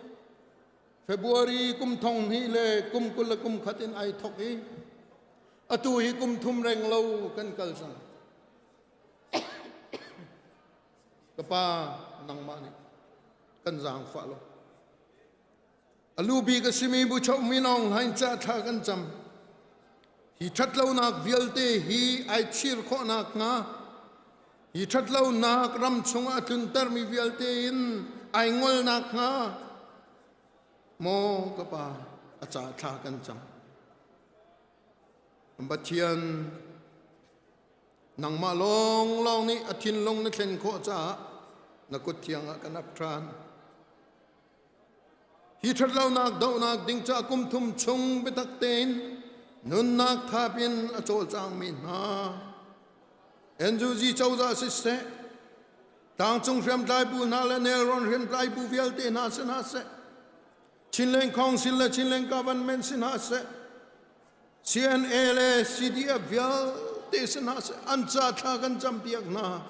February kum thong hnih le kum 21 in ai thok i atu hi kum thum reng lo kan kal cang. Ka pa nangmah nih kan zaangfah lo. A lu bik a simi buchoh minawng hlain ca thla kan cam. Hi ṭhatlonak vialte hi ai chir khawhnak hnga hi ṭhatlonak ram chungah a tluntermi vialte in ai ngolnak hnga maw ka pa a ca thla kan cam. Pathian nangmah lawnglawng nih a thinlung na thlen khawh caah na kut thiang ah kan ap ṭhan. Hi ṭhatlonak dohnak ding ca kum thum chung biatak tein nunnak thap in a cawlcangmi hna NUG cozah siseh, tlangcung hriamtlai bu hna le nelrawn hriamtlai bu vialte hna si hna seh, Chinland Council le Chinland Government si hna seh, CNA le CDF vialte si hna seh, an ca thla kan campiak hna.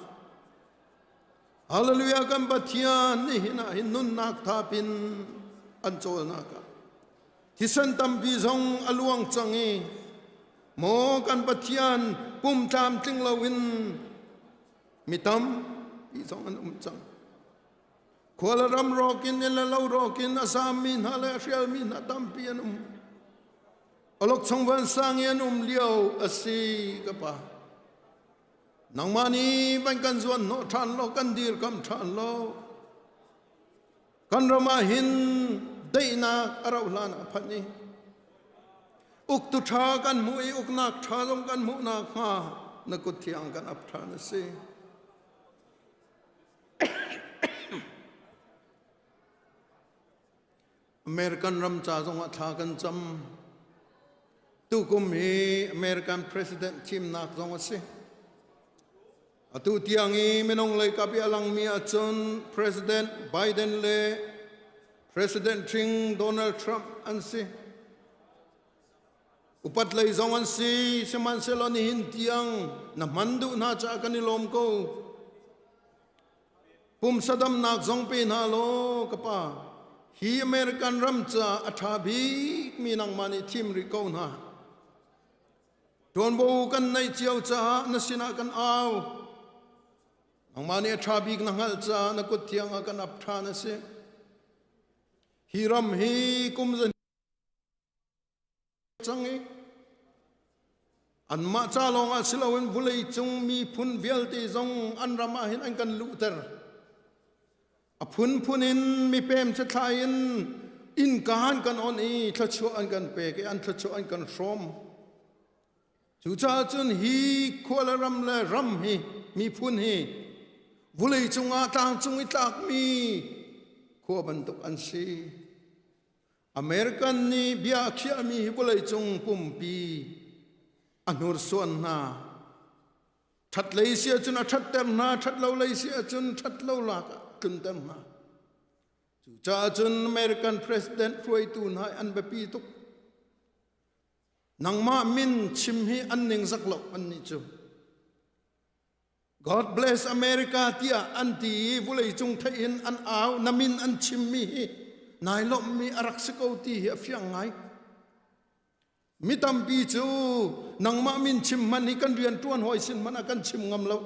Hallelujah kan Pathian nihin ah hin nunnak thapin an cawlnak ah thisen tampi zong a luang cang i maw kan Pathian pum tlamtling loin mi tampi zong an um cang. Khual ram rawkin in le lo rawkin a zammi hna le a hrialmi hna tampi an um. Olok chung van sang i an um lio a si ka pa. Nangmah nih van kan zuan hnawh ṭhan law kan dirkamh ṭhan law kan ram ah hin daihnak a rauh hlan ah phanh i uktu ṭha kan hmuh i uknak ṭha zong kan hmuh nakhnga na kut thiang kan ap ṭhan a si. American ram ca zongah thla kan cam. Tukum hi American President thimnak zong a si. Atu tiang i minung lei kap i a langmi ahcun President Biden le President Trump Donald Trump an si. Upat lei zong an si, sihmanhsehlaw nihin tiang na hman duh hna caah kan i lawm ko. Pumsa damnak zong pe hna law ka pa hi American ram ca a ṭha bikmi nangmah nih thim rih ko hna. Ṭuanvo kan neih cio caah na sinah kan au. Nangmah nih a ṭha bik na hngalh caah na kut thiang ah kan ap ṭhan a si. Hi ram hi kum za cang i anmah ca lawng ah si loin vulei cung miphun vialte zong an ram ah hin an kan luhter. A phunphun in mipem chathlai in innka an kan on i thluachuah an kan pek i an thluachuah an kan hrawm. Cucaah cun hi khua le ram le ram hi miphun hi vulei cungah tlangcung i tlakmi khua bantuk an si. American nih bia a khiahmi hi vawleicung pumpi a hnursuan hna. Ṭhat lei si ahcun a ṭhatter hna, ṭhat lo lei si ahcun ṭhat lo lak ah tlunter hna. Cucaah cun American President hruaitu hna an biapi tuk. Nangmah min chim hi an ningzak lo annih cu. God bless America tiah an ti i vawleicung theih in an au na min an chimmi hi nai lawmhmi a rak si ko ti hi a fiang ngai. Mi tampi cu nangmah min chim hman hi kan rian ṭuan hawi sin hmanh ah kan chim ngam lo.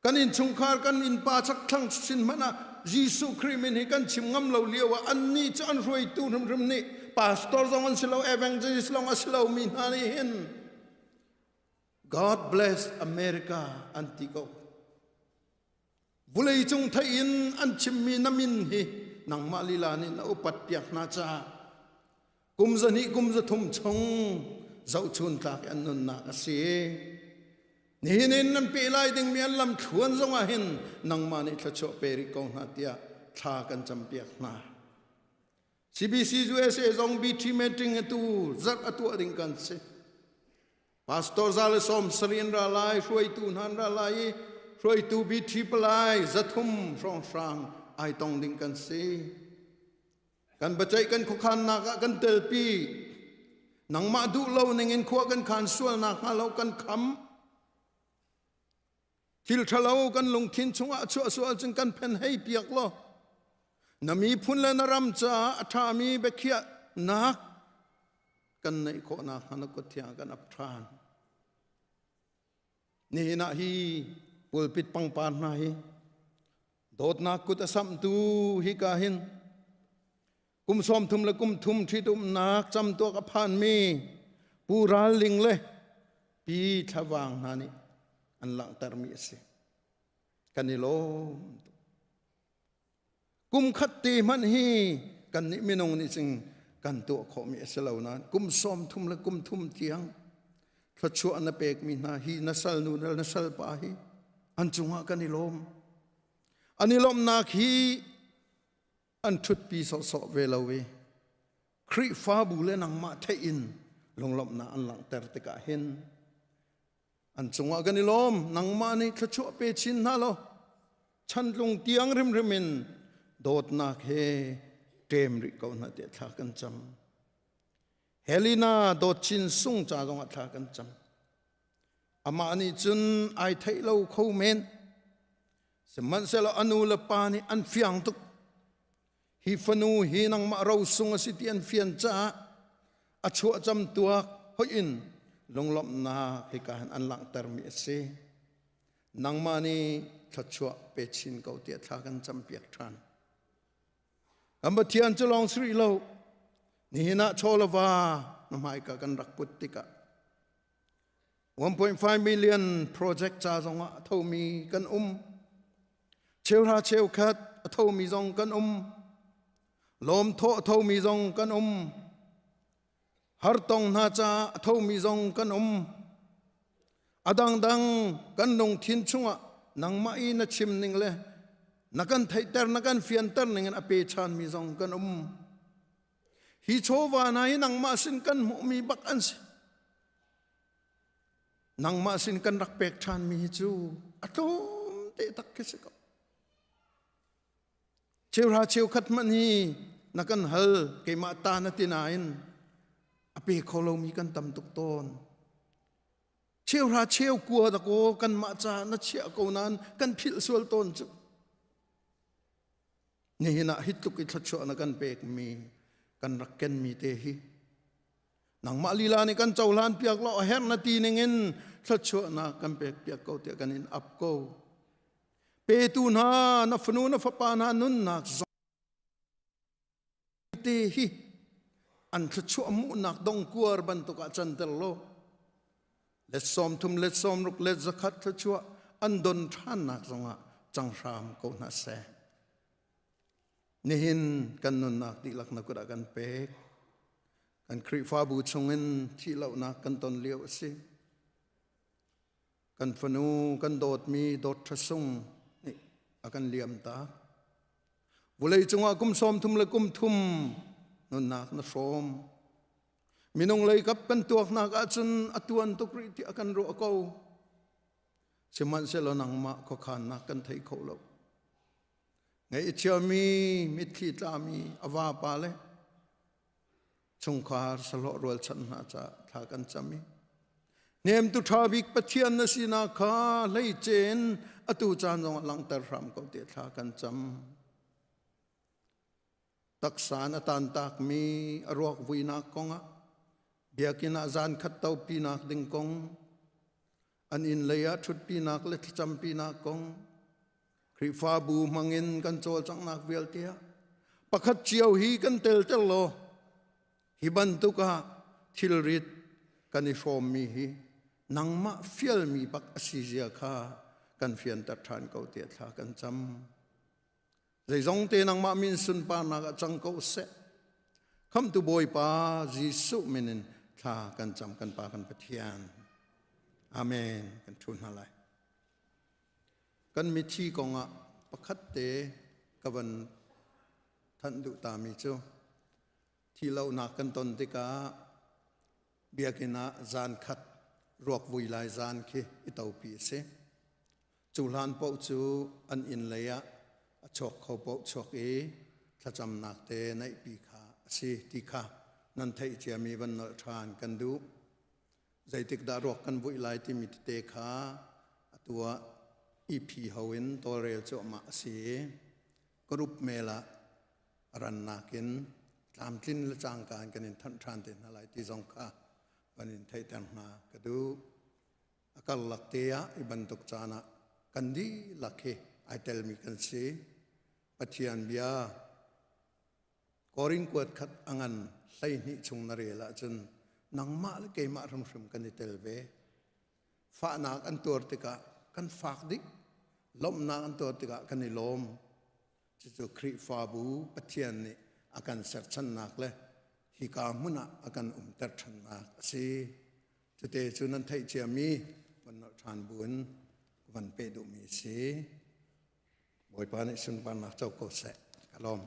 Kan innchungkhar kan innpa chakthlang sin hmanh ah Jesuh Khrih min hi kan chim ngam lo lio ah annih cu an hruaitu hrimhrim nih pastor zong an si lo evangelist lawng a si lomi hna nih hin God bless America an ti ko. Vulei cung theih in an chimmi na min hi nangmah lila nih na upat piak hna caah kum zahnih kum zathum chung zohchun tlak an nunnak a si. Nihin in nan pe lai dingmi an lam thluan zongah hin nangmah nih thluachuah pe rih ko hna tiah thla kan campiak hna. CBC USA zong BT meeting atu zarh a tuah ding kan si. Pastor za le sawm sarih an ra lai, hruaitu hna an ra lai i hruaitu BT palai 300 hrawnghrang ai tong ding kan si. Kan biaceih kan khuakhannak ah kan telpi. Nangmah duh lo ning in khua kan khan sualnak hnga lo kan kham. Thil ṭhalo kan lungthin chungah chuah sual cun kan phen hei piak law na miphun le na ram caah a ṭhami biakhiahnak kan neih khawh nakhnga na kut thiang kan ap ṭhan. Nihin ah hi pulpit pangpar hna hi dawtnak kut a samhtu hika hin kum 30 le kum thum ṭhitumnak camtuak a phanmi Pu Ral Ling le Pi Thlavang hna nih an langhtermi a si. Kan i lawm tuk. Kum khat te hmanh hi kan nih minung nih cun kan tuah khawhmi a si lo nain kum 30 le kum thum tiang thluachuah na pekmi hna hi na salnu na salpa hi an cungah kan i lawm. An i lawmhnak hi an ṭhutpi sawhsawh ve lo i Khrihfabu le nangmah theih in lunglawmhnak an langhter tikah hin an cungah kan i lawm. Nangmah nih thluachuah pe chin hna law chantlung tiang rimrim in dawtnak he ṭem rih ko hna tiah thla kan cam. Helena dawt chin sung ca zongah thla kan cam. Amah nih cun ai theih lo kho men. Sihmanhsehlaw a nu le pa nih an fiang tuk. Hi fanu hi nangmah rosung a si ti an fian caah a chuahcam tuak hoih in lunglawmhnak hika hin an langhtermi a si. Nangmah nih thluachuah pe chin ko tiah thla kan campiak ṭhan. Kan Pathian cu lawng si rih lo. Nihin ah chaw le va na hmaika kan rak put tikah 1.5 million project ca zongah a thomi kan um. Cheuhra cheukhat a thomi zong kan um. Lawmthawh a thomi zong kan um. Hartong hna ca a thomi zong kan um. A dangdang kan lungthin chungah nangmah i na chim ning le na kan theihter na kan fianter ning in a pe ṭhanmi zong kan um. Hi chawva hna hi nangmah sin kan hmuhmi bak an si. Nangmah sin kan rak pek ṭhanmi hi cu a tlawm te tak khi si ko. Cheuhra cheukhat hmanh hi na kan hal keimah ta na ti nain a pe kho lomi kan tam tuk tawn. Cheuhra cheu kua dakaw kanmah ca na chiah ko nain kan philh sual tawn cu. Nihin ah hi tluk i thluachuah na kan pekmi kan rak kenmi te hi nangmah lila nih kan cohlan piak law a herh na ti ningin thluachuahnak kan pek piak ko tiah kan in ap ko. Petu hna na fanu na fapa hna nunnak zong te hi an thluachuah hmuhnak dongkuar bantuk ah canter law let 30 let 60 let 100 thluachuah an don ṭhannak zongah cang hram ko hna seh. Nihin kan nunnak dihlak na kut ah kan pek. Kan Khrihfabu chungin thihlohnak kan ton lio a si. Kan fanu kan dawtmi dawt ṭha sung nih a kan liam tak. Vulei cungah kum 30 le kum thum nunnak na hrawm. Minung lei kap kan tuaknak ahcun a tuan tuk rih tiah kan ruah ko. Sihmanhsehlaw nangmah khuakhannak kan thei kho lo. Ngaihchiami mitthli tlami a vapa le chungkhar sahlawh rualchan hna caah thla kan cam i hnemtu ṭha bik Pathian na sinak kha hleicen atu caan zongah langhter hram ko tiah thla kan cam. Taksa na tantakmi a ruak vuinak kongah biakinn ah zan khat topinak ding kong an inn lei ah ṭhutpinak le thlacampinak kong Khrihfabu hmangin kan cawlcanghnak vialte ah pakhat cio hi kan telter law hi bantuk ah thilrit kan i hrawmmi hi nangmah fialmi bak a si zia kha kan fianter ṭhan ko tiah thla kan cam. Zeizong te nangmah min sunparnak ah cang ko seh. Khamtu Bawipa Jesuh min in thla kan cam kan Pa kan Pathian. Amen. Kan thu hna lai. Kan mithi kongah pakhat te ka van thanh duh tami cu thilohnak kan ton tikah biakinn ah zan khat ruak vui lai zan khi i topi a si. Cu hlan paoh cu an inn lei ah a chuak kho paoh chuak i thlacamnak te neihpi kha a si ti kha nan theih ciami van nolh ṭhan kan duh. Zeitik dah ruak kan vuih lai timi tete kha atu ah EP ho in tawlrel cuahmah a si i group mail ah rannak in tlamtlin le cangka in kan in thanh ṭhan te hna lai ti zong kha van in theihter hna ka duh. A karlak te ah i bantuk caan ah kan dihlak hi ai telmi kan si. Pathian bia Korin kuat khat a ngan 12 chung na rel ahcun nangmah le keimah hrimhrim kan i tel ve. Fahnak an tuar tikah kan fak dih. Lawmhnak an tuar tikah kan i lawm. Cucu Khrihfabu Pathian nih a kan serchannak le hika hmun ah a kan umter ṭhannak a si. Cute cu nan theih ciami van nolh ṭhan buin van peh duhmi a si. Bawipa nih sunparnak co ko seh. Ka lawm.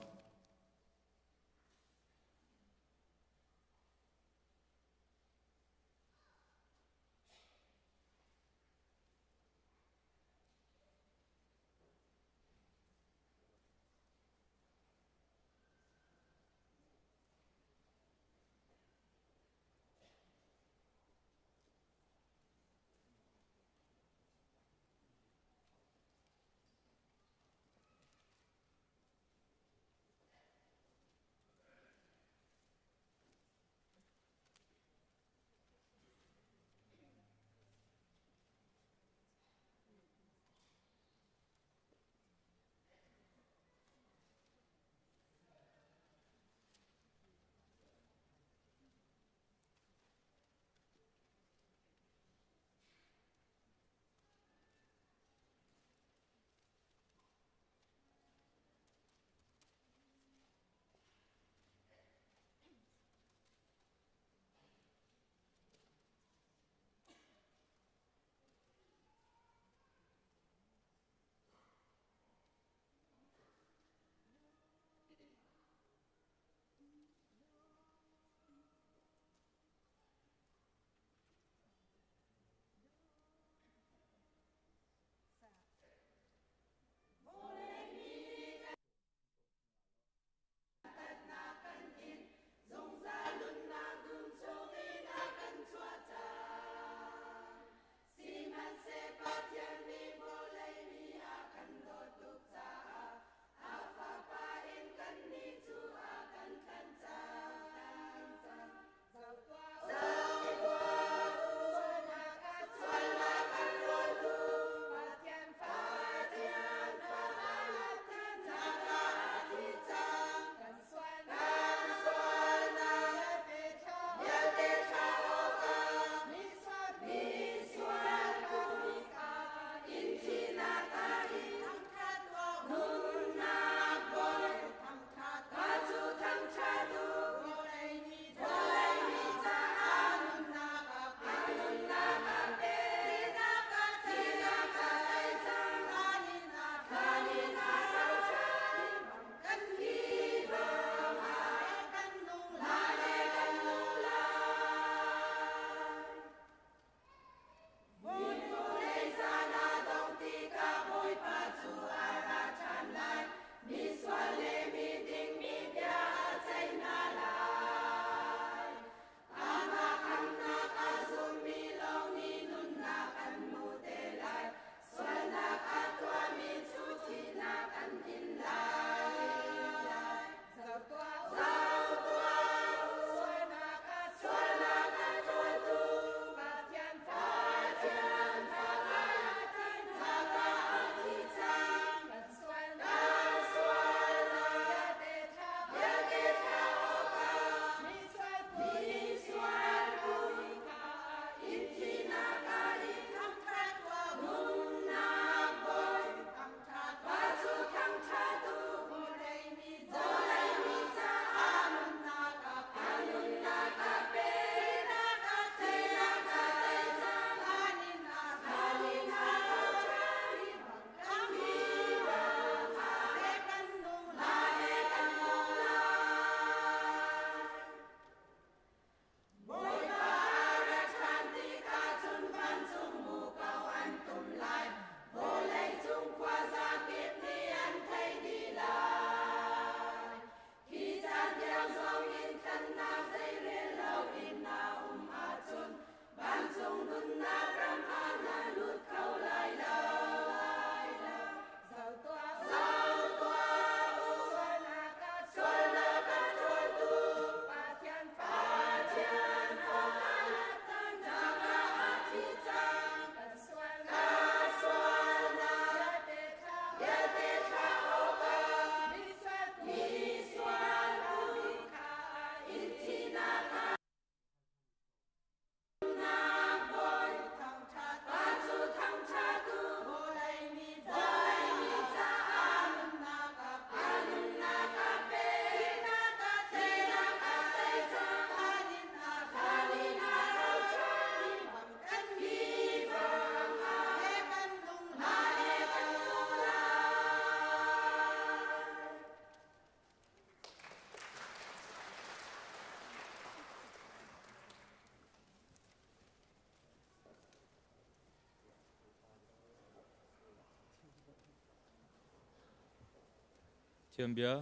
Pathian bia.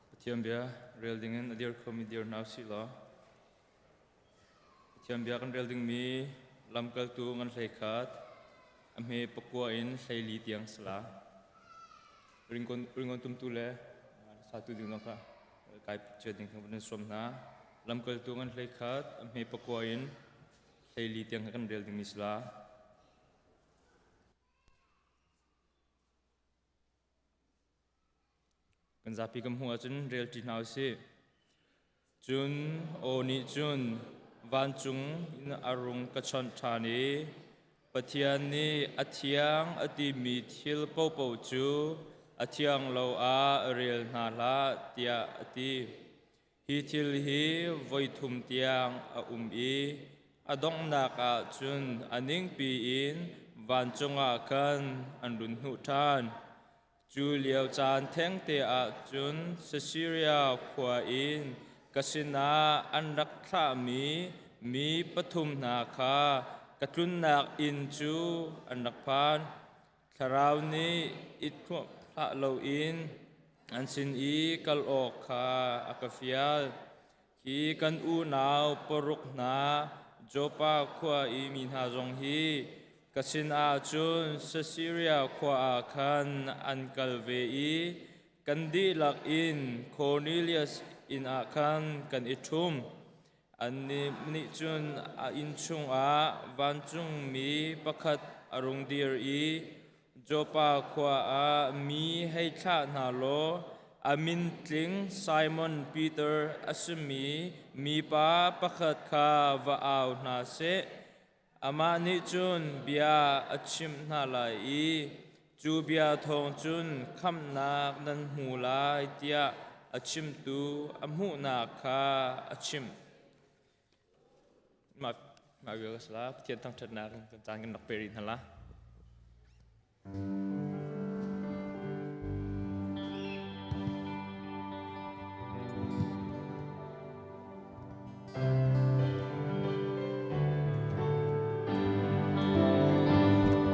Pathian bia rel dingin a dir khomi dir hna usih law. Pathian bia kan rel dingmi lamkaltu ngan hlei khat a hme pakua in hleili tiang sala. Ringon ringon tumtu le satu ding zong kha kai cia ding kha van sawm hna. Lamkaltu ngan hlei khat a hme pakua in hleili tiang kha kan rel dingmi sala. Kan zapi kan hmuh ahcun rel ṭi hna usih. Cun aw nih cun vancung in a rung ka chawnh ṭhan i Pathian nih a thiang a timi thil paohpaoh cu a thiang lo ah rel hna hlah tiah a ti. Hi thil hi voithum tiang a um i a donghnak ah cun a ningpi in vancung ah khan an run hnuh ṭhan. Cu lio caan thengte ah cun Sisaria khua in ka sinah an rak thlahmi mi pathum hna kha ka tlunnak inn cu an rak phan. Thlarau nih i hlah loin an sin i kal awk kha a ka fial. Hi kan unau paruk hna Joppa khua i mi hna zong hi ka sinah cun Sisaria khua ah khan an kal ve i kan dihlak in Kornelias inn ah khan kan i ṭhum. Annih nih cun a inn chungah vancungmi pakhat a rung dir i Joppa khua ah mi hei thlah hna law a min tling Simon Peter a simi mipa pakhat kha va au hna seh. Amah nih cun bia a chimh hna lai i cu bia thawng cun khamhnak nan hmu lai tiah a chimtu a hmuhnak kha a chimh. Mah mah vial ka si la Pathian thangṭhatnak kan caan kan rak pe rih hna la.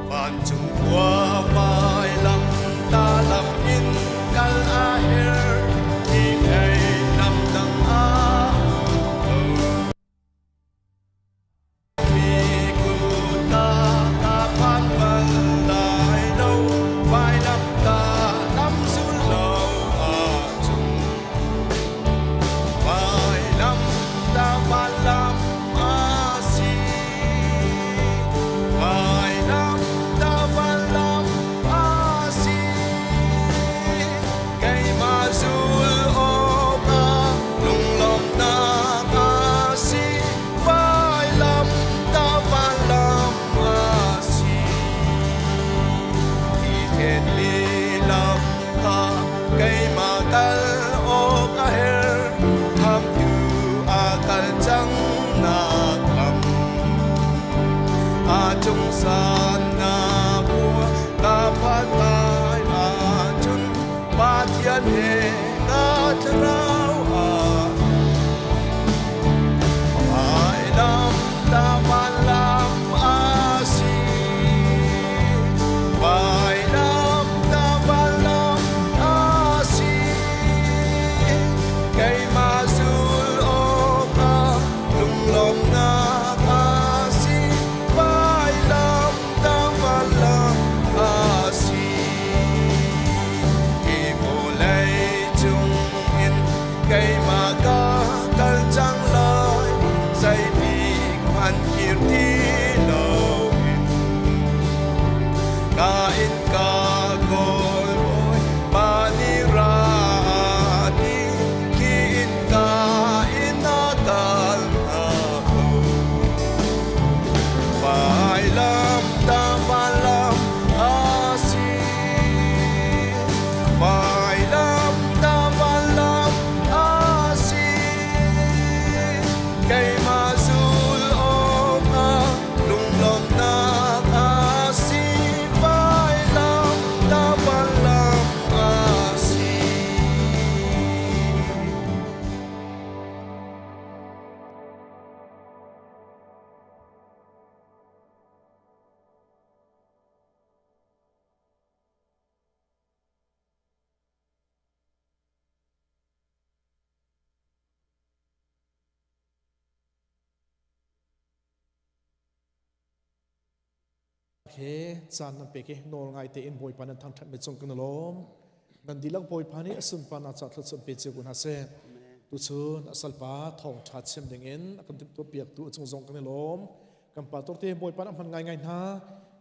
Vancung khua vailam ta lam in kal a her hi thei lam dang a um lo. Keimah zul awkah lunglawmhnak a si. Vailam ta vanlam a si. Hi thenmi lam kha keimah kal awk a herh. Khamtu a kal cang nak lam. A cung san na bua ka phan lai ahcun Pathian he ka thlarau ah Vailam ta vanlam a si. Vailam ta vanlam a si. Keimah zul awkah lunglawmhnak a si. Vailam ta vanlam a si. Hi vawlei cung in keimah ka kal cang lai zeitik hmanh kir ti loin ka in ka kawl bawi pa nih ra ti khi in ka in a kal hna ko vailam ta vanlam a si Vailam ta vanlam a si. Keimah zul awkah lunglawmhnak a si. Vailam. He caan nan pek i nawl ngai tein Bawipa nan thangṭhat mi cung kan i lawm. Nan dihlak Bawipa nih a sunparnak ca thluachuah pe cio ko hna seh. Tuchun a salpa thawngṭha chim dingin a kan timhtuahpiaktu a cung zong kan i lawm. Kan pa turte Bawipa nih a hman ngaingai hna.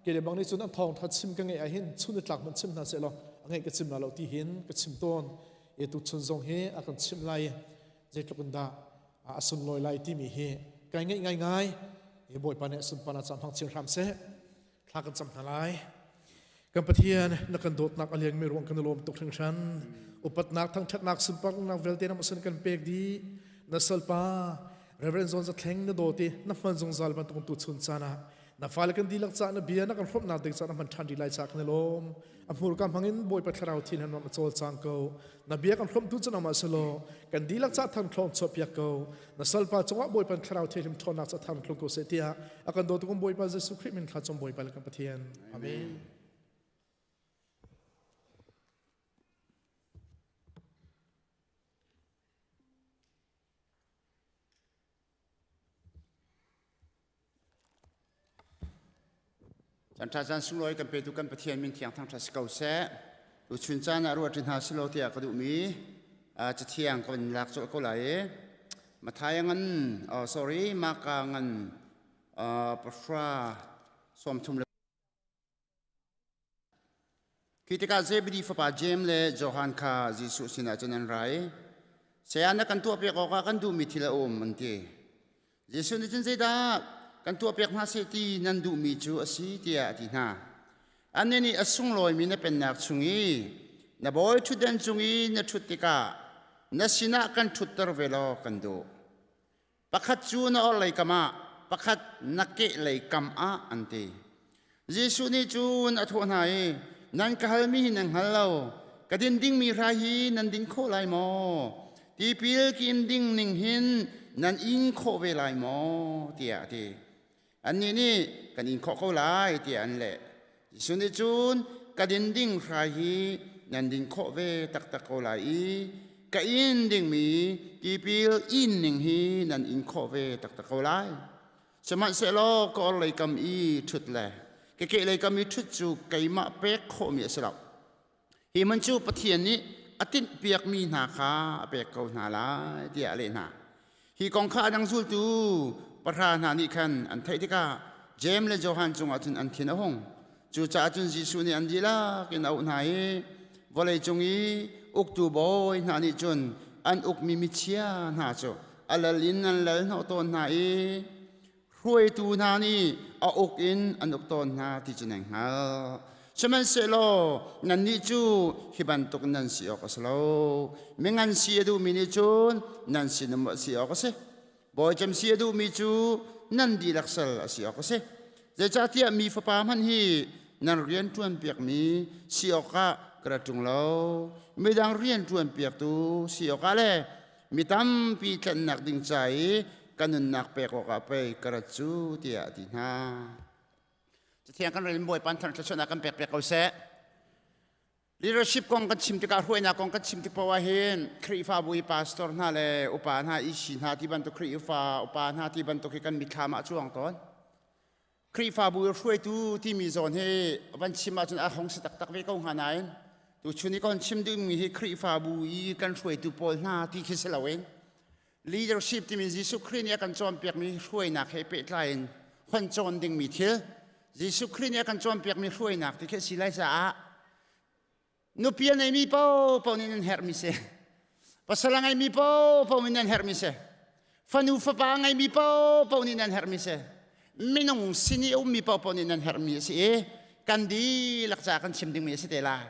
Ke le bang nih cun an thawngṭha chim ka ngeih ahhin chun i tlak hmanh chim hna seh law a ngeih ka chim la lo ti hin ka chim tawn. E tuchun zong hi a kan chimh lai zeitluk in dah a sunlawi lai timi hi kai ngeih ngaingai i Bawipa nih sunparnak caan hmang chin hram seh. Thla kan cam hna lai. Kan Pathian na kan dawtnak a liangmi ruang kan i lawm tuk hringhran. Upatnak thangṭhatnak sunparnak vialte na masun kan pek dih. Na salpa Reverend Zon Zathleng na dawt i na hman zungzal bantuk tu chun caan ah na fale kan dihlak ca na bia na kan hrawmnak ding ca na hman ṭhan rih lai ca kan i lawm. A hmurka hmangin Bawipa thlarau thin han a cawlcang ko. Na bia kan hrawmtu cu nangmah si law kan dihlak ca thang thlawng chuahpiak ko. Na salpa cungah Bawipa thlarau thianghlim ṭhawnnak ca thang thlung ko seh tiah a kan dawtu kan Bawipa Jesuh Khrih min thla cung Bawipa le kan Pathian. Amen. Caan ṭha caan sunglawi kan petu kan Pathian min thiang thangṭhat si ko seh. Tuchun caan ah ruah ṭi hna silo tiah ka duhmi cathiang ka van lak colh ko lai i Matthai ngan oh sorry Marka ngan pahra 30 le Khi tikah Zebedi fapa Jeim le Johan kha Jesuh sinah cun an ra i, Saya na kan tuahpiak awkah kan duhmi thil a um, an ti. Jesuh nih cun zeidah kan tuahpiak hna seh ti nan duhmi cu a si tiah a ti hna. Annih nih a sunglawimi na pennak chung i na bawi ṭhutdan cung i na ṭhut tikah na sinah kan ṭhutter ve law kan duh. Pakhat cu na orhlei kam ah, pakhat na kehlei kam ah an ti. Jesuh nih cun a thawh hna i, Nan ka halmi hi nan hngal lo. Ka din dingmi hrai hi nan din khawh lai maw? Tipil ka in ding ning hin nan in khawh ve lai maw? tiah a ti. Annih nih kan in khawh ko lai tiah an leh. Jesuh nih cun ka din ding hrai hi nan din khawh ve taktak ko lai i ka in dingmi tipil in ning hi nan in khawh ve taktak ko lai. Sihmanhsehlaw ka orhlei kam i ṭhut le ka kehlei kam i ṭhut cu keimah pek khawhmi a si lo. Hi hmun cu Pathian nih a tinhpiakmi hna kha a pek ko hna lai tiah a leh hna. Hi kong kha a dang zultu pahra hna nih khan an theih tikah Jeim le Johan cungah cun an thin a hung. Cucaah cun Jesuh nih an dihlak in a auh hna i vawleicung i uktu bawi hna nih cun an ukmi michia hna cu a lal in an lal hnawh tawn hna i hruaitu hna nih a uk in an uk tawn hna ti cu nan hngalh. Sihmanhsehlaw nannih cu hi bantuk nan si awk a si lo. Mingan si a duhmi nih cun nan sinum a si awk a si. Bawicem si a duhmi cu nan dihlak sal a si awk a si. Zeicahtiah mi fapa hmanh hi nan rian ṭuanpiakmi si awkah ka ra ṭung lo. Midang rian ṭuanpiaktu si awkah le mi tampi tlanhnak ding ca i ka nunnak pek awkah pei ka rat cu tiah a ti hna. Cathiang kan rel in Bawipa thar thluachuahnak kan pek piak ko seh. Leadership kong kan chim tikah hruainak kong kan chim tik paoh ah hin Khrihfabu i pastor hna le upa hna EC hna ti bantuk Khrihfa upa hna ti bantuk hi kan mitthlam ah cuang tawn. Khrihfabu i hruaitu timi zawn hi van chim ahcun a hong si taktak ve ko hnga nain tuchun i kan chim duhmi hi Khrihfabu i kan hruaitu pawl hna ti khi si loin leadership timi Jesuh Khrih nih a kan cawnpiakmi hruainak he pehtlai in hon cawn dingmi thil Jesuh Khrih nih a kan cawnpiakmi hruainak ti khi a si lai caah Nupi a neimi paohpaoh nih nan herhmi si. Pasal a ngeimi paohpaoh nih nan herhmi si. Fanu fapa a ngeimi paohpaoh nih nan herhmi si. Minung sin i a ummi paohpaoh nih nan herhmi a si i kan dihlak caah kan chim dingmi a si te lai.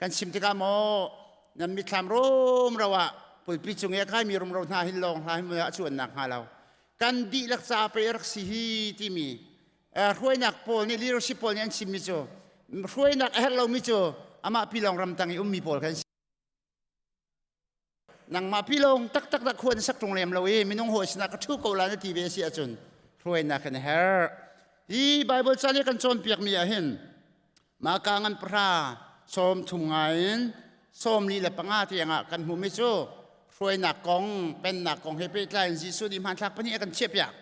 Kan chim tikah maw nan mitthlam rumro ah pulpi cung i a kaimi rumro hna hin lawng hna hin a cuannak hnga lo. Kan dihlak caah pei a rak si hi timi hruainak pawl nih leadership pawl nih an chimmi cu hruainak a herh lomi cu amah pilawng ramtang i ummi pawl khan nangmah pilawng taktak dah khua na sak ṭung lem lo i minung hawi sinah ka ṭhu ko la na ti ve si ahcun hruainak kan herh hi Bible ca nih kan cawnpiakmi ah hin maka ngan pahra 30 ngai in 45 tiangah kan hmumi cu hruainak kong pennak kong he pehtlai in Jesuh nih hmanthlak pahnih a kan chiahpiak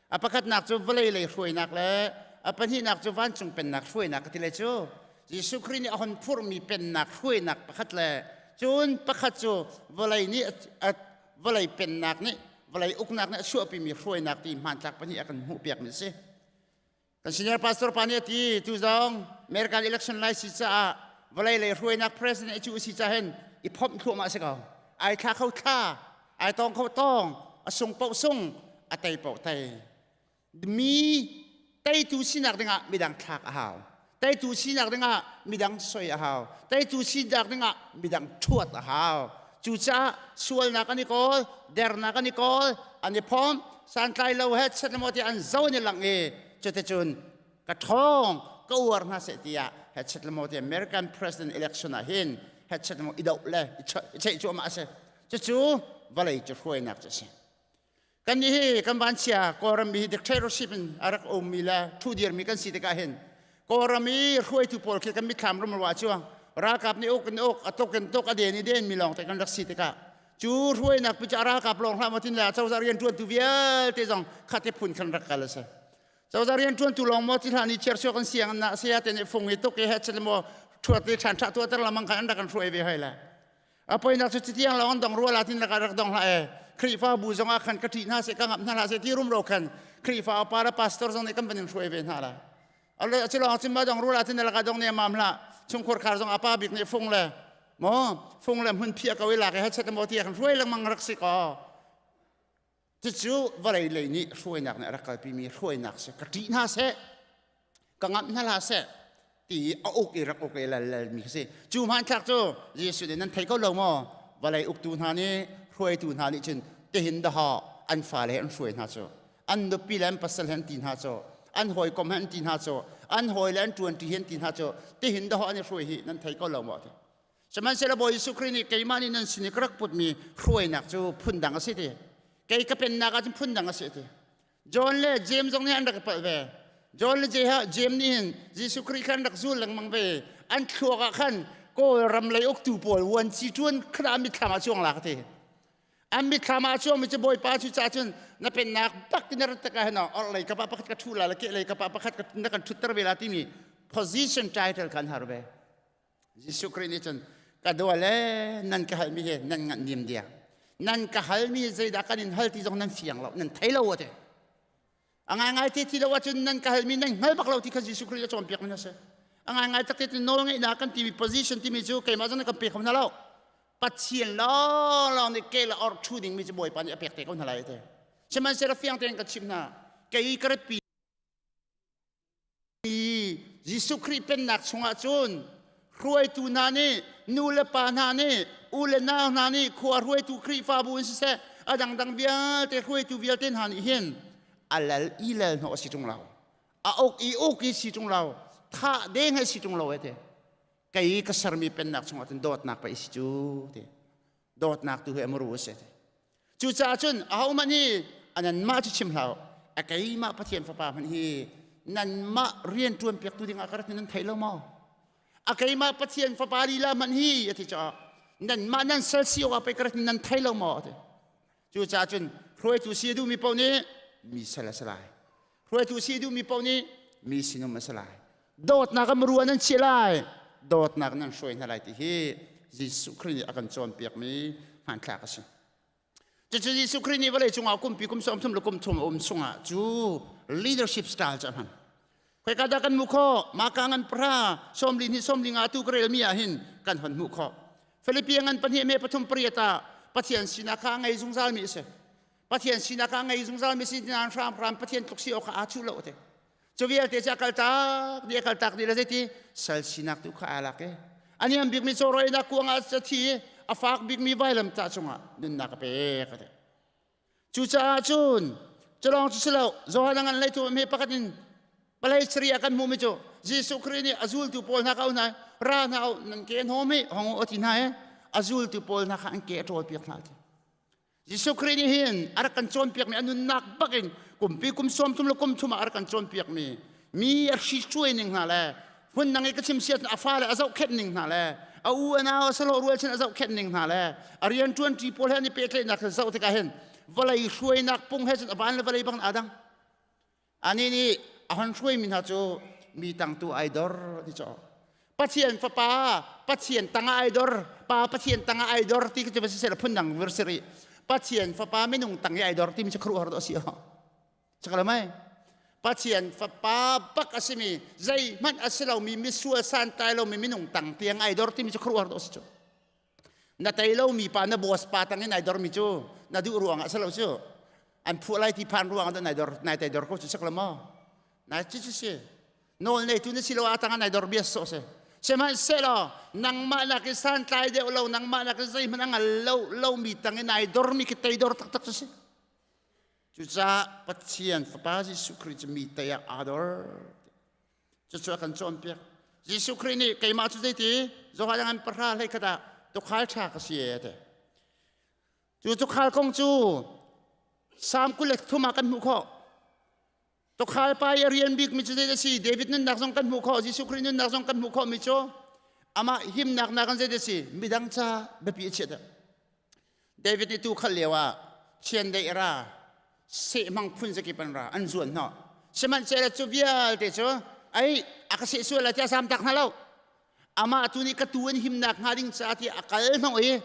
A pakhatnak cu vawlei lei hruainak le A pahnihnak cu vancung pennak hruainak ka ti le cu Jesuh Khrih nih a hon phurhmi pennak hruainak pakhat le cun pakhat cu vawlei nih vawlei pennak nih vawlei uknak nih a chuahpimi hruainak ti hmanthlak pahnih a kan hmuhpiakmi a si. Kan senior pastor pa nih a ti tu zong American election lai si caah vawlei lei hruainak president i cu si ca hin i phomh thluahmah a si ko. Ai thla kho thla, ai tong kho tong, a sung paoh sung, a tei paoh tei. Mi teitu sinak dingah midang thlak a hau. Teitu sinak dingah midang soi a hau. Teitu sinak dingah midang ṭhuat a hau. Cucaah sualnak an i kawl, dernak an i kawl, an i phawm, santlai lo he chet maw ti an zo an i langh i cuticun ka ṭhawng ka uar hna seh tiah he chet maw ti American president election ah hin he chet maw i doh le i cheih cuahmah a si. Cucu vawlei cu hruainak cu a si. Kan nih hi kan vanchia Kawlram mi hi dictatorship in a rak ummi le ṭhudirmi kan si tikah hin Kawlram i hruaitu pawl khi kan mitthlam rumro ah cu ralkap nih uk in uk a tuk in tuk a den i den mi lawng te kan rak si tikah cu hruainak pi cu a ralkap lawng hlah maw tin le cozah rianṭuantu vialte zong khate phun khan rak kal a si. Cozah rianṭuantu lawng maw ti hlah ni chiar chuak an siang na saya te nih fung i tuk i he chet maw ṭhuat i ṭhan ṭha tuahter lamang khan an rak kan hruai ve hoi le. A poinak cu citiang lawng an dong rua la tin laka rak dong hlah e. Khrihfabu zong ah khan ka ṭih hna seh ka ngap hna hlah seh ti rumro khan Khrihfa upa le pastor zong nih kan van in hruai ve hna la. Ale cu lawng cun ma dong rua la tin laka dong ne mam hlah. Chungkhur khar zong apa bik nih fung le maw fung le hmun phiah ko i lak i hachet maw ti khan hruai lengmang rak si ko. Cucu vawlei lei nih hruainak nih a rak kalpimi hruainak si. Ka ṭih hna seh, ka ngamh hna hlah seh ti i a uk i rak uk i lal lalmi khi si. Cu hmanthlak cu Jesuh nih nan thei ko lo maw? Vawlei uktu hna nih hruaitu hna nih cun tihin dahawh an fale he an hruai hna cu. An nupi le an pasal he an ti hna cu. An hawikom he an ti hna cu. An hawi le an ṭuanṭi he an ti hna cu. Tihin dahawh an i hruai hi nan thei ko lo maw? Ti. Sihmanhsehlaw Bawi Jesuh Khrih nih keimah nih nan sin i ka rak putmi hruainak cu phundang a si ti. Kei ka pennak ah cun phundang a si ti. John le James zong nih an rak i palh ve. John le James nih hin Jesuh Khrih kha an rak zul lengmang ve. An thluak ah khan Kawlram lei uktu pawl vuanci ṭuan khan an mitthlam ah cuang la ka ti. An mitthlam ah cuangmi cu Bawipa cu ca cun na pennak bak ti na rat tikah hin orhlei kap ah pakhat ka ṭhu la le kehlei kap ah pakhat na kan ṭhutter ve la timi position title kha an har ve. Jesuh Khrih nih cun ka dua le nan ka halmi hi nan nganh nim dia nan ka halmi zeidah kan in hal ti zong nan fiang lo nan thei lo ate a ngaingai te ti lo ahcun nan ka halmi nan hngal bak lo ti kha Jesuh Khrih a cawnpiak mi a si a ngaingai tak te nawl ngeihnak kan timi position timi cu keimah zong nih kan pe kho hna lo Pathian lawnglawng nih ke le or ṭhu dingmi cu Bawipa nih a pek te ko hna lai te sihmanhsehlaw fiang tein ka chimh hna kei ka ratpi Jesuh Khrih pennak chungah cun hruaitu hna nih nu le pa hna nih u le nau hna nih khua hruaitu Khrihfabu in siseh a dangdang vialte hruaitu vialte hna nih hin a lal i lal hnawh a si ṭung lo a uk i uk i si ṭung lo thah deng he si ṭung lo e te kei ka sermi pennak chungah cun dawtnak pei si cu te dawtnak tu hi a muru a si Cucaah cun ahohmanh hi nanmah cu chim hlah u, a keimah Pathian Fapa hmanh hi nanmah rian ṭuanpiaktu dingah ka rat nan thei lo maw? A keimah Pathian Fapa lila hmanh hi a ti caah nanmah nan sal si awkah pei ka rat nan thei lo maw? A ti. Cucaah cun hruaitu si a duhmi paoh nih mi sal a si lai. Hruaitu si a duhmi paoh nih mi sinum a si lai. Dawtnak a muru ah nan chiah lai. Dawtnak nan hruai hna lai ti hi Jesuh Khrih nih a kan cawnpiakmi hmanthlak a si. Cucu Jesuh Khrih nih vawlei cungah kumpi kum 30 le kum thum a um chungah cu leadership style cu a hman. Khoika dah kan hmuh khawh? Maka ngan pahra, sawmli hnih sawmli nga tu ka relmi ah hin kan hon hmuh khawh. Filipi ngan pahnih me pathum pariat ah Pathian sinak kha a ngei zungzal mi a si. Pathian sinak kha a ngei zungzal mi si nain hramhram Pathian tluk si awk kha aa chuh lo te. Cu vialte cu a kaltak dih a kaltak dih le zeiti sal sinak tu kha aa lak i a niam bikmi cawrawinak kuang ah a thi i a fak bikmi vailamtah cungah nunnak a pek a ti. Cucaah cun culawng cu si lo Johan a ngan lei tu hme pakhat in palei sari ah kan hmuhmi cu Jesuh Khrih nih a zultu pawl hna ka hna ra hna u nan ke hnawm hi hong u a ti hna i a zultu pawl hna kha an ke a ṭawlpiak hna ti. Jesuh Khrih nih hin a rak kan cawnpiakmi a nunnak bak in kumpi kum 30 le kum thum ah a rak kan cawnpiakmi mi a hri ning hna le hmun dang i ka chim siat a fale a zohkhenh ning hna le a u a nau a salo rualchan a zohkhenh ning hna le a rianṭuan ṭi pawl he an i pehtlaihnak he zoh tikah hin vawlei hruainak pung he cun a van le vawlei bang aa dang. Anih nih a hon hruaimi hna cu mi tangtu ai dor ti caw. Pathian fapa Pathian tangah ai dor, pa Pathian tangah ai dor ti cu va si seh phun dang vir si rih. Pathian fapa minung tang i ai dor timi cu khuaruahhar dawh a si. Cakal mai. Pathian fapa bak a simi zeihmanh a si lomi misual santlai lomi minung tang tiang ai dor timi cu khuaruahhar dawh a si cu. Na tei lomi pa na boss pa tang in ai dormi cu na duh ruangah a si lo cu. An phuah lai ti phan ruangah dah nai dor nai tei dor ko cu sak lo maw? Nai ci ci si. Nawl neitu na si lo ah tangah nai dor bia sawh si. Sihmanhsehlaw nangmah nak in santlai deuh lo nangmah nak in zeihmanh a ngal lo lomi tang in ai dormi khi teidor taktak cu si. Cucaah Pathian Fapa Jesuh Khrih cu mi tei ah aa dor. Cucu a kan cawnpiak. Jesuh Khrih nih keimah cu zeiti Johan ngan pahra hlei khat ah tuukhal ṭha ka si e a ti. Cu tuukhal kong cu Salm 23 ah kan hmuh khawh. Tukhal pa i a rian bikmi cu zei a si? David nunnak zong kan hmuh khawh, Jesuh Khrih nunnak zong kan hmuh khawhmi cu amah himnak nak in zei a si? Midang ca biapi a chiah deuh. David nih tuukhal lio ah chiandeih ra, sehmang phun zakip an ra, an zuan hnawh. Sihmanhsehlaw cu vialte cu ai a ka seh sual lai tiah a zaamtak hna lo. Amah tu nih ka tuu an himnak hnga ding caah tiah a kal hnawh i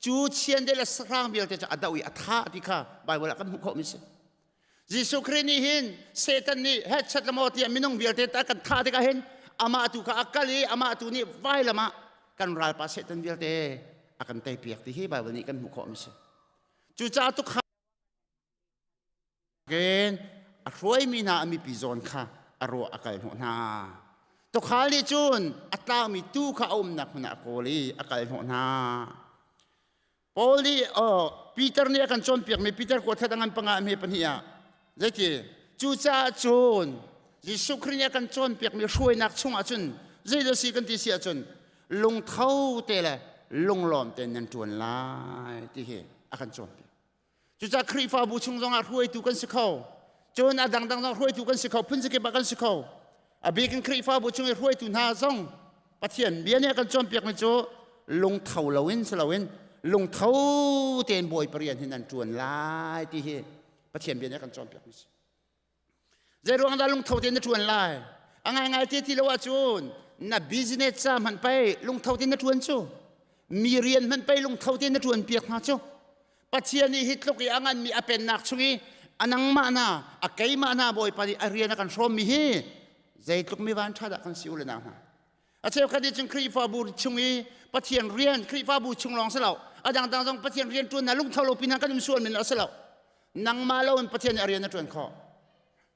cu chiandeih le sahrang vialte cu a doh i a thah ti kha Baibal ah kan hmuh khawhmi a si. Jesuh Khrih nih hin Satan nih headset le maw tiah minung vialte ta kan thah tikah hin amah tu kha a kal i amah tu nih vailam ah kan ralpa Satan vialte a kan teipiak ti hi Baibal nih kan hmuh khawh mi si. Cucaah tukha ken a hruaimi hna a mipi zawn kha a ruah a kal hnawh hna. Tukhal nih cun a tlangmi tuu kha a umnak hmun ah a kawl i a kal hnawh hna. Paul nih Peter nih a kan cawnpiakmi Peter kuat khat a ngan panga hme pahnih ah zeiti cucaah cun Jesuh Khrih nih a kan cawnpiakmi hruainak chungah cun zeidah si kan ti si ahcun lungtho te le lunglawm tein nan ṭuan lai ti hi a kan cawnpiak. Cucaah Khrihfabu chung zongah hruaitu kan si kho. Cun a dangdang zong hruaitu kan si kho, phunzakip ah kan si kho. A bik in Khrihfabu chung i hruaitu hna zong Pathian bia nih a kan cawnpiakmi cu lungtho loin si loin lungtho tein Bawipa rian hi nan ṭuan lai ti hi Pathian bia nih a kan cawnpiakmi si. Zeiruang dah lungtho tein na ṭuan lai? A ngaingai te ti lo ahcun na business ca hmanh pei lungtho tein na ṭuan cu. Mi rian hmanh pei lungtho tein na ṭuan piak hna cu. Pathian nih hi tluk i a nganmi a pennak chung i a nangmah na a keimah na Bawipa nih a rian a kan hrawmmi hi zeitluk mi van ṭha dah kan si u le nau hna. A cheukhat nih cun Khrihfabu chung i Pathian rian Khrihfabu chung lawng si lo a dangdang zong Pathian rian ṭuan hna lungtho lo pin kan um sual men a si lo. Nangmah lo in Pathian nih a rian a ṭuan khawh.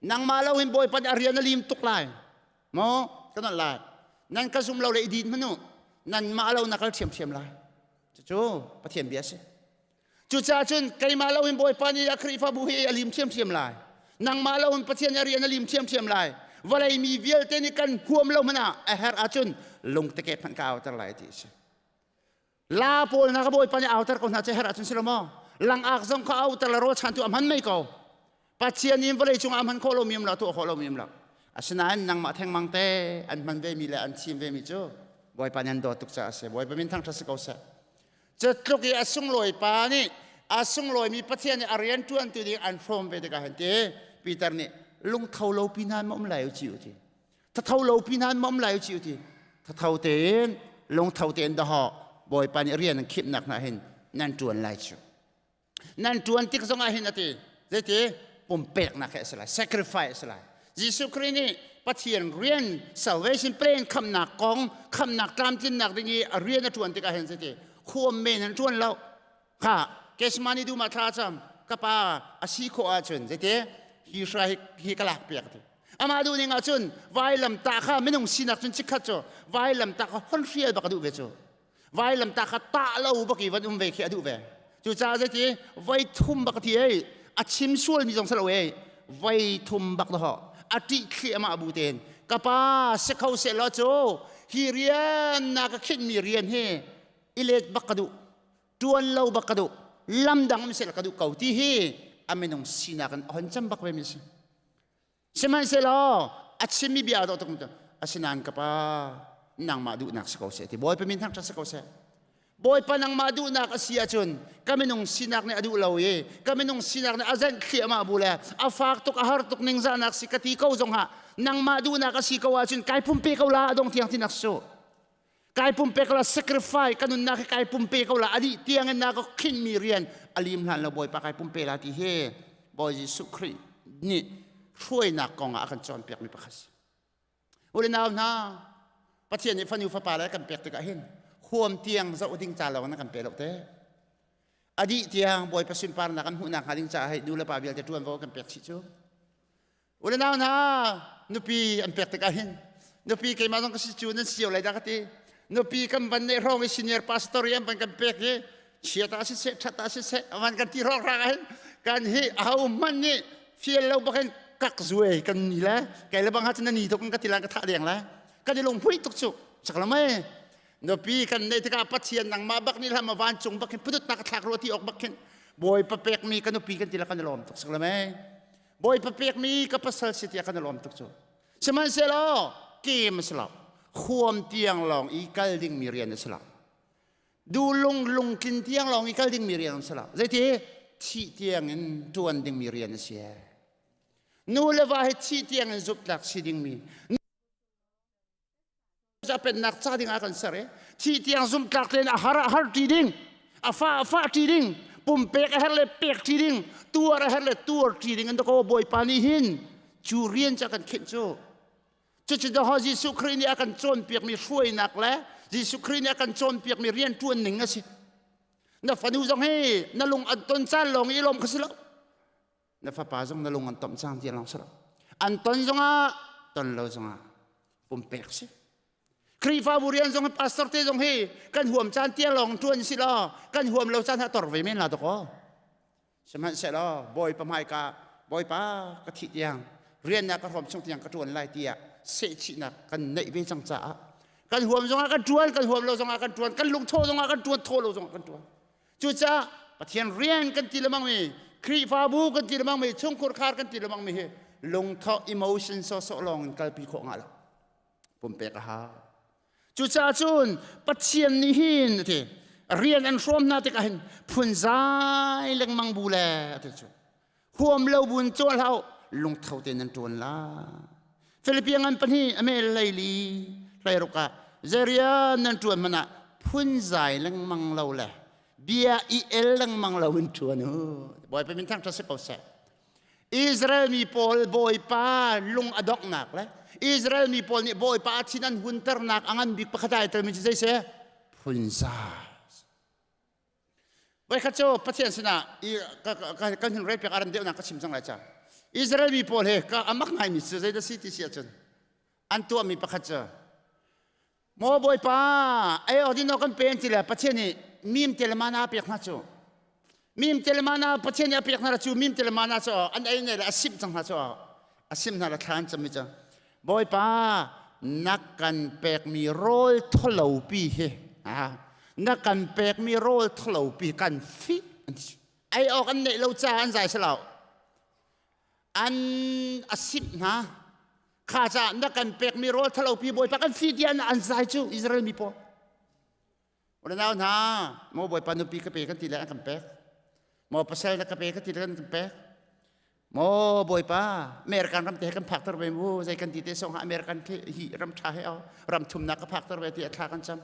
Nangmah lo in Bawipa nih a rian a lim tuk lai. Maw kan on lai. Nan ka zum lo le i din hmanh u. Nanmah lo na kal ṭhiamṭhiam lai. Cucu Pathian bia a si. Cucaah cun keimah lo in Bawipa nih a Khrihfabu hi a lim ṭhiamṭhiam lai. Nangmah lo in Pathian a rian a lim ṭhiamṭhiam lai. Vawlei mi vialte nih kan huam lo hmanh ah a herh ahcun lungteke hmanh ka auter lai ti a si. La pawl hna ka Bawipa nih auter ko hna cu herh ahcun si lo maw? Langak zong kha auter le rawlchantu a hman mei ko. Pathian in vawlei cungah a hman khawh lomi um lo, tuah khawh lomi um lo. Asinain nangmah thengmang te an hman vemi le an thim vemi cu Bawipa nih an dawt tuk caah a si. Bawipa min thangṭhat si ko seh. Cutluk i a sunglawi pa nih a sunglawimi Pathian nih a rian ṭuantu ding an hrawm ve tikah hin ti Peter nih lungtho lo pi hna ma um lai u ci u ti thatho lo pi hna ma um lai u ci u ti thatho tein lungtho tein dahawh Bawipa nih rian an khimhnak hna hin nan ṭuan lai cu nan ṭuan tik zongah hin a ti zeiti pumpeknak he a si lai sacrifice a si lai Jesuh Khrih nih Pathian rian salvation plan khamnak kong khamnak tlamtlinnak ding i a rian a ṭuan tikah hin zeiti khuam men an ṭuan lo kha Gethsemane dum ah thla cam ka pa a si khawh ahcun zeiti hi hra hi, hi ka lak piak ti amah duh ning ahcun vailam tah kha minung sinak cun chikkhat cu vailam tah kha hon hrial bak a duh ve cu vailamtah kha tah lo bak i van um ve khi a duh ve cucaah zeiti voi thum bak ti ei a chim sual mi zong si lo ei voi thum bak ho a ṭih thli amah bu tein ka pa si kho seh law cu hi rian na ka khinh mi rian hi i let bak ka duh ṭuan lo bak ka duh lam dang um seh ka duh ko ti hi a minung sinak in a hon cam bak ve mi si Sihmanhsehlaw a chimmi bia a dawh tuk asinain ka pa nangmah duhnak si ko seh ti Bawipa min thangṭhat si ko seh. Bawipa nangmah duhnak a si ahcun ka minung sinak nih a duh lo i ka minung sinak nih a zenh thliahmah bu le a fak tuk a har tuk ningzahnak si ka ti ko zong ah nangmah duhnak a si ko ahcun kai pumpe ko la a dong tiang tinak su kai pumpe ko la sacrifice ka nunnak hi kai pumpe ko la a dih tiang in na ka khinhmi rian a lim hlan lo Bawipa kai pumpe la ti hi Bawi Jesuh Khrih nih hruainak kong ah a kan cawnpiakmi pakhat si. U le nau hna, Pathian nih fanu fapa le kan pek tikah hin huam tiang zoh ding ca lawng na kan pe lo te. A dih tiang Bawipa sunparnak kan hmuhnak hnga ding caah hei nu le pa vialte ṭuanvo kan pek chih cu. U le nau hna, nupi an pek tikah hin nupi keimah zong ka si cu nan si cio lai dah ka ti. Nupi kan van neih hrawng i senior pastor i an van kan pek i chiat ah siseh ṭhat ah siseh van kan ti hrawk hrak ah hin kan hi aho hmanh nih fial lo bak in kak zuai kan ni le kei le bang ha cun na ni tuk in ka ti lan ka thah deng le kan i lung hui tuk cu sakla mai nupi kan neih tikah pathian nangmah bak nih hlam vancung bak hin putut nak thlak ro ti ok bak khin bawipa pek mi ka nupi kan ti la kan i lawm tuk sakla mai bawipa pek mi ka pasal si tiah kan i lawm tuk cu sihmanhsehlaw kem a si lo huam tiang lawng i kal ding mi rian a si lo Du lung lungtlin tiang lawng i kal dingmi rian an si lo. Zeiti thih tiang in ṭuan dingmi rian a si. Nu le va hi thih tiang in zumhtlak si dingmi pennak ca ding ah kan ser i thih tiang zumhtlak tein a har a har ṭi ding a fa a fah ṭi ding pumpek a her le pek ṭi ding tuar a her le tuar ṭi ding an ko bawipa nih hin cu rian ca kan khinh cu Cucu doho Jesuh Khrih nih a kan cawnpiakmi hruainak le Jesuh Khrih nih a kan cawnpiakmi rianṭuan ning a si. Na fanu zong hi na lung an ton caan lawng i lawm kha si lo. Na fapa zong na lung an tomh cang ti lawng si lo. An ton zongah ton lo zongah pumpek si. Khrihfabu rian zong hi pastor te zong hi kan huam caan tiang lawng ṭuan si law kan huam lo caan ha tor ve men la dakaw. Sihmanhsehlaw Bawipa hmaika Bawipa ka thih tiang rian na ka hrawm chung tiang ka ṭuan lai tiah sehchihnak kan neih ve cang caah kan huam zongah kan ṭuan kan huam lo zongah kan ṭuan kan lungthaw zongah kan ṭuan thaw lo zongah kan ṭuan cucaah Pathian rian kan ti lemang mi Khrihfabu kan ti lemang mi chungkhur khar kan ti lemang mi hi lungthaw emotion sawsawh lawng in kalpi khawh ngah lo pumpek a hau Cucaah cun Pathian nih hin a ti rian an hrawm hna tikah hin phunzai lengmang bu le a ti cu huam lo buin cawl hlah u lungtho tein nan ṭuan lai Filipi ngan pahnih a mel hleili hleiruk ah zeirian nan ṭuan hmanh ah phunzai lengmang lo le bia i el lengmang lo in ṭuan u Bawipa min thangṭhat si ko seh Israel mi pawl Bawipa lung a donghnak le Israel mi pawl nih Bawipa a thin an hunternak a ngan bik pakhat ai telmi cu zei si? Phunzai. Voikhat cu Pathian sinah kan hin rel piak aran deuhnak ka chim cang lai ca. Israel mi pawl he ka amak ngaimi cu zei dah si ti si ahcun an tuahmi pakhat cu Maw Bawipa, ei awk ding kan pen ti le Pathian nih mim te le mana pek hna cu. Mim te le mana Pathian nih a pek hna cu mim te le mana cu an ei ne le a simh cang hna cu a simh hna le thla an cam mi cu Bawipa na kan pekmi rawl tholo pi hi na kan pekmi rawl tholo pi kan fih an ti ei awk an neih lo caah an zai selo an a simh hna kha caah na kan pekmi rawl thalopi bawipa kan fi tiah an zai cu Israel mi pawl unau hna maw bawipa nupi ka pe kan ti le an kan pek maw pasal na ka pe ka ti le kan kan pek maw bawipa American ram te he kan phak ter ve mu zei kan ti te song ha American hi ram tha he ram thumnak ka phak ter ve ti a thla kan cam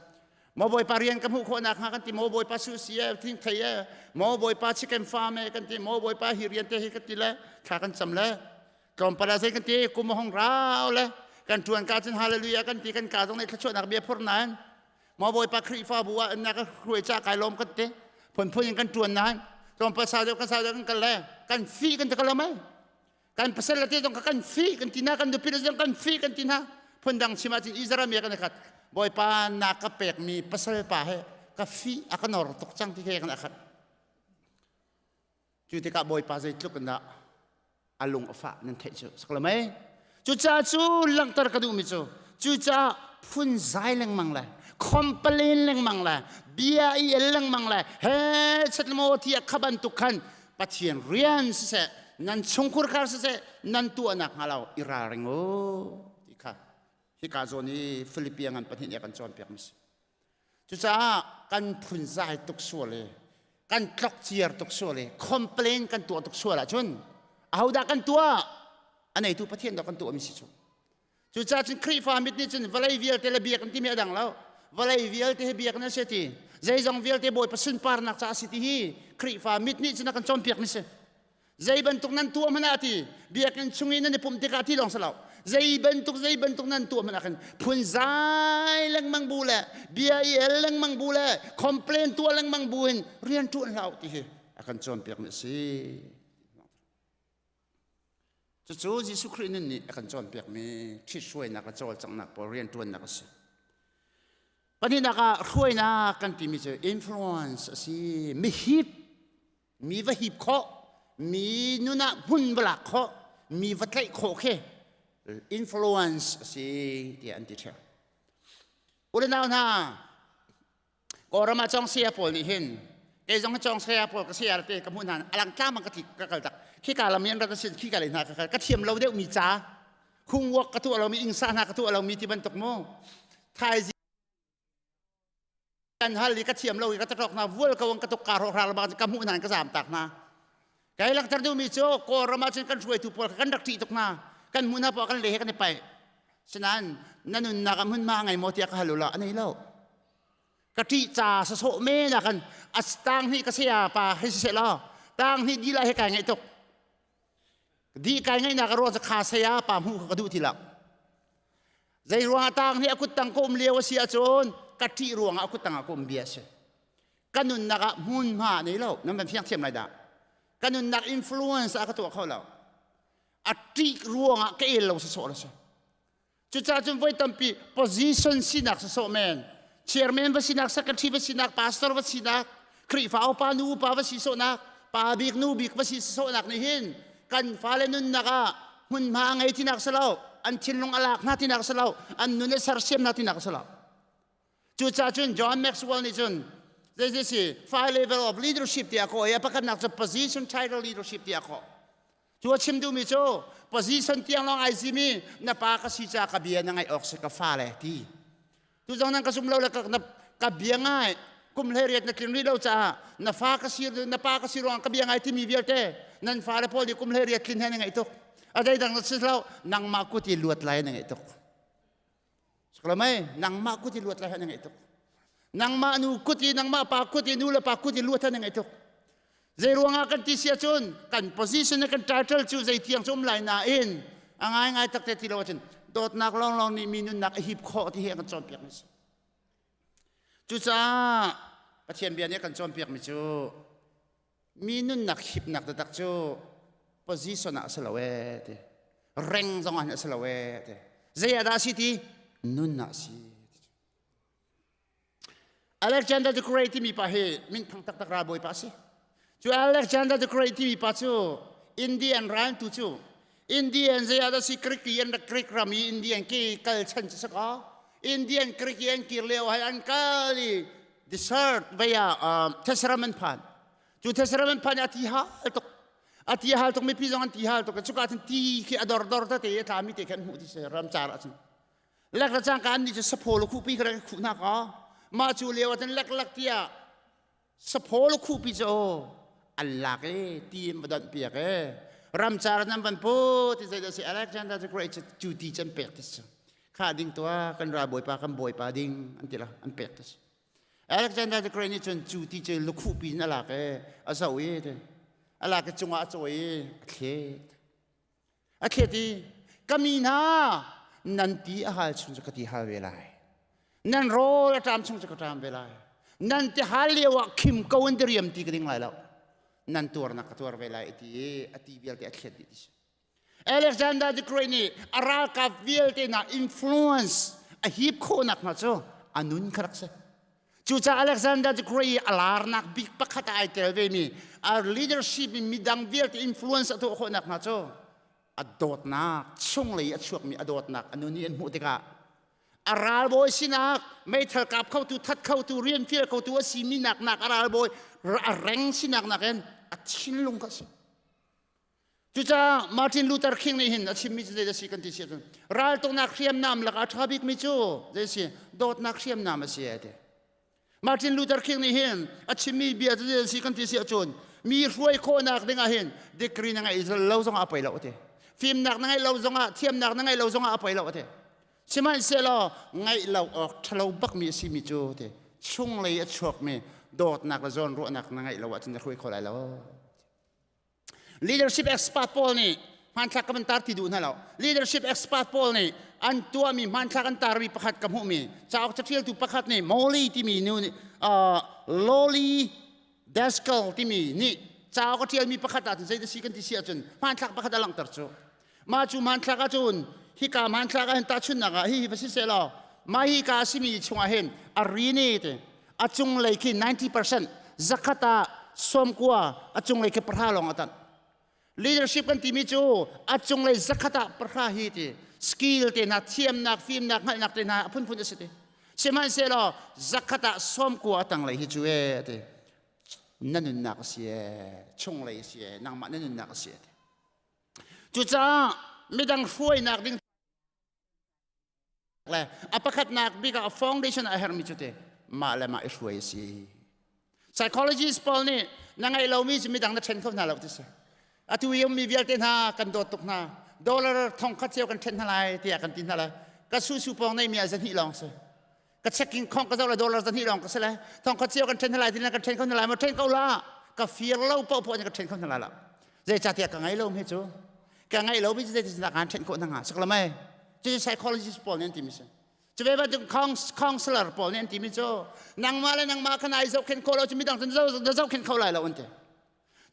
Maw Bawipa rian ka hmuh khawhnak hnga kan ti maw Bawipa su si e thing thei e maw Bawipa chicken farm e kan ti maw Bawipa hi rian te hi kan ti le thla kan cam le tlawmpal ah zei kan ti kum hong rau le kan tuan ka cun hallelujah kan ti kan ka zong nih thluachuahnak bia phur nain maw Bawipa Khrihfabu ah na ka hruai ca kai lawm kan ti phunphun in kan tuan nain tlawmpal sau deuh kan sau deuh kan kal le kan fi kan ti ka lo mai Kan pasal le te zong kha kan fih kan ti hna, kan nupi le zong kan fih kan ti hna. Phundang chim ahcun Israel mi kan i khat. Bawipa na ka pekmi pasal pa he ka fih a ka nor tuk cang ti he kan akhat. Cu tikah Bawipa zeitluk in dah a lung a fah nan theih cu sak lo mei. Cucaah cu langhter ka duhmi cu cucaah phunzai lengmang le complain lengmang le bia i el lengmang le he chet maw ti a kha bantuk khan Pathian rian siseh nan chungkhur khar siseh nan tuahnak hnga lo i ralring u ti kha hika zawn i Philippian ngan pahnih nih a kan cawnpiak mi si. Cucaah kan phunzai tuk sual i kan tlok ciar tuk sual i complain kan tuah tuk sual ahcun ahodah kan tuah? A neitu Pathian dah kan tuahmi si cu. Cucaah cun Khrihfa mit nih cun vawlei vialte le biakinn timi a dang lo. Vawlei vialte hi biakinn a si ti. Zeizong vialte Bawipa sunparnak caah a si ti hi Khrihfa mit nih cun a kan cawnpiakmi si. Zei bantuk nan tuah hmanh ah ti biakinn chung i nan i pumh tikah ti lawng si lo. Zei bantuk zei bantuk nan tuah hmanh ah khan phunzai lengmang bu le bia i el lengmang bu le complain tuah lengmang bu in rian ṭuan hlah u ti hi a kan cawnpiakmi a si. Cucu Jesuh Khrih nun nih a kan cawnpiakmi ṭhithruainak le cawlcanghnak pawl rianṭuannak a si. Pahnihnak ah hruainak kan timi cu influence a si. Mi hip, mi va hip khawh, mi nun ah hmun va lak khawh, mi va tlaih khawh khi influence a si tiah an ti ṭheo. U le nau hna, Kawlram ah cawng saya pawl nih hin kei zong hi cawng saya pawl ka saya te ka hmuh hna alang tlang ka ka kal tak khika lam in rak sin khika lei hna ka kal ka thiam lo deuh mi ca homework ka tuah lo mi ingsa hna ka tuah lo mi ti bantuk mu thaizi kan hal i ka thiam lo i ka tatok hna vual ko ka tuk ka ro hral ba ka hmuh hna ka zam tak hna kai lakter duh mi cu Kawlram ah cun kan hruaitu pawl kan rak ṭih tuk hna kan hmuh hna pawl kan le he kan i pai sinain na nunnak ah hmunhma ngai maw tiah ka hal u la anei lo Ka ṭih ca sasawh men ah khan a tang hnih ka saya pa hei si seh law tang hnih dih lai he kai ngaih tuk. Dih kai ngaihnak a ruang cu kha saya pa hmuh kha ka duh ti lo. Zei ruangah tang hnih a kut tang ka um lio a si ahcun ka ṭih ruangah a kut tang ah ka um bia a si. Ka nunnak ah hmunhma a nei lo. Nan van fiang thiam lai dah. Ka nunnak influence a ka tuah kho lo. A ṭih ruangah ka el lo sasawh la si. Cucaah cun voi tampi position sinak sawsawh men, chairman va sinak, secretary va sinak, pastor va sinak, Khrihfa upa nu upa va si sawhnak, pa bik nu bik va si sawhnak nih hin kan fale nunnak ah hmunhma a ngei tinak si lo, an thinlung a lak hna tinak si lo, an nun a sersiam hna tinak si lo. Cucaah cun John Maxwell nih cun zei si five level of leadership tiah kawh i a pakhatnak cu position title leadership tiah kawh. Cu a chim duhmi cu position tiang lawng ai zimi na pa ka si caah ka bia na ngaih awk si ka fale ti. Tu zong nan ka zum lo le ka, na, ka bia ngai kum hlei riat na tlin rih lo caah na fa ka si na pa ka si ruang ka bia ngai timi vialte nan fale pawl nih kum hlei riat tlin he na ngaih tuk. A zeidang na si lo nangmah kut i luat lai na ngaih tuk. Sakalomei nangmah kut i luat lai na ngaih tuk. Nangmah nu kut i nangmah pa kut i nu le pa kut i luat na ngaih tuk. Zei ruangah kan ti si ahcun kan position le kan title cu zei tiang cu um lai nain a ngaingai takte ti lo ahcun dawtnak lawnglawng nih mi nunnak a hip khawh ti hi a kan cawnpiak mi si. Cucaah Pathian bia nih a kan cawnpiak mi cu mi nunnak hipnak taktak cu position ah a si lo ee ti reng zong ah a si lo ee ti zei ah dah a si ti nun ah a si Alexander the Great timi pa hi minthang taktak ralbawi pa a si cu Alexander the Great timi pa cu Indian raltu cu Indian zei ah dah si Greek i an rak Greek ram i Indian ke kal chan cu saka Indian Greek i an kir lio hai an kal i desert vei ah thesram an phan cu thesram an phan i a ti hal tuk a ti hal tuk mipi zong an ti hal tuk cuka cun ti khi a dor dor tete a tlami te khi an hmuh ti si ramcar ah cun lek le cangka an nih cu saphaw le khuhpi kha khuh hna ka mah cu lio ah cun lek lek tiah saphaw le khuhpi cu an lak i ti in va donh piak e ramcar nan van pu ti zei si Alexander the Great cu ti can pek ti si kha ding tua kan ralbawipa kan bawipa ding an ti la an pek ti si Alexander the Great nih cun cu ti cu lukhuhpi in a lak i a zoh i a lak i cungah a cawi i a thlet a thlet i ka mi hna nan ti a hal chung cu ka ti hal ve lai nan rawl a ṭam chung cu ka ṭam ve lai nan ti hal lio ah khim ko in diriam ti ka ding lai lo nan tuarnak ka tuar ve lai ti i a ti vialte a thlet dih ti si Alexander the Great nih a ralkap vialte hna influence a hip khawhnak hna cu a nun kha rak si. Cucaah Alexander the Great i a larnak bik pakhat ah ai tel vemi a leadership in midang vialte influence a tuah khawhnak hna cu a dawtnak chunglei a chuakmi a dawtnak a nun i an hmuh tikah a ralbawi sinak meithal kap khotu that khotu rian fial khotu a simi nak nak a ralbawi a reng sinak nakin a thinlung kha a si. Cucaah Martin Luther King nih hin a chimmi cu zei a si kan ti si ahcun raltuknak hriamnam lakah a ṭha bikmi cu zei a si dawtnak hriamnam a si a ti. Martin Luther King nih hin a chimmi bia cu si kan ti si ahcun mi hruai khawhnak ding ah hin degree na ngeih lo zongah a poi lo ati. Fimnak na ngeih lo zongah thiamnak na ngeih lo zongah a poi lo ati. Sihmanhsehlaw ngaih lo awk ṭhalo bakmi a simi cu ti chunglei a chuakmi dawtnak le zawnruahnak na ngeih lo ahcun na hruai kho lai lo. Leadership expert pawl nih hmanthlak ka van tar ti duh hna lo. Leadership expert pawl nih an tuahmi hmanthlak an tarmi pakhat ka hmuhmi cauk caṭialtu pakhat nih Molly timi nu nih uh, Lolly Daskal timi nih cauk a ṭialmi pakhat ahcun zei si kan ti si ahcun hmanthlak pakhat a langhter cu. Mah cu hmanthlak ahcun hika hmanthlak ah hin tahchunhnak ah hihi va si seh law mah hika a simi chungah hin a rini te a cunglei khi 90% zakhat ah sawmkua a cunglei khi pahra lawng a tanh. Leadership kan timi cu a cunglei zakhat ah pahra hi ti skill te hna thiamnak fimnak hngalhnak te hna a phunphun a si ti. Sihmanhsehlaw zakhat ah sawmkua a tanglei hi cu e ti na nunnak a si e chunglei a si e nangmah na nunnak a si e ti. Cucaah midang hruainak ding le a pakhatnak bik ah foundation a herhmi cu te mah le mah i hruai a si. Psychologist pawl nih na ngeih lomi cu midang na ṭhen kho hna lo ti si. Atu i ummi vialte hna kan dawt tuk hna. Dollar thong khat cio kan ṭhen hna lai tiah kan ti hna lai. Ka susu pawng neimi ah zahnih lawng si. Ka checking khong ka zoh le dollar zahnih lawng ka si le thong khat cio kan ṭhen hna lai ti kan ṭhen kho hna lai maw ṭhen ko la. Ka fir lo paoh paoh nih ka ṭhen kho hna lai lo. Zeicahtiah ka ngei lo mi cu ka ngeih lo mi cu zeitindah kaan ṭhen khawh hna hnga sak lo mei. Cucu psychologist pawl nih an timi si. Cu ve bantuk counselor pawl nih an timi cu nangmah le nangmah kha nai zohkhenh khawh lo cu midang cu na zohkhenh kho lai lo an ti.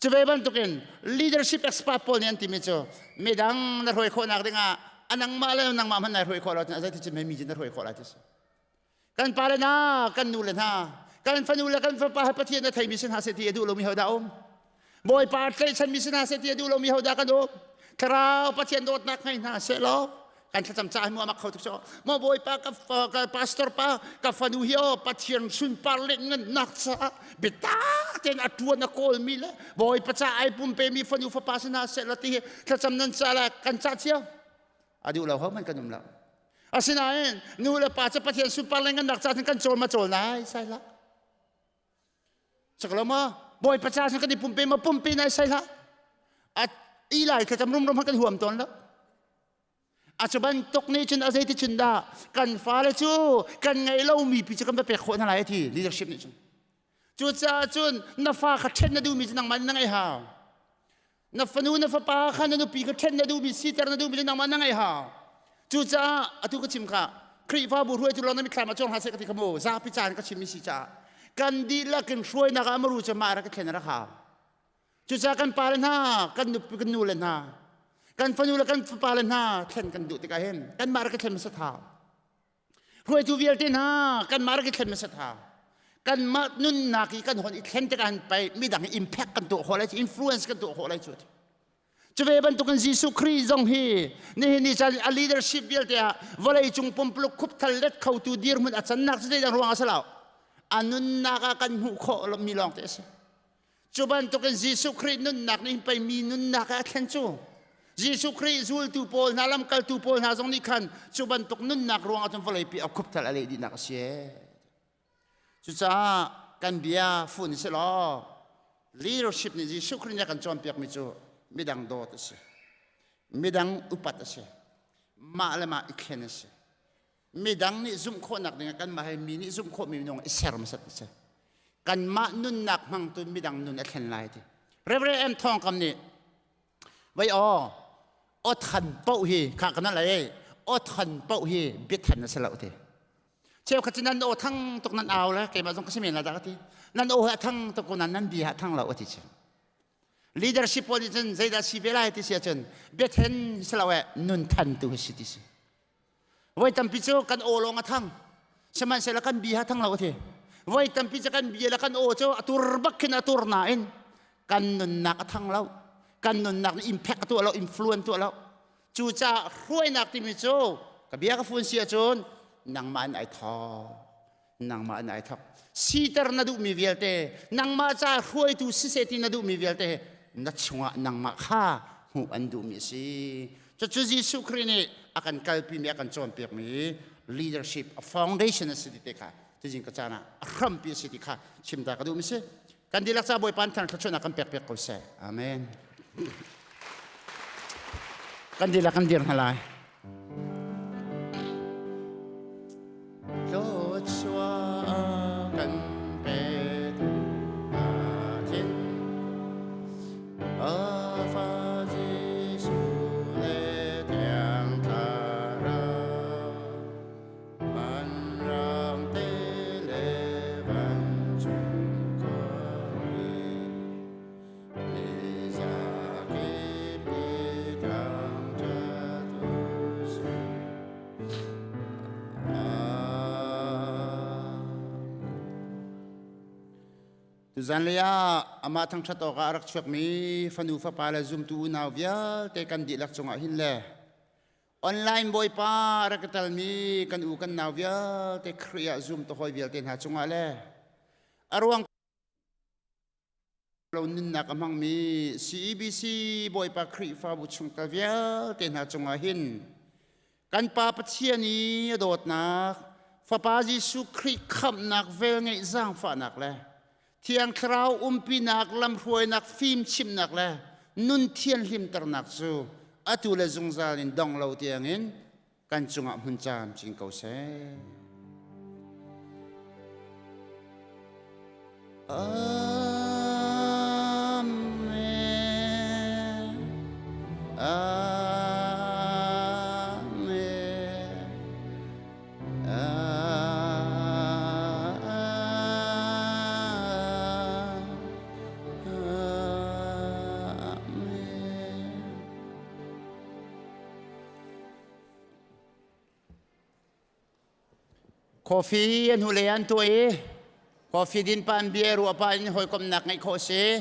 Cu ve bantukin leadership expert pawl nih an timi cu midang na hruai khawhnak dingah a nangmah le nangmah hmanh nai hruai khawh lo cun a zeitin mi cu na hruai khawh lai ti si. Kan pa le hna, kan nu le hna, kan fanu le kan fapa he Pathian a theimi si hna seh ti a duh lomi hodah um? Bawipa tlaihchanmi si hna seh ti a duh lomi hodah kan um? Thlarau Pathian dawtnak ngei hna seh law kan thlacam ca hi mu amak kho tuk so mo bawipa ka ka pastor pa ka fanu hi o pathian sunpar le ngannak caah biatak tein a tuan a kawl mi le bawipa ca ai pumpe mi fanu fapa sina seh la ti hi thlacam nan ca la kan ca cio a duh lo ho man kan um lo asinain nu le pa cu pathian sunpar le ngannak ca kan cawl ma cawl nai sai la Saklo ma bawipa ca kan i pumpe ma pumpe nai sai hlah a ilai thlacam rumrom kan huam tawn lo A cu bantuk nih cun a zeiti cun dah kan fale cu kan ngeih lomi pi cu kan va pek khawh hna lai ti leadership nih cun. Cucaah cun na fa kha ṭhen na duhmi cu nangmah nih na ngeih hau. Na fanu na fapa kha na nupi kha ṭhen na duhmi siter na duhmi cu nangmah na ngeih hau. Cucaah atu ka chim kha Khrihfabu hruaitu lawng na mitthlam ah cuang hlah seh ka ti kha mu zapi caan ka chimmi si caah kan dihlak in hruainak ah maru cu mah rak i thlen a rak hau. Cucaah kan pale hna, kan nupi kan nule hna, kan fanu le kan fapale hna thlen kan duh tikah hin kanmah rak i thlen hmasat hau. Hruaitu vialte hna kanmah rak i thlen hmasat hau. Kanmah nunnak i kan hon i thlen tikah hin pei midang impact kan tuah khawh lai cu, influence kan tuah khawh lai cu. Cu ve bantukin Jesuh Khrih zong hi nihin ni caan a leadership vialte ah vawlei cung pumpuluk khupthal let khotu dirhmun a cannak cu zeidang ruang ah si lo. A nunnak ah kan hmuh khawh mi lawng te a si. Cu bantukin Jesuh Khrih nunnak nih pei mi nunnak ah a thlen cu. Jesuh Khrih zultu pawl hna lamkaltu pawl hna zong nih khan cu bantuk nunnak ruangah cun vawleipi a khupthal a leh dihnak a si. Cucaah kan bia fun si law leadership nih Jesuh Khrih nih a kan cawnpiakmi cu midang dawt a si. Midang upat a si. Mah le mah i thlen a si. Midang nih zumh khawhnak dingah kanmah he mi nih zumh khawhmi minung i ser hmasat a si. Kanmah nunnak hmangtu midang nun a thlen lai ti. Reverend M. Thawng Kam nih vai aw aw than paoh hi kha kana lai aw than paoh hi biathan a si lo ti. Cheukhat cu nan aw thang tuk nan au le keimah zong ka si men la dah ka ti. Nan aw hi a thang tuk ko nan nan bia a thang lo a ti cu. Leadership pawl nih cun zeidah si ve lai ti si ahcun biathen si lo eh nun than tu hi si ti si. Voi tampi cu kan aw lawng a thang. Sihmanhsehlaw kan bia thang lo a ti. Voi tampi cu kan bia le kan aw cu a tur bak khin a tur nain kan nunnak a thang lo. Kan nunnak nih impact a tuah lo, influence tuah lo. Cucaah hruainak timi cu ka bia ka fun si ahcun nangmah in ai thawk. Nangmah in ai thawk. Siter na duhmi vialte, nangmah ca hruaitu siseh ti na duhmi vialte na chungah nangmah kha hmuh an duhmi a si. Cucu Jesuh Khrih nih a kan kalpimi, a kan cawnpiakmi leadership, a foundation a si ti te kha. Tuzing ka caan ah a hrampi a si ti kha chim ta ka duh mi si. Kan dihlak ca Bawipa thang thluachuahnak kan pek piak ko seh. Amen. Kan dihlak kan dir hna lai. Thluachuah kan petu Pathian Afa Jesuh le Thiang Thlarau Vanrang te le vancung khuami Mizakip nih thangṭhat u sih. Tuzan lei ah amah thangṭhat awkah a rak chuakmi fanu fapa le zumtu unau vialte kan dihlak cungah hin le online bawipa rak ka telmi kan u kan nau vialte Khrih ah zumtu hawi vialte hna cungah le a ruang lo nunnak a hmangmi CEBC Bawipa Khrihfabu chungtel vialte hna cungah hin kan Pa Pathian i a dawtnak, Fapa Jesuh Khrih khamhnak velngeih zaangfahnak le Thiang Thlarau umpinak lamhruainak fimchimhnak le nun thianhlimternak cu atu le zungzal in dong lo tiangin kan cungah hmun camcin ko seh. Amen. Amen. Amen. Coffee an hu le an tuah i coffee din pa an beer ruah pa in hawikomhnak ngeih khawh si.